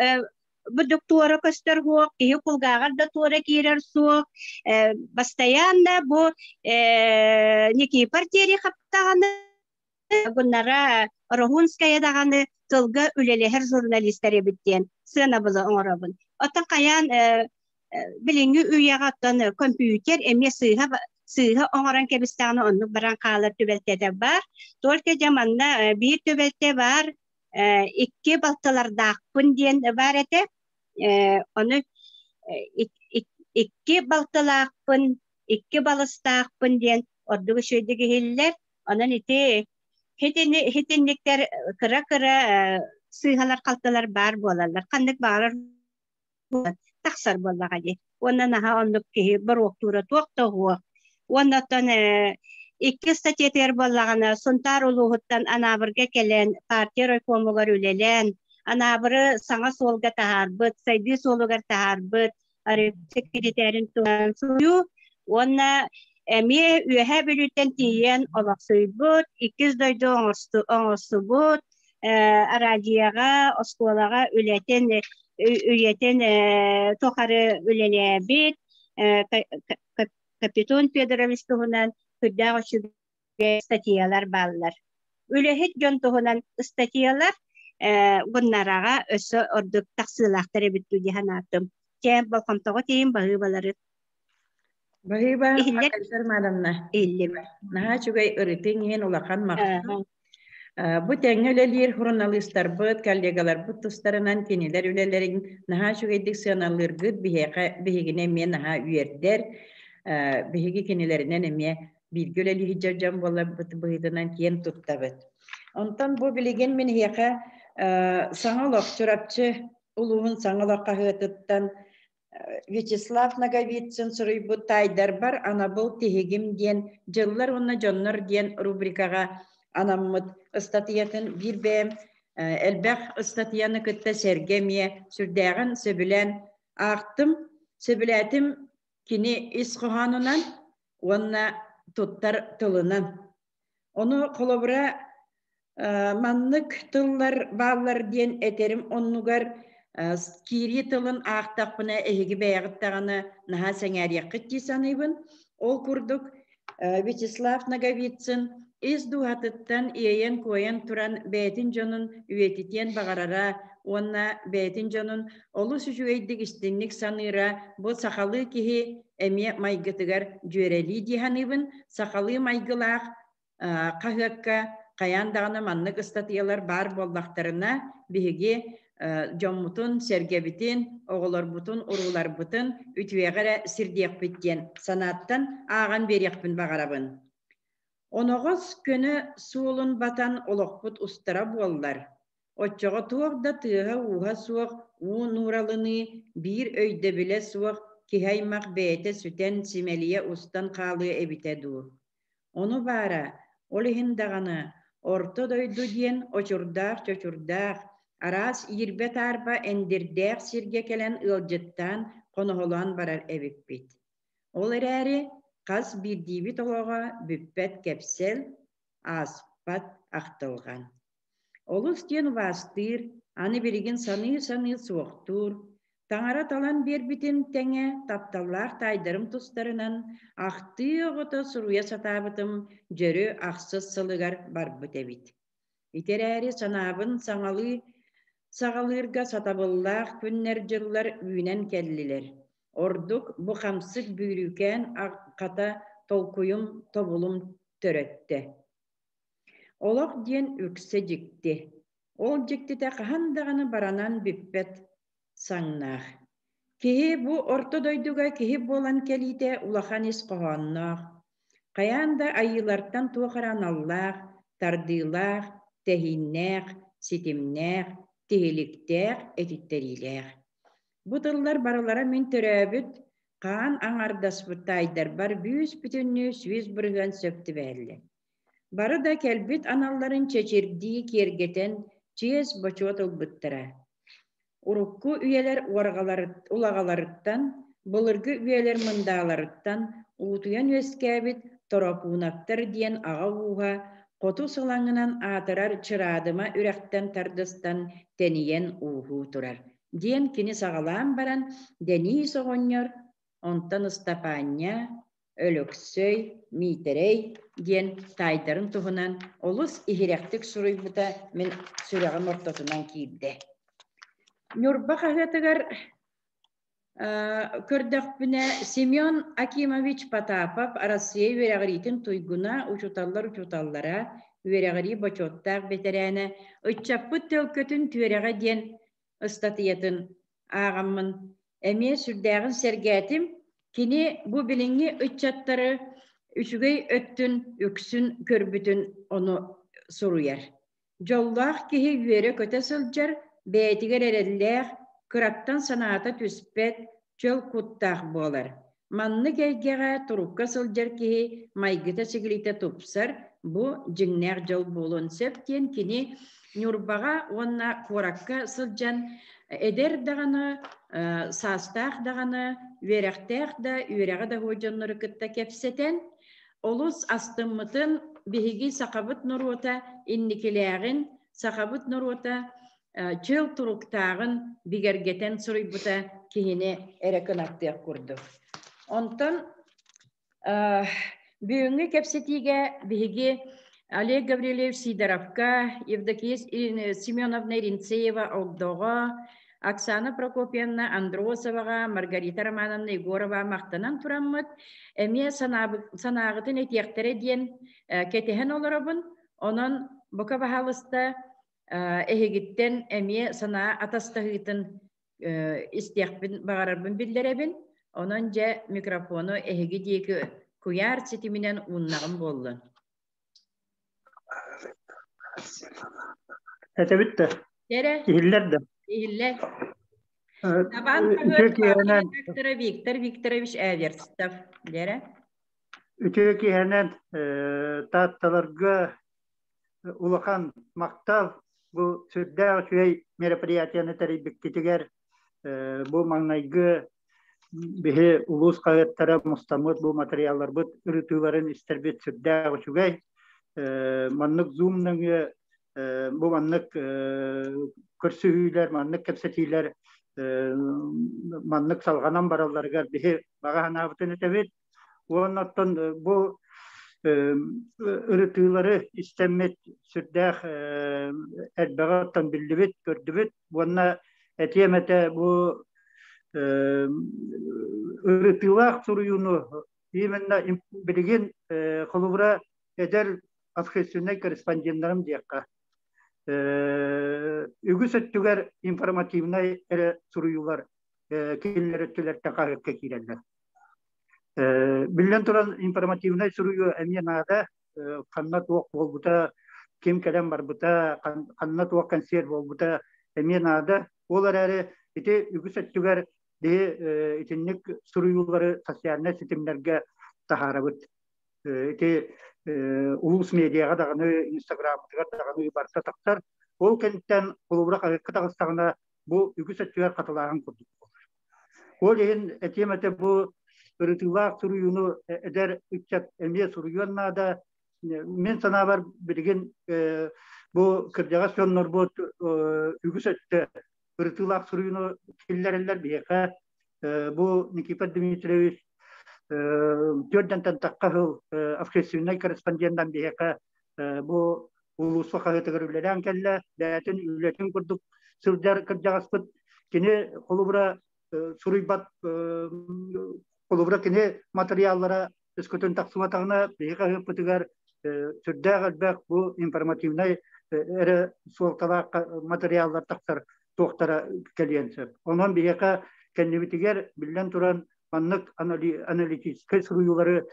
E: бурдук туора көстөр суох, киһи кулгааҕар да туора киирэр суох. Бастайаан да бу Никифор Терехов даҕаны Гуннара Ороһуунская даҕаны тылга үлэлэһэр журналистар эбит диэн сыанабылы оҥоробун. Оттон хайаан билиҥҥи үйэҕэ оттон компьютер эмиэ сыыһа сыыһа оҥорон кэбистэҕинэ оннук баран хаалар түбэлтэтэ баар. Только дьэ манна биир түбэлтэ баар икки балтылардаахпын диэн баар этэ. Ону икки балтылаахпын, икки балыстаахпын диэн ордук үчүгэйдик иһиллэр. Онон ити хитинниктэр кыра-кыра сыыһалар-халтылар баар буолаллар. Ханнык баҕарар тахсар буоллаҕа дии. Уонна наһаа оннук киһи боруоктуура туох да уһуох. Уонна оттон икки ыстатыйатыгар буоллаҕына Сунтаар улууһуттан Анаабырга кэлэн партия райкомугар үлэлээн Анаабыры саҥа суолга таһаарбыт, сайдыы суолугар таһаарбыт секретарин туһунан суруйуу уонна эмиэ Үөһээ Бүлүүттэн тиийэн олохсуйбут, иккис дойду оҥостубут, араадьыйаҕа, оскуолаҕа үлэтин үйэтин тухары үлэлээбит Капитон Федорович туһунан сүрдээх үчүгэй ыстатыйалар бааллар. Үлэһит дьон туһунан ыстатыйалар Гуннараҕа өссө ордук тахсыылаахтар эбит дуу дии санаатым. Чэ, болҕомтоҕо тиийин баһыыбалары.
A: Баһыыба,
E: Иһиллэр
A: Айсар Мадамна.
E: иһиллим.
A: Наһаа үчүгэй ырытыҥ иһин улахан махтал. Бу тэҥҥэ үлэлиир суруналыыстарбыт, коллегаларбыт тустарынан кинилэр үлэлэрин наһаа үчүгэйдик сыаналыыргыт биһиэхэ биһигини эмиэ наһаа үөрдэр. Биһиги кинилэринэн эмиэ бииргэ үлэлии сылдьар дьон буоларбыт быһыытынан киэн туттабыт. Онтон бу билигин мин эһиэхэ Саҥа олох Чурапчы улууһун Саҥа олох хаһыатыттан Вячеслав Ноговицын суруйбут «Таайдарбар анабыл тиһигим» диэн «Дьыллар уонна дьоннор» диэн рубрикаҕа анаммыт ыстатыйатын биир бэйэм элбэх ыстатыйаны кытта сэргэ эмиэ сүрдээҕин сөбүлээн аахтым. Сөбүлээтим кини ис хоһоонунан уонна туттар тылынан. Ону холобура маннык тыллар бааллар диэн этэрим оннугар Киирии тылын аахтахпына эһиги бэйэҕит даҕаны наһаа сэҥээриэххит дии саныыбын. Ол курдук Вячеслав Ноговицын ис дууһатыттан иэйэн-куойан туран бэйэтин дьонун үйэтитиэн баҕарара уонна бэйэтин дьонун олус үчүгэйдик истинник саныыра бу сахалыы киһи эмиэ майгытыгар дьүөрэлии дии саныыбын. Сахалыы майгылаах хаһыакка хайаан даҕаны маннык ыстатыйалар баар буоллахтарына, биһиги дьоммутун, сэргэбитин, оҕолорбутун, урууларбытын үтүөҕэ эрэ сирдиэхпит диэн санааттан ааҕан биэриэхпин баҕарабын. Оноҕос көнө суолун батан олохпут устара буоллар, оччоҕо туох да тыаһа-ууһа суох уу нууралыныы биир өйдөбүлэ суох киһи аймах бэйэтэ сүтэн симэлийэ устан хаалыа эбитэ дуу. Ону баара, ол иһин даҕаны Орто дойду диэн очурдаах-чочурдаах, араас иирбэ-таарба эндирдээх сиргэ кэлэн ыалдьыттаан, хоноһолоон барар эбиппит. Ол эрээри хас биирдиибит олоҕо бүппэт кэпсэл, ааспат ахтылҕан. Олус диэн убаастыыр, аны билигин саныы-саныы суохтуур, таҥара талан биэрбитин тэҥэ тапталлаах таайдарым тустарынан ахтыы оҕото суруйа сатаабытым дьөрү ахсыс сылыгар барбыт эбит. Ити эрээри санаабын саҥалыы саҕалыырга сатабыллаах күннэр-дьыллар үүнэн кэллилэр. Ордук бу хамсык бүүрүүкээн хата толкуйум тобулум төрөттө. Олох диэн үксэ дьикти. Ол дьиктитэ хаһан даҕаны баранан бүппэт саҥнаах. Киһи бу орто дойдуга киһи буолан кэлиитэ улахан ис хоһоонноох. Хайаан да айыылартан туох эрэ аналлаах, тардыылаах, тэһииннээх, ситимнээх, тиһиликтээх, этиттэриилээх. Бу тыллар барылара мин төрөөбүт хаан аҥардаспыт таайдарбар бүүс-бүтүннүү 100% сөп түбэһэллэр. Бары да кэлбит аналларын чэчирдии киэргэтэн, чиэс-бочуот ылбыттара. Урукку үйэлэр улаҕаларыттан, былыргы үйэлэр мындааларыттан уутуйан үөскээбит Торопуунаптар диэн аҕа ууһа хоту сылаҥынан аатырар Чыраадыма үрэхтэн тардыстан тэнийэн ууһуу турар, диэн кини саҕалаан баран Дэниис оҕонньор, онтон Ыстапаанньа, Өлөксөй, Миитэрэй диэн таайдарын туһунан олус иһирэхтик суруйбута мин сүрэҕим ортотунан киирдэ. Ньурба хаһыатыгар көрдөхпүнэ Семен Акимович Потапов Арассыыйа үөрэҕириитин туйгуна, учууталлар учууталлара, үөрэҕирии бочуоттаах бэтэрээнэ, ыччаппыт төлкөтүн түөрэҕэ диэн ыстатыйатын ааҕаммын эмиэ сүрдээҕин сэргээтим. Кини бу билиҥҥи ыччаттары үчүгэй өттүн үксүн көрбүтүн ону суруйар. Дьоллоох киһи үөрэ-көтө сылдьар, бэйэтигэр эрэллээх, кыраттан санаата түспэт, чөл куттаах буолар. Маннык эйгэҕэ турукка сылдьар киһи майгыта-сигилитэ тупсар, бу дьиҥнээх дьол буолуон сөп диэн кини Ньурбаҕа уонна куоракка сылдьан эдэр даҕаны, саастаах даҕаны, үөрэхтээх да, үөрэҕэ да суох дьоннору кытта кэпсэтэн, олус астыммытын биһиги сахабыт норуота инникилээҕин, сахабыт норуота чөл туруктааҕын бигэргэтэн суруйбута киһини эрэ кынаттыах курдук. Онтон бүгүҥҥү кэпсэтиигэ биһиги Олег Гаврильевич Сидоровка, Евдокия Семеновна Иринцеева Огдоҕо, Оксана Прокопьевна Андросоваҕа, Маргарита Романовна Егорова махтанан тураммыт, эмиэ санааҕытын этиэхтэрэ диэн кэтэһэн олоробун. Онон бука баһаалыста эһигиттэн эмиэ санаа атастаһыытын истиэхпин баҕарарбын биллэрэбин. Онон дьэ микрофону эһиги диэки куйаар ситиминэн ууннаҕым буоллун.
F: Этэбит да.
A: Эрэ.
F: Иһиллэр да.
A: Иһиллэр. Табан хаһыат редактора Виктор Викторович Эверстов. Дэрэ.
F: Үтүө киһинэн таатталарга улахан махтал бу сүрдээх үчүгэй мероприятияны тэрийбиккитигэр бу маҥнайгы биһи улуус хаһыаттара мустаммыт бу материалларбыт ырытыыларын истэрбит сүрдээх үчүгэй маннык зум нөҥүө бу маннык Көрсүһүүлэр, маннык кэпсэтиилэр маннык салҕанан баралларыгар биһи баҕа санаабытын этэбит. Уонна оттон бу ырытыылары истэммит сүрдээх элбэҕи оттон биллибит, көрдүбүт. Уонна этиэм этэ бу ырытыылаах суруйууну именно билигин холобура эдэр общественнай корреспонденнарым диэххэ үгүс өттүгэр информативнай эрэ суруйуулар кинилэр өттүлэртэн хаһыакка киирэллэр. Биллэн туран, информативнай суруйуу эмиэ наада. Ханна туох буолбута, ким кэлэн барбыта, ханна туох концерт буолбута эмиэ наада. Ол эрээри ити үгүс өттүгэр биһи итинник суруйуулары социальнай ситимнэргэ таһаарабыт. Ити улуус медиаҕа даҕаны, инстаграммытыгар даҕаны барыта тахсар. Ол кэнниттэн холобура хаһыакка таҕыстаҕына бу үгүс өттүгэр хатылааһын курдук буолар. Ол иһин этиэм этэ бу ырытыылаах суруйууну эдэр ыччат эмиэ суруйуон наада. Мин санаабар билигин бу кырдьаҕас дьоннорбут үгүс өттө ырытыылаах суруйууну киллэрэллэр биһиэхэ. Бу Никифор Дмитриевич түөрдэнтэн тахха сыл общественнай корреспонденттан биһиэхэ бу улууска хаһыатыгар үлэлээн кэллэ. Бэйэтин үлэтин курдук сылдьар кырдьаҕаспыт. Кини холобура суруйбат холобура кини матырыйааллара өскөтүн тахсыбатаҕына биһиги хаһыаппытыгар сүрдээх элбэх бу информативнай эрэ суолталаах матырыйааллар тахсар туохтара кэлиэн сөп. Онон биһиэхэ кэннибитигэр биллэн туран маннык аналитическай суруйуулары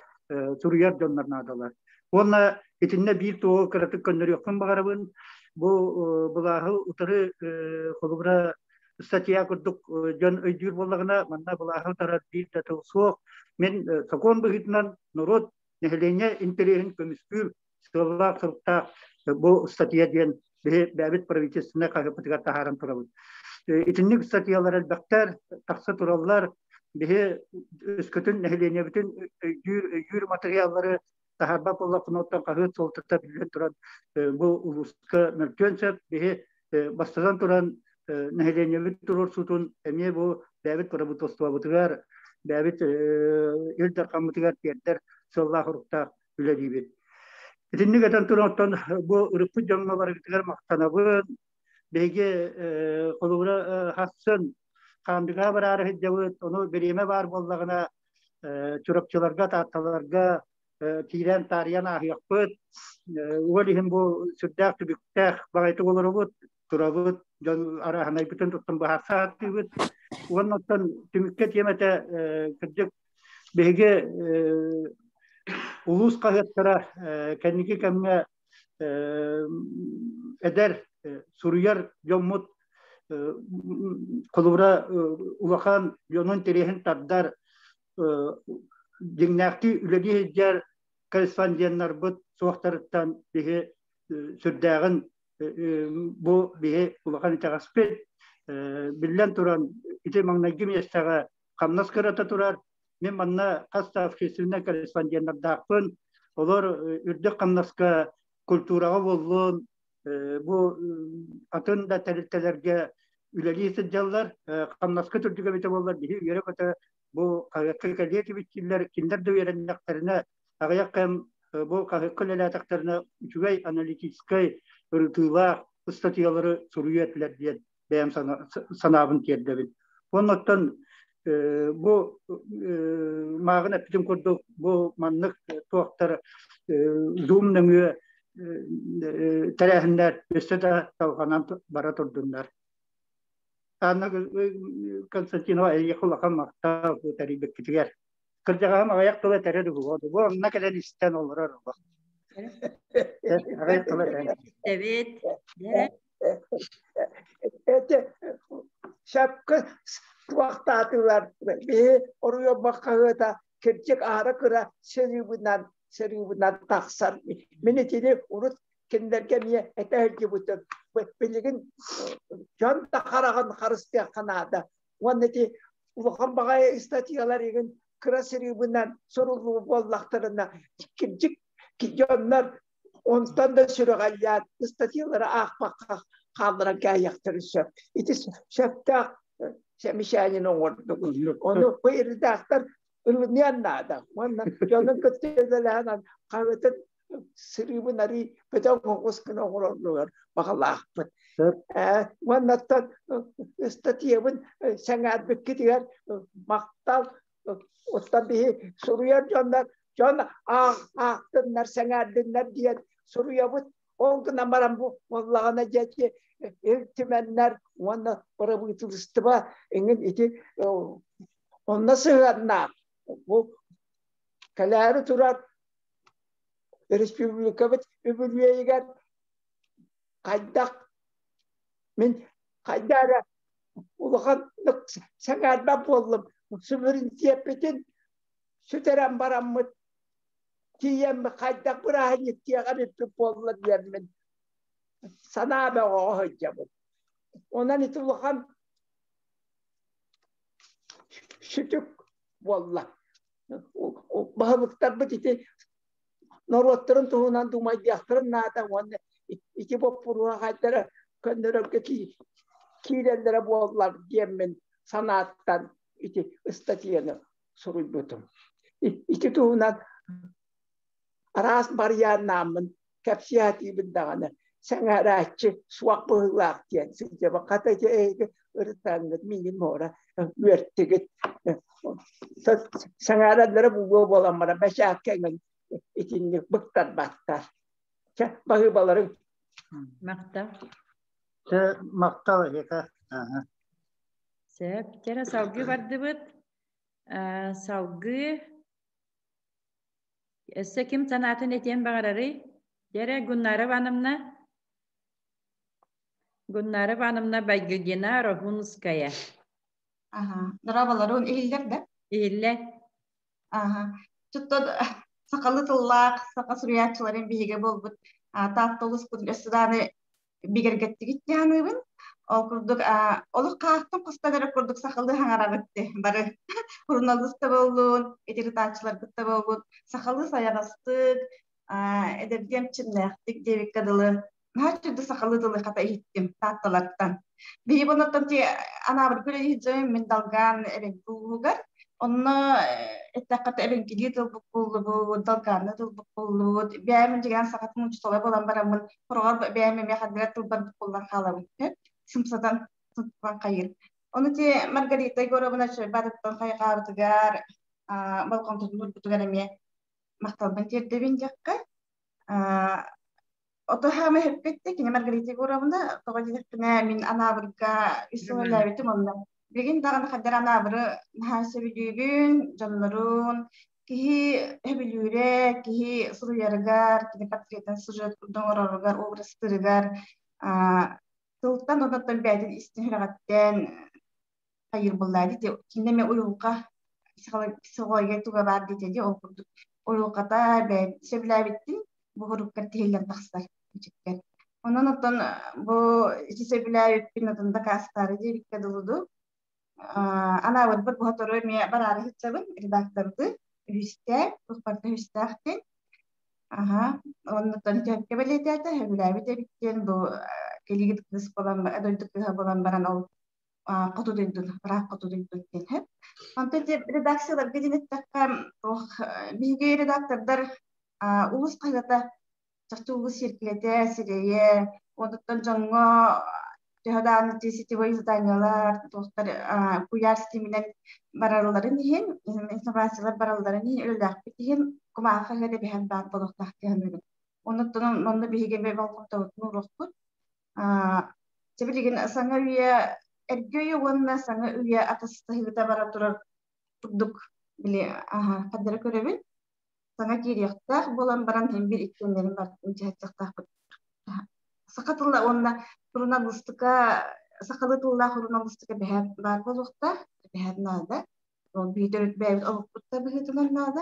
F: суруйар дьоннор наадалар. Уонна итиннэ биир туоҕу кыратык көннөрүөхпүн баҕарабын. Бу былааһы утары холобура статья курдук дьон өйдүүр буоллаҕына, манна былааһы утарар биир да тыл суох. Мин сокуон быһыытынан норуот нэһилиэнньэ интэриэһин көмүскүүр сыаллаах-соруктаах бу статья диэн биһи бэйэбит правительственнай хаһыаппытыгар таһааран турабыт. Итинник статьялар элбэхтэр, тахса тураллар. Биһи өскөтүн нэһилиэнньэбитин өйдүүр, өйүүр матырыйааллары таһаарбат буоллахпына, оттон хаһыат суолтата биллэн туран бу улууска мөлтүөн сөп. Биһи бастатан туран нэһилиэнньэбит туруорсуутун эмиэ бу бэйэбит правительствобытыгар, бэйэбит Ил Дархаммытыгар тиэрдэр сыаллаах-соруктаах үлэлиибит. Итинник этэн туран оттон бу ырыппыт дьоҥҥо барыгытыгар махтанабын. Биһиги холобура хассын Хаандыгаа бараары сылдьабыт, ону бириэмэ баар буоллаҕына Чурапчыларга, Таатталарга киирэн таарыйан ааһыахпыт. Ол иһин бу сүрдээх түбүктээх баҕайытык олоробут, турабыт, дьон арааһынайбытын туттан быһаарса сатыыбыт. Уонна оттон түмүккэ тиэмэтэ кырдьык биһиги улуус хаһыаттара кэнники кэмҥэ эдэр суруйар дьоммут холобура улахан дьонун интэриэһин тардар дьиҥнээхтии үлэлии сылдьар корреспонденнарбыт суохтарыттан биһи сүрдээҕин бу биһи улахан итэҕэспит. Биллэн туран ити маҥнайгы миэстэҕэ хамнас кырата турар. Мин манна хас да общественнай корреспонденнардаахпын. Олор үрдүк хамнаска культураҕа буоллун, бу атын да тэрилтэлэргэ үлэлии сылдьаллар. Хамнаска үрдүк эбитэ буоллар биһи үөрэ-көтө бу хаһыакка кэлиэ этибит кинилэр, кинилэр да үөрэннэхтэринэ аҕыйах кэм бу хаһыакка үлэлээтэхтэринэ үчүгэй аналитическай ырытыылаах ыстатыйалары суруйуо этилэр диэн бэйэм санаабын тиэрдэбин. Оннуттан бу мааҕын эппитим курдук бу маннык туохтар Zoom нөҥүө тэрээһиннэр өссө да салҕанан бара турдуннар. Анна Константинова эйиэхэ улахан махтал бу тэрийбиккитигэр. Кырдьаҕаһым аҕыйах тыл этэрэ дугуо, бу онно кэлэн истэн олорор. Аҕыйах тыл этэрэ.
A: Эбит.
G: Эти шапка туохтаатылар. Биһи оруйобах хаһыата кирдьик аара кыра сырыыбынан сырыыбынан тахсар. Мин итини урут кинилэргэ эмиэ этэ сылдьыбытым. Билигин дьон да хараҕын харыстыахха наада. Уонна ити улахан баҕайы ыстатыйалар игин кыра сырыыбынан суруллуу буоллахтарына кирдьик дьоннор онтон да сүрэҕэллээн ыстатыйалары аахпакка хаалларан кээһиэхтэрин сөп. Ити сөптөөх сэмишээнин оҥордук. Ону бу редактор ылыныан наада. Уонна дьонун кытта үлэлэһэн хаһыатын сырыыбын арый бөдөҥ оҕус гына оҥороллоругар баҕалаахпыт. Уоннаттан ыстатыйабын сэҥээрбиккитигэр махтал. Оттон биһи суруйар дьоннор дьон аахтыннар, сэҥээрдиннэр диэн суруйабыт. Ол гынан баран бу буоллаҕына дьэ Ил Түмэннэр уонна бырабыыталыстыба эҥин ити онно сыһыаннаах бу кэлээри турар республикабыт үбүлүөйүгэр хайдах мин хайда эрэ улаханнык сэҥээрбэт буоллум суверенитеппитин сүтэрэн бараммыт тиийэммит хайдах бырааһынньыктыах эбиппит буолла диэммин санаа бөҕөҕө сылдьабын. Онон ити улахан сүтүк буолла. Баһылыктарбыт ити норуоттарын туһунан думайдыахтарын наада уонна ити боппуруоһа хайдара көннөрөргө киирэллэрэ буоллар диэммин санааттан ити ыстатыйаны суруйбутум. Ити туһунан араас барыйааннааммын кэпсээтиибин даҕаны сэҥээрээччи суох быһыылаах диэн сылдьабын. Хата ити эһиги ырытаҥҥыт миигин муора үөртүгүт. Сэҥээрэллэрэ буолуо буолан баран бэчээккэ эҥин итинник быктарбаттар. Чэ, баһыыбаларыҥ.
A: Махтал.
F: Чэ, махтал эһиэхэ.
A: Сөп. Чэ, салгыы бардыбыт. Салгыы Өссө ким санаатын этиэн баҕарарый? Дьэрэ Гуннара Ивановна. Гуннара Ивановна Байгыгина Рогунская.
H: Аха. Дорооболорун иһиллэр да?
A: Иһиллэр.
H: Аха. Чуттан сахалы тыллаах саха суруйааччыларын биһигэ буолбут Таатта улууспутун өссө даҕаны бигэргэттигит дии саныыбын. Ол курдук олох хаахтан хостон эрэ курдук сахалыы хаҥарабыт бары суруналыыс да буоллун, итиритааччыларбыт да буоллун, сахалыы сайаҕастык, эдэрдии эмчиннээхтик диэбиккэ дылы наһаа үчүгэй сахалыы тылы хата иһиттим Таатталартан. Биһиги оннуттан ти анаабыргы үлэлиир мин Далгаан эбэҥки улууһугар. Онно эттэххэ эбэҥкилии тылбыт буллубут, Далгаанны тылбыт буллубут. Бэйэм дьиҥэн сахатын учуутала буолан бараммын, хороҕор бэйэм эмиэ ханнык тылбар буккуллан хаалабын. Сымсатан, сымсатан хайыр. Ону ти Маргарита Егоровна барыттан хайҕаабытыгар, болҕомтотун уурбутугар эмиэ махталбын тиэрдэбин диэххэ. Ото хаама эппитти кини Маргарита Егоровна тоҕо диэтэхпинэ мин Анаабырга үс сыл үлэлээбитим онно. Билигин даҕаны хайдах Анаабыры наһаа сөбүлүүбүн, дьоннорун, киһи сөбүлүүрэ, киһи суруйарыгар, кини портретын сюжет курдук оҥороругар, образтыырыгар тылтан оннуттан бэйэтин истин сүрэҕиттэн хайыыр буоллаа дии кинини эмиэ уйулҕа психология туга баар диэтэ дии ол курдук уйулҕата бэйэм сөбүлээбиттин бу хуруккар тиһиллэн тахсар бичиккэр онон оттон бу ити сөбүлээбиппин отон дакаастаары диэбиккэ дылы анаабырбыт бу сотору эмиэ бараары сылдьабын редакторды үһүстээх туспарта үһүстээхтин аха оннуттан сөпкө бэлиэтээтэ сөбүлээбит эбиттиэн бу кэлигит кыыс буолан дойду кыыһа буолан баран ол хоту дойдун, ыраах хоту дойдун диэн һэ. Онтон редакцияларга диэн эттэххэ, туох биһиги редактордар улус хаһыата чахчы улус сиэркилэтэ, сирэйэ, онтон дьоҥҥо төһө даҕаны сетевой изданиелар, туохтар куйаар ситиминэн баралларын иһин, информациялар баралларын иһин, үлэлээхпит иһин кумааҕы хаһыат эбиһэн баар буолуохтаах дии саныыбын. Оннуттан онно биһиги эмиэ болҕомтобутун ууруохпут. Чэ билигин саҥа үйэ эргэ үйэ уонна саҥа үйэ атастаһыыта бара турар курдук били хардары көрөбүн. Саҥа киириэхтээх буолан баран син биир иккиэннэрин барытын дьаһайсыахтаахпыт. Саха тыла уонна суруналыыстыка сахалыы тыллаах суруналыыстыка бэһээт баар буолуохтаах, бэһээт наада. Ол биир төрүт бэйэбит олохпут да быһыытынан наада.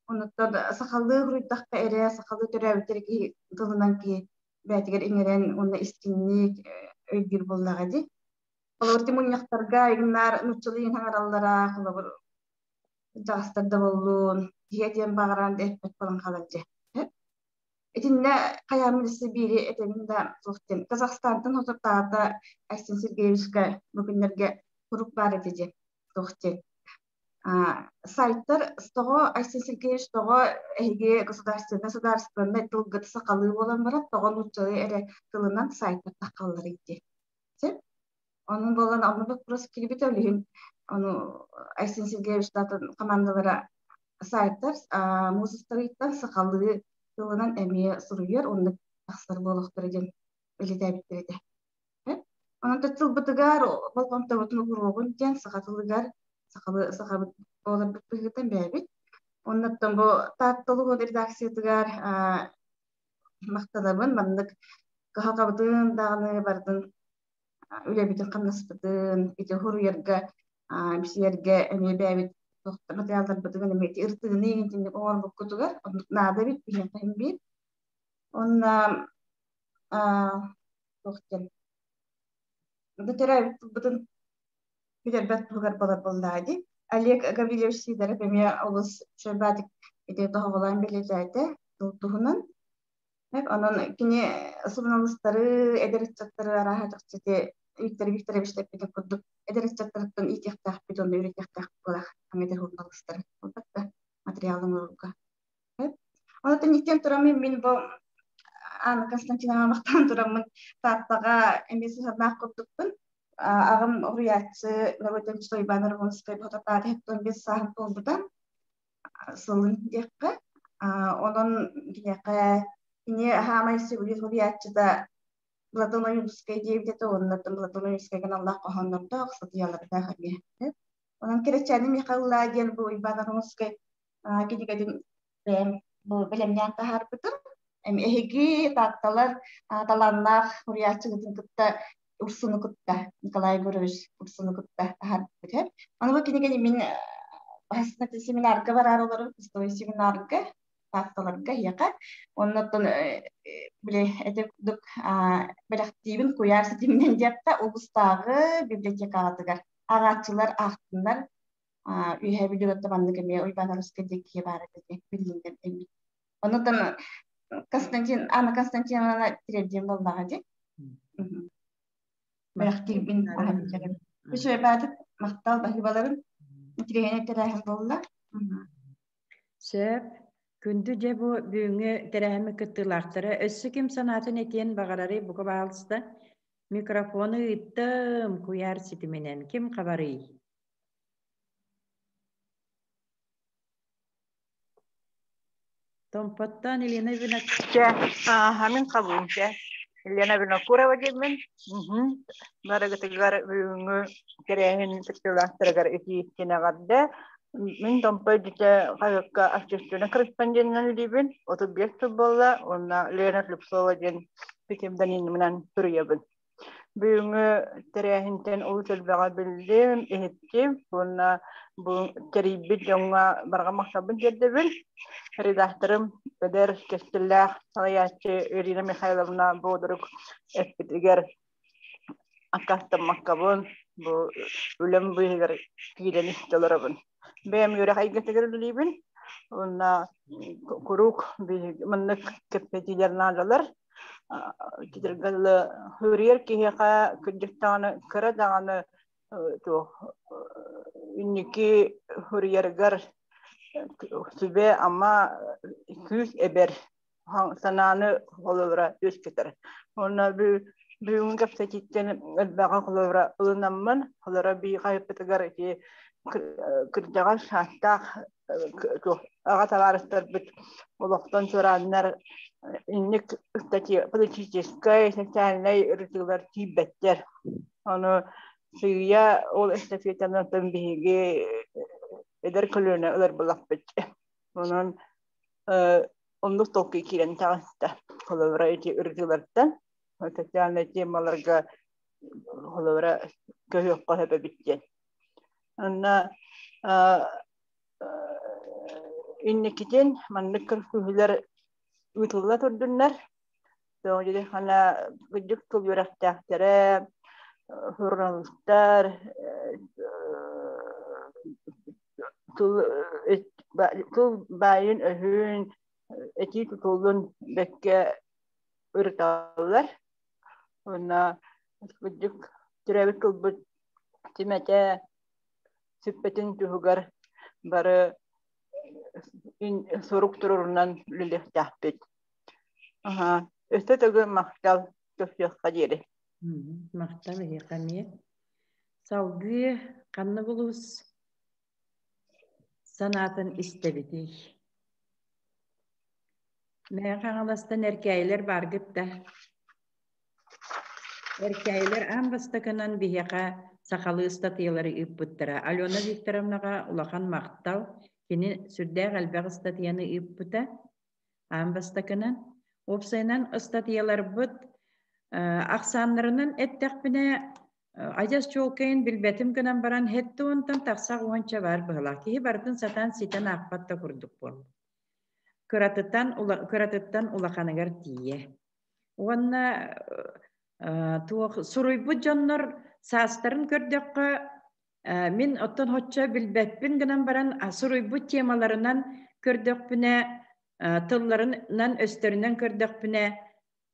H: Онуттан сахалыы суруйдахха эрэ, сахалыы төрөөбүттэр киһи тылынан киһи бэйэтигэр иҥэрэн уонна истиҥник өйдүүр буоллаҕа дии. Холобур, ти мунньахтарга игнаар нууччалыы саҥараллара, холобур, дьаҕастар да буоллун, киһи этиэн баҕаран эппэт буолан хаалар дьэ. Итиннэ хайааммын өссө биири этэбин да суох диэн. Казахстантан отуртаата Айсен Сергеевичка бу күннэргэ курук баар этэ диэн суох диэн. Сайттар тоҕо Айсен Сергеевич тоҕо эһиги государственнай судаарыстыбаннай тылгыт сахалыы буолан баран тоҕо нууччалыы эрэ тылынан сайтар таххалларый диэн. Онон буолан онно вопрос киирбитэ ол иһин ону Айсен Сергеевич командалара сайттар муусустарыттан сахалыы тылынан эмиэ суруйар оннук тахсар буолуохтара диэн бэлиэтээбиттэр этэ. Онон тылбытыгар болҕомтобутун угуруоҕун диэн саха тылыгар сахалы сахабыт буоларбыт быһыытынан бэйэбит. Оннуттан бу Таатта улууһун редакциятыгар махтанабын маннык кыһалҕабытын даҕаны барытын үлэбитин-хамнаспытын ити суруйарга бисийэргэ эмиэ бэйэбит материалларбытыгар эмиэ ити ырытыыны итинник оҥорбуккутугар оннук наада эбит биһиэхэ иһин биир. Уонна туох диэн бу төрөөбүт тылбытын бүтэрбэт туһугар буолар буоллаҕа дии. Олег Гаврильевич Сидоров эмиэ олус үчүгэйдик ити тоһоҕолоон бэлиэтээтэ тыл туһунан. Онон кини суруналыыстары, эдэр ыччаттары арааһа чахчы ити Виктор Викторович эппитин курдук эдэр ыччаттарыттан иитиэхтээхпит уонна үөрэтиэхтээхпит буолар эдэр суруналыыстары буолбат да материалын оҥорорго. Онон иккиэн тураммын мин бу Анна Константиновна махтаан тураммын Тааттаҕа эмиэ сыһыаннаах курдукпун. Аҕам уһуйааччы норуотун Иван Рогонскай Ботатаат 75 сааһын туолбута сылын диэххэ. Онон киниэхэ кини хаамай сөбүлүүр суруйааччыта Платон Ойуунускай диэбит этэ уонна Платон Ойуунускайга аналлаах хоһооннордоох, сатыйалардаах эмиэ. Онон Кэрэчээни Михаила диэн бу Иван Рогонскай кинигэтин бэйэм бу бэлэмнээн таһаарбытым. Эһиги таатталар талааннаах суруйааччыгытын кытта Урсуну кытта Николай Егорович Урсуну кытта таһаарбыт. Аны бу кинигэни мин семинарга бараар олорор кустовой семинарга таатталарга эһиэхэ. Оннуттан били эти курдук бэлэхтиибин куйаар ситиминэн диэххэ улуустааҕы библиотекаҕытыгар ааҕааччылар аахтыннар Үөһээ Бүлүүгэ маннык эмиэ Уйбаан Арыска диэн киһи баар этэ диэн биллиннэр эмиэ. Онутан Константин Анна Константиновна тириэрдиэн буоллаҕа дии. Бэлэхтиирбин аһан Үчүгэй баатык махтал баһыыбаларын интириэһинэй тэрээһин буолла.
A: Сөп. Күндү дьэ бу бүгүҥҥү тэрээһиммит кыттыылаахтара өссө ким санаатын этиэн баҕарарый бука баалыста микрофону ыыттым куйаар ситиминэн ким хабарый? Томпоттон Елена
I: Чэ, ааһа мин хабыым чэ. Елена Винокурова диэммин. Барыгытыгар бүгүҥҥү тэрээһин кыттыылаахтарыгар итии эҕэрдэ. Мин Томпо дьитэ хаһыакка общественнай корреспонденынан үлэлиибин. 35 сыл буолла уонна Лена Слепцова диэн псевдонимынан суруйабын. Бүгүҥҥү тэрээһинтэн олус элбэҕи биллим, иһиттим уонна бу тэрийбит дьоҥҥо барҕа махталбын тиэрдэбин. Редакторым эдэр кэскиллээх салайааччы Ирина Михайловна Бодорук эппитигэр аккаастаммаккабын, бу үлэм быыһыгар киирэн истэ олоробун. Бэйэм үөрэх эйгэтигэр үлэлиибин уонна куруук маннык кэпсэтиилэр наадалар. Кытыргалы хөрүйэр киһиэхэ кырдьык даҕаны кыра даҕаны туох инники хөрүйэргэр сүбэ-ама күүс эбэр санааны холобура үөскэтэр. Уонна бүгүҥҥү кэпсэтииттэн элбэҕи холобура ылынаммын, холобура бии хайыппытыгар ити кырдьаҕас саастаах аҕа табаарыстарбыт олохтон туорааннар инник политическай, социальнай ырытыылар тиийбэттэр. Ону сыыйа ол эстафетаны биһиги эдэр көлүөнэ ылар булахпыт. Онон оннук толкуй киирэн таҕыста. Холобура ити ырытыылартан социальнай темаларга холобура көһүөххэ сөп эбит диэн. Онно инникитин маннык көрсүһүүлэр ыытылла турдуннар. Хана кырдьык тыл үөрэхтээхтэрэ, суруналыыстар, тыл баайын өһүн, Этии тутулун бэккэ ырыталлар. Уонна кырдьык төрөөбүт тылбыт түмэтэ сүппэтин туһугар бары сурук турурунан үлэлиэхтээхпит. Өссө төгүл махтал көрсүөххэ диэри.
A: Махтал эһиэхэ эмиэ. Салгыы ханнык улуус санаатын истэбитий? Мэҥэ Хаҥаластан эркээйилэр бааргыт да? Эркээйилэр аан бастакынан биһиэхэ сахалыы ыстатыйалары ыыппыттара. Алена Викторовнаҕа улахан махтал. Кини сүрдээх элбэх ыстатыйаны ыыппыта. Аан бастакынан. Уопсайынан ыстатыйаларбыт ахсааннарынан эттэхпинэ, адьас чуолкайын билбэтим гынан баран, һэттэ уонтан тахса уонча баар быһыылаах. Киһи барытын сатаан ситэн аахпат да курдук буолла. Кыратыттан, кыратыттан улаханыгар тиийэ. Уонна туох суруйбут дьоннор саастарын көрдөххө, мин оттон хоччо билбэппин гынан баран суруйбут темаларынан көрдөхпүнэ, тылларынан өстөрүнэн көрдөхпүнэ,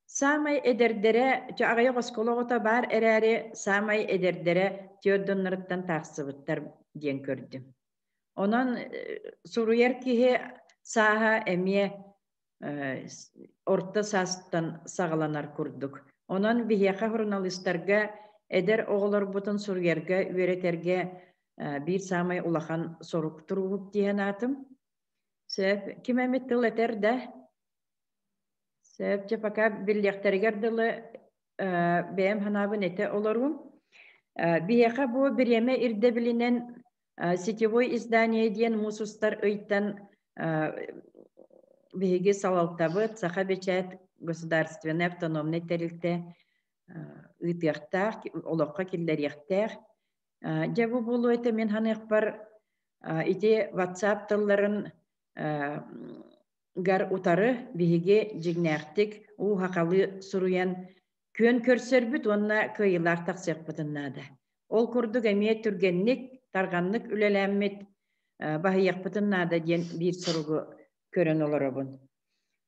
A: саамай эдэрдэрэ, аҕыйах оскуола оҕото баар эрээри, саамай эдэрдэрэ түөрт тахсыбыттар диэн көрдүм. Онон суруйар киһи сааһа эмиэ орто саастан саҕаланар курдук. Онон биһиэхэ суруналыыстарга эдэр оҕолорбутун суруйарга, үөрэтэргэ биир саамай улахан сорук туругук диэн аатым. Сөп, ким эмит тыл этэр да? Сөп, чэ пока биллиэхтэригэр дылы бэйэм санаабын этэ олоруум. Биһиэхэ бу бириэмэ ирдэбилинэн сетевой издание диэн муус устар ыйтан биһиги салалтабыт Саха бэчээт государственнай автономнай тэрилтэ ыытыахтаах, олоххо киллэриэхтээх. Дьэ бу буолуо этэ мин ханыахпар ити WhatsApp тылларын гар утары биһиги дьиҥнээхтик уу хахалыы суруйан күөн көрсөрбүт уонна кыайыылаах тахсыахпытын наада. Ол курдук эмиэ түргэнник, тарҕаннык үлэлээммит баһыйыахпытын наада диэн биир соругу көрөн олоробун.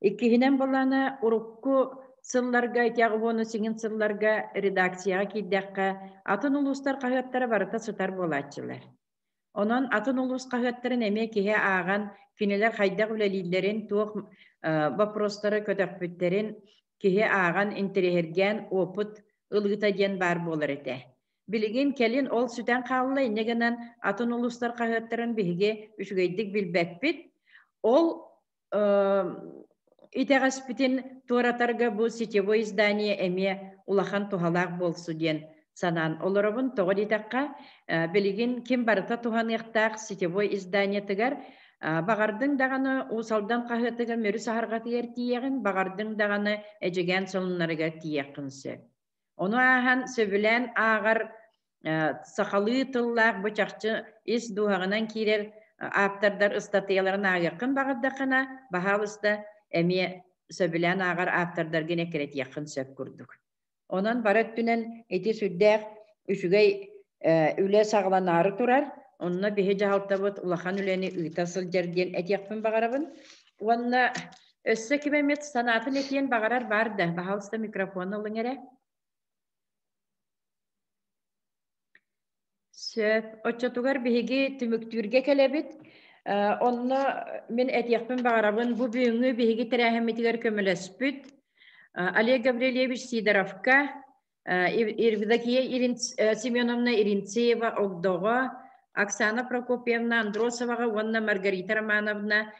A: Иккиһинэн былаана урукку сылларга, итиэҕи сиҥин сылларга редакцияҕа киирдэххэ, атын улуустар хаһыаттара барыта сытар буолааччылар. Онон атын улуус хаһыаттарын эмиэ киһи ааҕан, кинилэр хайдах үлэлииллэрин, туох вопростары көтөхпүттэрин киһи ааҕан, интэриэһиргээн опыт ылыыта диэн баар буолар этэ. Билигин кэлин ол сүтэн хаалла, инньэ гынан атын улуустар хаһыаттарын биһиги үчүгэйдик билбэппит. Ол итэҕэспитин туоратарга бу сетевой издание эмиэ улахан туһалаах буолсу диэн санаан олоробун. Тоҕо диэтэххэ, билигин ким барыта туһаныахтаах сетевой изданиетыгар баҕардыҥ даҕаны Уус Алдан хаһыатыгар Мүрү саһарҕатыгар тиийэҕин, баҕардыҥ даҕаны Эдьигээн сонуннарыгар тиийиэххин сөп. Ону ааһан сөбүлээн ааҕар сахалыы тыллаах бу чахчы ис дууһаҕынан киирэр ааптардар ыстатыйаларын ааҕыаххын баҕардаххына, баһаалыста эмиэ сөбүлээн ааҕар ааптардаргын эккирэтиэххин сөп курдук. Онон бары өттүнэн ити сүрдээх үчүгэй үлэ саҕаланаары турар. Онно биһи дьаһалтабыт улахан үлэни ыыта сылдьар диэн этиэхпин баҕарабын. Уонна өссө ким эмит санаатын этиэн баҕарар баар да, баһаалыста микрофон ылыҥ эрэ. Сөп. Оччотугар биһиги түмүктүүргэ кэлэбит. Онно мин этиэхпин баҕарабын, бу бүгүҥҥү биһиги тэрээһиммитигэр көмөлөспүт Олег Гаврильевич Сидоровка, Евдокия Семеновна Иринцеева Огдоҕо, Оксана Прокопьевна Андросоваҕа уонна Маргарита Романовна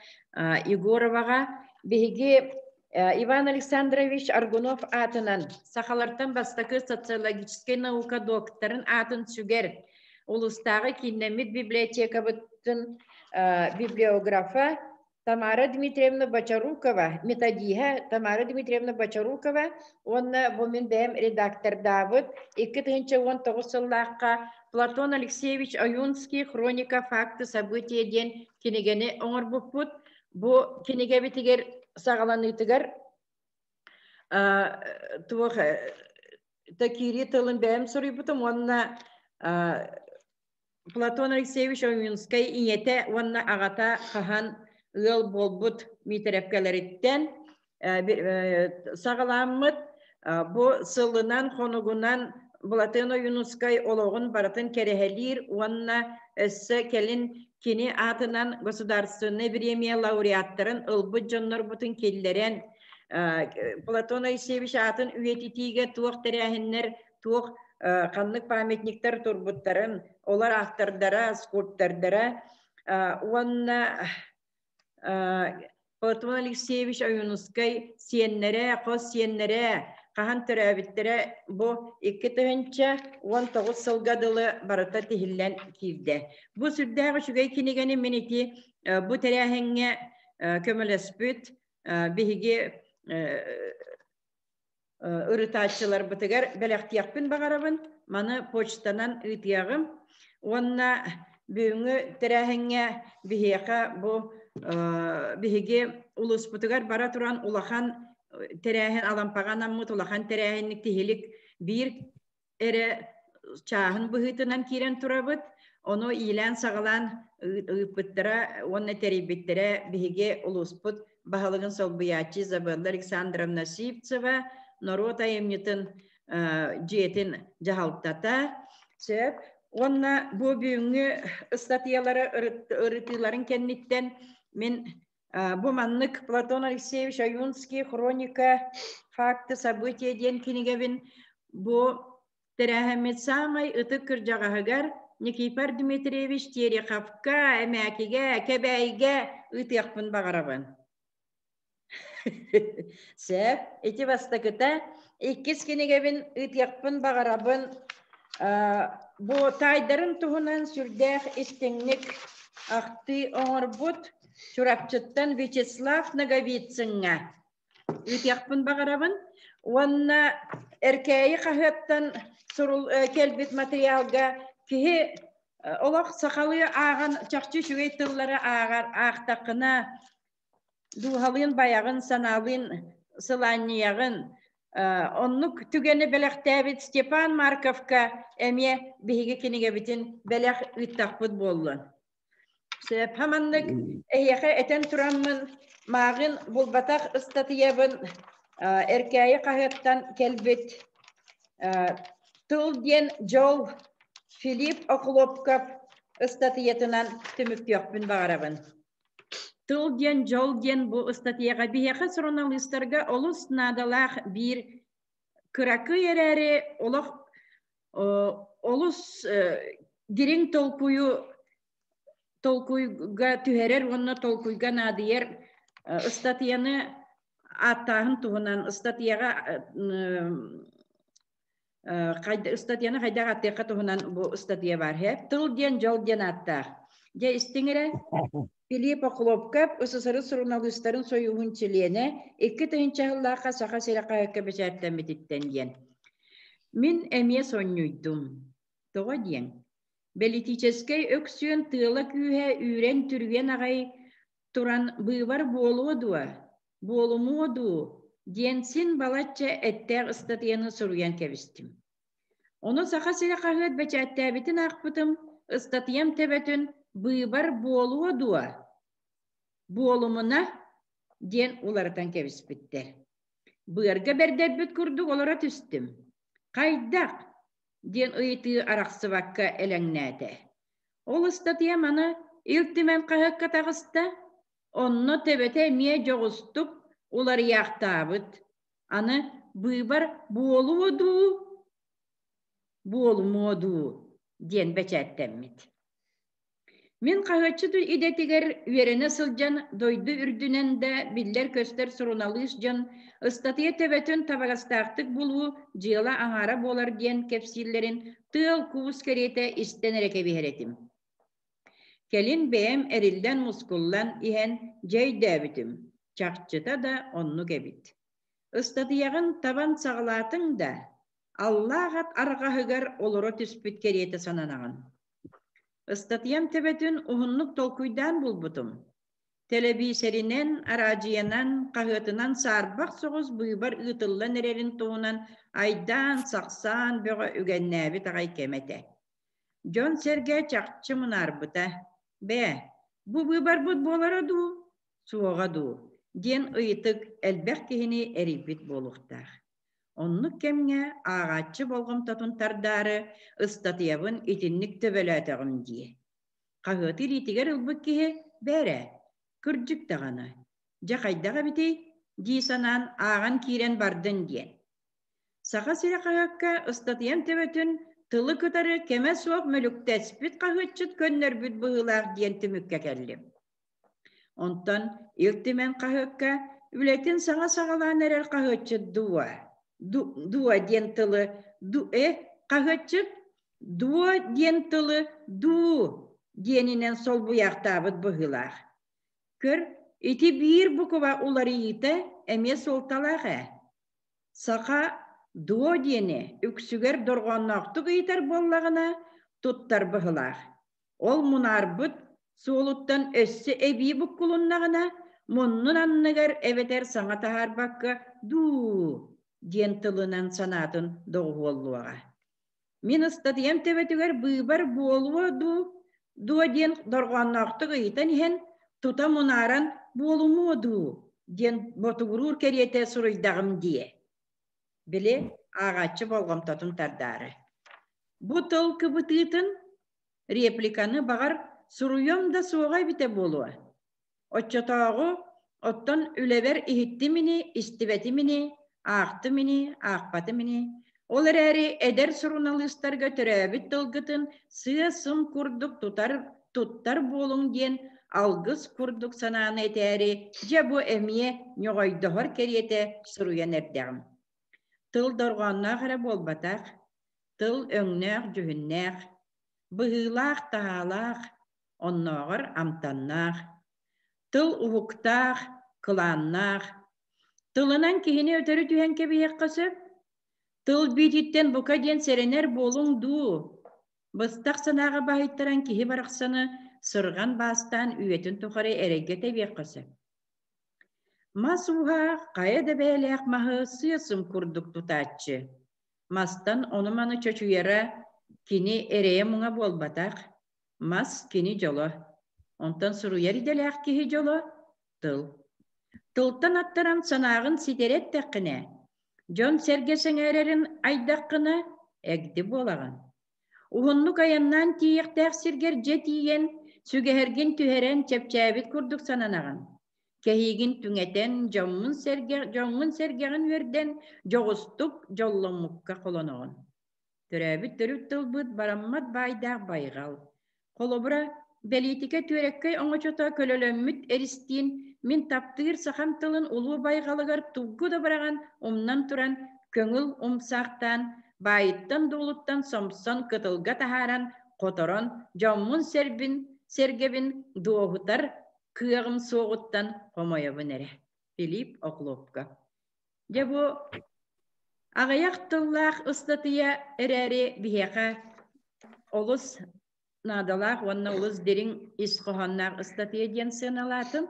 A: Егороваҕа биһиги Иван Александрович Аргунов аатынан сахалартан бастакы социологическай наука докторын аатын сүгэр улуустааҕы кииннэммит библиотекабытын библиографа Тамара Дмитриевна Бочарукова, методиһа Тамара Дмитриевна Бочарукова уонна бу мин бэйэм редактордаабыт 2019 сыллаахха Платон Алексеевич Ойунский «Хроника факты события» диэн кинигэни оҥорбуппут. Бу кинигэбитигэр саҕаланыытыгар туох такири тылын бэйэм суруйбутум уонна Платон Алексеевич Ойунскай ийэтэ уонна аҕата хаһан ыал буолбут Миитэрэпкэлэриттэн саҕаламмыт бу сылынан хонугунан Былатыан Ойуунускай олоҕун барытын кэрэһэлиир уонна өссө кэлин кини аатынан государственнай бириэмийэ лауреаттарын ылбыт дьоннорбутун киллэрэн Платон Алексеевич аатын үйэтитиигэ туох тэрээһиннэр, туох ханнык памятниктар турбуттарын, олор автордара, скульптордара уонна Платон Алексеевич Ойуунускай сиэннэрэ, хос сиэннэрэ хаһан төрөөбүттэрэ бу 2019 сылга дылы барыта тиһиллэн киирдэ. Бу сүрдээх үчүгэй кинигэни мин ити бу тэрээһиҥҥэ көмөлөспүт биһиги ырытааччыларбытыгар бэлэхтиэхпин баҕарабын. Маны почтанан ыытыаҕым. Уонна бүгүҥҥү тэрээһиҥҥэ биһиэхэ бу биһиги улууспутугар бара туран улахан тэрээһин Алампаҕа анаммыт улахан тэрээһинник тиһилик биир эрэ чааһын быһыытынан киирэн турабыт. Ону иилээн-саҕалаан ыыппыттара уонна тэрийбиттэрэ биһиги улууспут баһылыгын солбуйааччы Изабелла Александровна Сивцева, норуот айымньытын дьиэтин дьаһалтата. Сөп. Уонна бу бүгүҥҥү ыстатыйалары ырытыыларын кэнниттэн мин бу маннык Платон Алексеевич Ойунский «Хроника. Факты. События» диэн кинигэбин бу тэрээһиммит саамай ытык кырдьаҕаһыгар Никифор Дмитриевич Тереховка, Эмээкигэ, Кэбээйигэ ыытыахпын баҕарабын. Сөп. Ити бастакыта. Иккис кинигэбин ыытыахпын баҕарабын. Бу таайдарын туһунан сүрдээх истиҥник ахтыы оҥорбут Чурапчыттан Вячеслав Ноговицыҥҥа ыытыахпын баҕарабын. Уонна Эркээйи хаһыаттан сурул кэлбит материалга киһи олох сахалыы ааҕан чахчы үчүгэй тыллары ааҕар аахтаххына дууһалыын байаҕын, санаалыын сылаанньыйаҕын. Оннук түгэни бэлэхтээбит Степан Марковка эмиэ биһиги кинигэбитин бэлэх ыыттахпыт буоллун. Сөп, маннык эһиэхэ этэн тураммын, мааҕын булбатах ыстатыйабын Эркээйи хаһыаттан кэлбит Тыл диэн дьол Филипп Охлопков ыстатыйатынан түмүктүөхпүн баҕарабын. Тыл диэн дьол диэн бу ыстатыйаҕа биһиэхэ суруналыыстарга олус наадалаах биир кыракый эрээри олох олус дириҥ толкуйу толкуйга түһэрэр уонна толкуйга наадыйар ыстатыйаны ааттааһын туһунан ыстатыйаҕа ыстатыйаны хайдах ааттыахха туһунан бу ыстатыйа баар тыл диэн дьол диэн ааттаах дьэ истиҥ эрэ Филипп Охлопков СССР суруналыыстарын сойууһун чилиэнэ 2000 сыллаахха Саха сирэ хаһыакка бэчээттэммититтэн диэн мин эмиэ сонньуйдум тоҕо диэн бэлитиичэскэй өксүөн тыала-күүһэ үүрэн-түргэн аҕай туран быыбар буолуо дуо, буолумуо дуу диэн син балачча эттээх ыстатыйаны суруйан кэбистим. Ону Саха сирэ хаһыат бэчээттээбитин аахпытым, ыстатыйам төбөтүн «Быыбар буолуо дуо, буолумуна» диэн уларытан кэбиспиттэр. Быарга бэрдэрбит курдук олоро түстүм. Хайдах? диэн ыйытыы арахсыбакка элэҥнээтэ. Ол ыстатыйам аны Ил Түмэн хаһыакка таҕыста, онно төбөтө эмиэ дьоҕустук уларыйаахтаабыт. Аны быыбар буолуо дуу, буолумуо дуу диэн бэчээттэммит. Мин хаһыатчыт идэтигэр үөрэнэ сылдьан дойду үрдүнэн да биллэр-көстөр суруналыыс дьон ыстатыйа төбөтүн табыгастаахтык булуу дьыала аҥаара буолар диэн кэпсииллэрин тыал-куус кэриэтэ истэн эрэ кэбиһэр этим. Кэлин бэйэм эриллэн-мускуллан иһэн дьэ өйдөөбүтүм, чахчыта да оннук эбит. Ыстатыйаҕын табан саҕалаатыҥ да, аллаах ат арҕаһыгар олоро түспүт кэриэтэ сананаҕын. Ыстатыйам төбөтүн уһуннук толкуйдаан булбутум. Тэлэбиисэринэн, араадьыйанан, хаһыатынан саарбах соҕус быыбар ыытыллан эрэрин туһунан айдаан-сахсаан бөҕө үгэннээбит аҕай кэм этэ. Дьон-сэргэ чахчы мунаарбыта: «Бээ, бу быыбарбыт буолара дуу, суоҕа дуу?» диэн ыйытык элбэх киһини эрийбит буолуохтаах. Оннук кэмҥэ ааҕааччы болҕомтотун тардаары ыстатыйабын итинник төбөлөөтөҕүм дии. Хаһыаты илиитигэр ылбыт киһи бээрэ, кырдьык даҕаны, дьэ хайдах эбитий дии санаан ааҕан киирэн бардын диэн. Саха сирэ хаһыакка ыстатыйам төбөтүн тылы кытары кэмэ суох мөлүктэспит хаһыатчыт көннөрбүт быһыылаах диэн түмүккэ кэллим. Онтон Ил Түмэн хаһыакка үлэтин саҥа саҕалаан эрэр хаһыатчыт дуо, дуо диэн тылы э хаһыатчыт дуо диэн тылы дуу диэнинэн солбуйаахтаабыт быһыылаах. Көр, ити биир буква уларыйыыта эмиэ суолталаах ээ. Саха дуо диэни үксүгэр дорҕоонноохтук ыйытар буоллаҕына, туттар быһыылаах. Ол мунаарбыт суолуттан өссө эбии буккулуннаҕына, муннун анныгар эбэтэр саҥа таһаарбакка дуу диэн тылынан санаатын доҕуһуоллуоҕа. Мин ыстатыйам төбөтүгэр быыбар буолуо дуу, дуо диэн дорҕоонноохтук ыйытан иһэн, тута мунааран буолумуо дуу диэн ботугуруур кэриэтэ суруйдаҕым дии. Били ааҕааччы болҕомтотун тардаары. Бу тыл кыбытыытын репликаны баҕар суруйуом да суоҕа эбитэ буолуо. Оччотооҕу оттон үлэбэр иһиттим ини, истибэтим ини, аахтым ини, аахпатым ини. Ол эрээри эдэр суруналыыстарга төрөөбүт тылгытын сыа-сым курдук тутар, туттар буолуҥ диэн алгыс курдук санааны этээри, дьэ бу эмиэ ньоҕойдоһор кэриэтэ суруйан эрдэҕим. Тыл дорҕоонноох эрэ буолбатах, тыл өҥнөөх-дьүһүннээх, быһыылаах-таһаалаах, оннооҕор амтаннаах, тыл уһуктаах, кылааннаах. Тылынан киһини өтөрү түһэн кэбиһиэххэ сөп. Тыл биититтэн бука диэн сэрэнэр буолуҥ дуу. Быстах санааҕа баһыйтаран киһи барахсаны сырҕан баастаан үйэтин тухары эрэйгэ тэбиэххэ сөп. Мас ууһа хайа да бэйэлээх маһы сыа-сым курдук тутааччы. Мастан ону-маны чочуйара кини эрэйэ-муҥа буолбатах, мас кини дьоло. Онтон суруйар идэлээх киһи дьоло тыл. Тылтан аттаран санааҕын ситэрэ эттэххинэ, дьон-сэргэ сэҥээрэрин айдаххына, эгди буолаҕын. Уһуннук айаннаан тиийиэхтээх сиргэр дьэ тиийэн, сүгэһэргин түһэрэн чэпчээбит курдук сананаҕын. Кэһиигин түҥэтэн, дьоммун сэргэ, дьоҥҥун сэргэҕин үөрдэн, дьоҕустук дьолломмукка холоноҕун. Төрөөбүт төрүт тылбыт бараммат баайдаах байҕал. Холобура, бэлиитикэ түөрэккэй оҥочото көлөлөммүт эристиин мин таптыыр сахам тылын улуу байҕалыгар тугу да быраҕан умнан туран көҥүл умсаахтаан, баайыттан-дуолуттан сомсон кытылга таһааран, хоторон, дьоммун сэрбин, сэргэбин дуоһутар кыаҕым суоҕуттан хомойобун эрэ. Филипп Охлопко. Дьэ бу аҕыйах тыллаах ыстатыйа эрээри биһиэхэ олус наадалаах уонна олус дириҥ ис хоһоонноох ыстатыйа диэн сыаналаатым.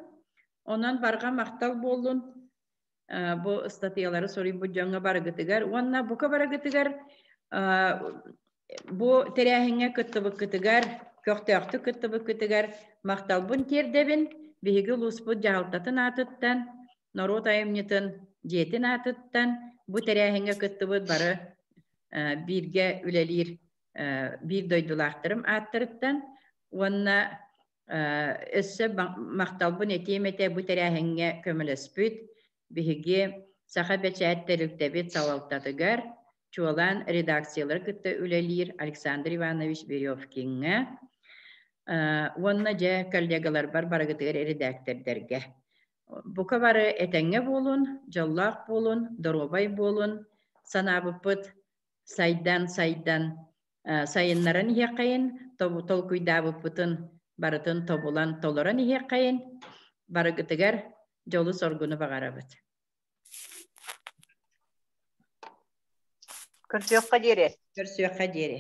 A: Онон барҕа махтал буоллун бу ыстатыйалары суруйбут дьоҥҥо барыгытыгар уонна бука барыгытыгар бу тэрээһиҥҥэ кыттыбыккытыгар, көхтөөхтүк кыттыбыккытыгар махталбын тиэрдэбин. Биһиги улууспут дьаһалтатын аатыттан, норуот айымньытын дьиэтин аатыттан бу тэрээһиҥҥэ кыттыбыт бары бииргэ үлэлиир биир дойдулаахтарым ааттарыттан уонна өссө махталбын этиэм этэ бу тэрээһиҥҥэ көмөлөспүт биһиги Саха бэчээт тэрилтэбит салалтатыгар, чуолаан редакциялары кытта үлэлиир Александр Иванович Веревкиҥҥа уонна дьэ коллегаларбар барыгытыгар эрэдээктэрдэргэ. Бука бары этэҥҥэ буолун, дьоллоох буолун, доруобай буолун, санаабыппыт сайдан-сайдан сайыннаран иһиэххэйин, толкуйдаабыппытын барытын тобулан толорон иһиэххэйин, барыгытыгар дьолу-соргуну баҕарабыт.
I: Көрсүөххэ диэри.
A: Көрсүөххэ диэри.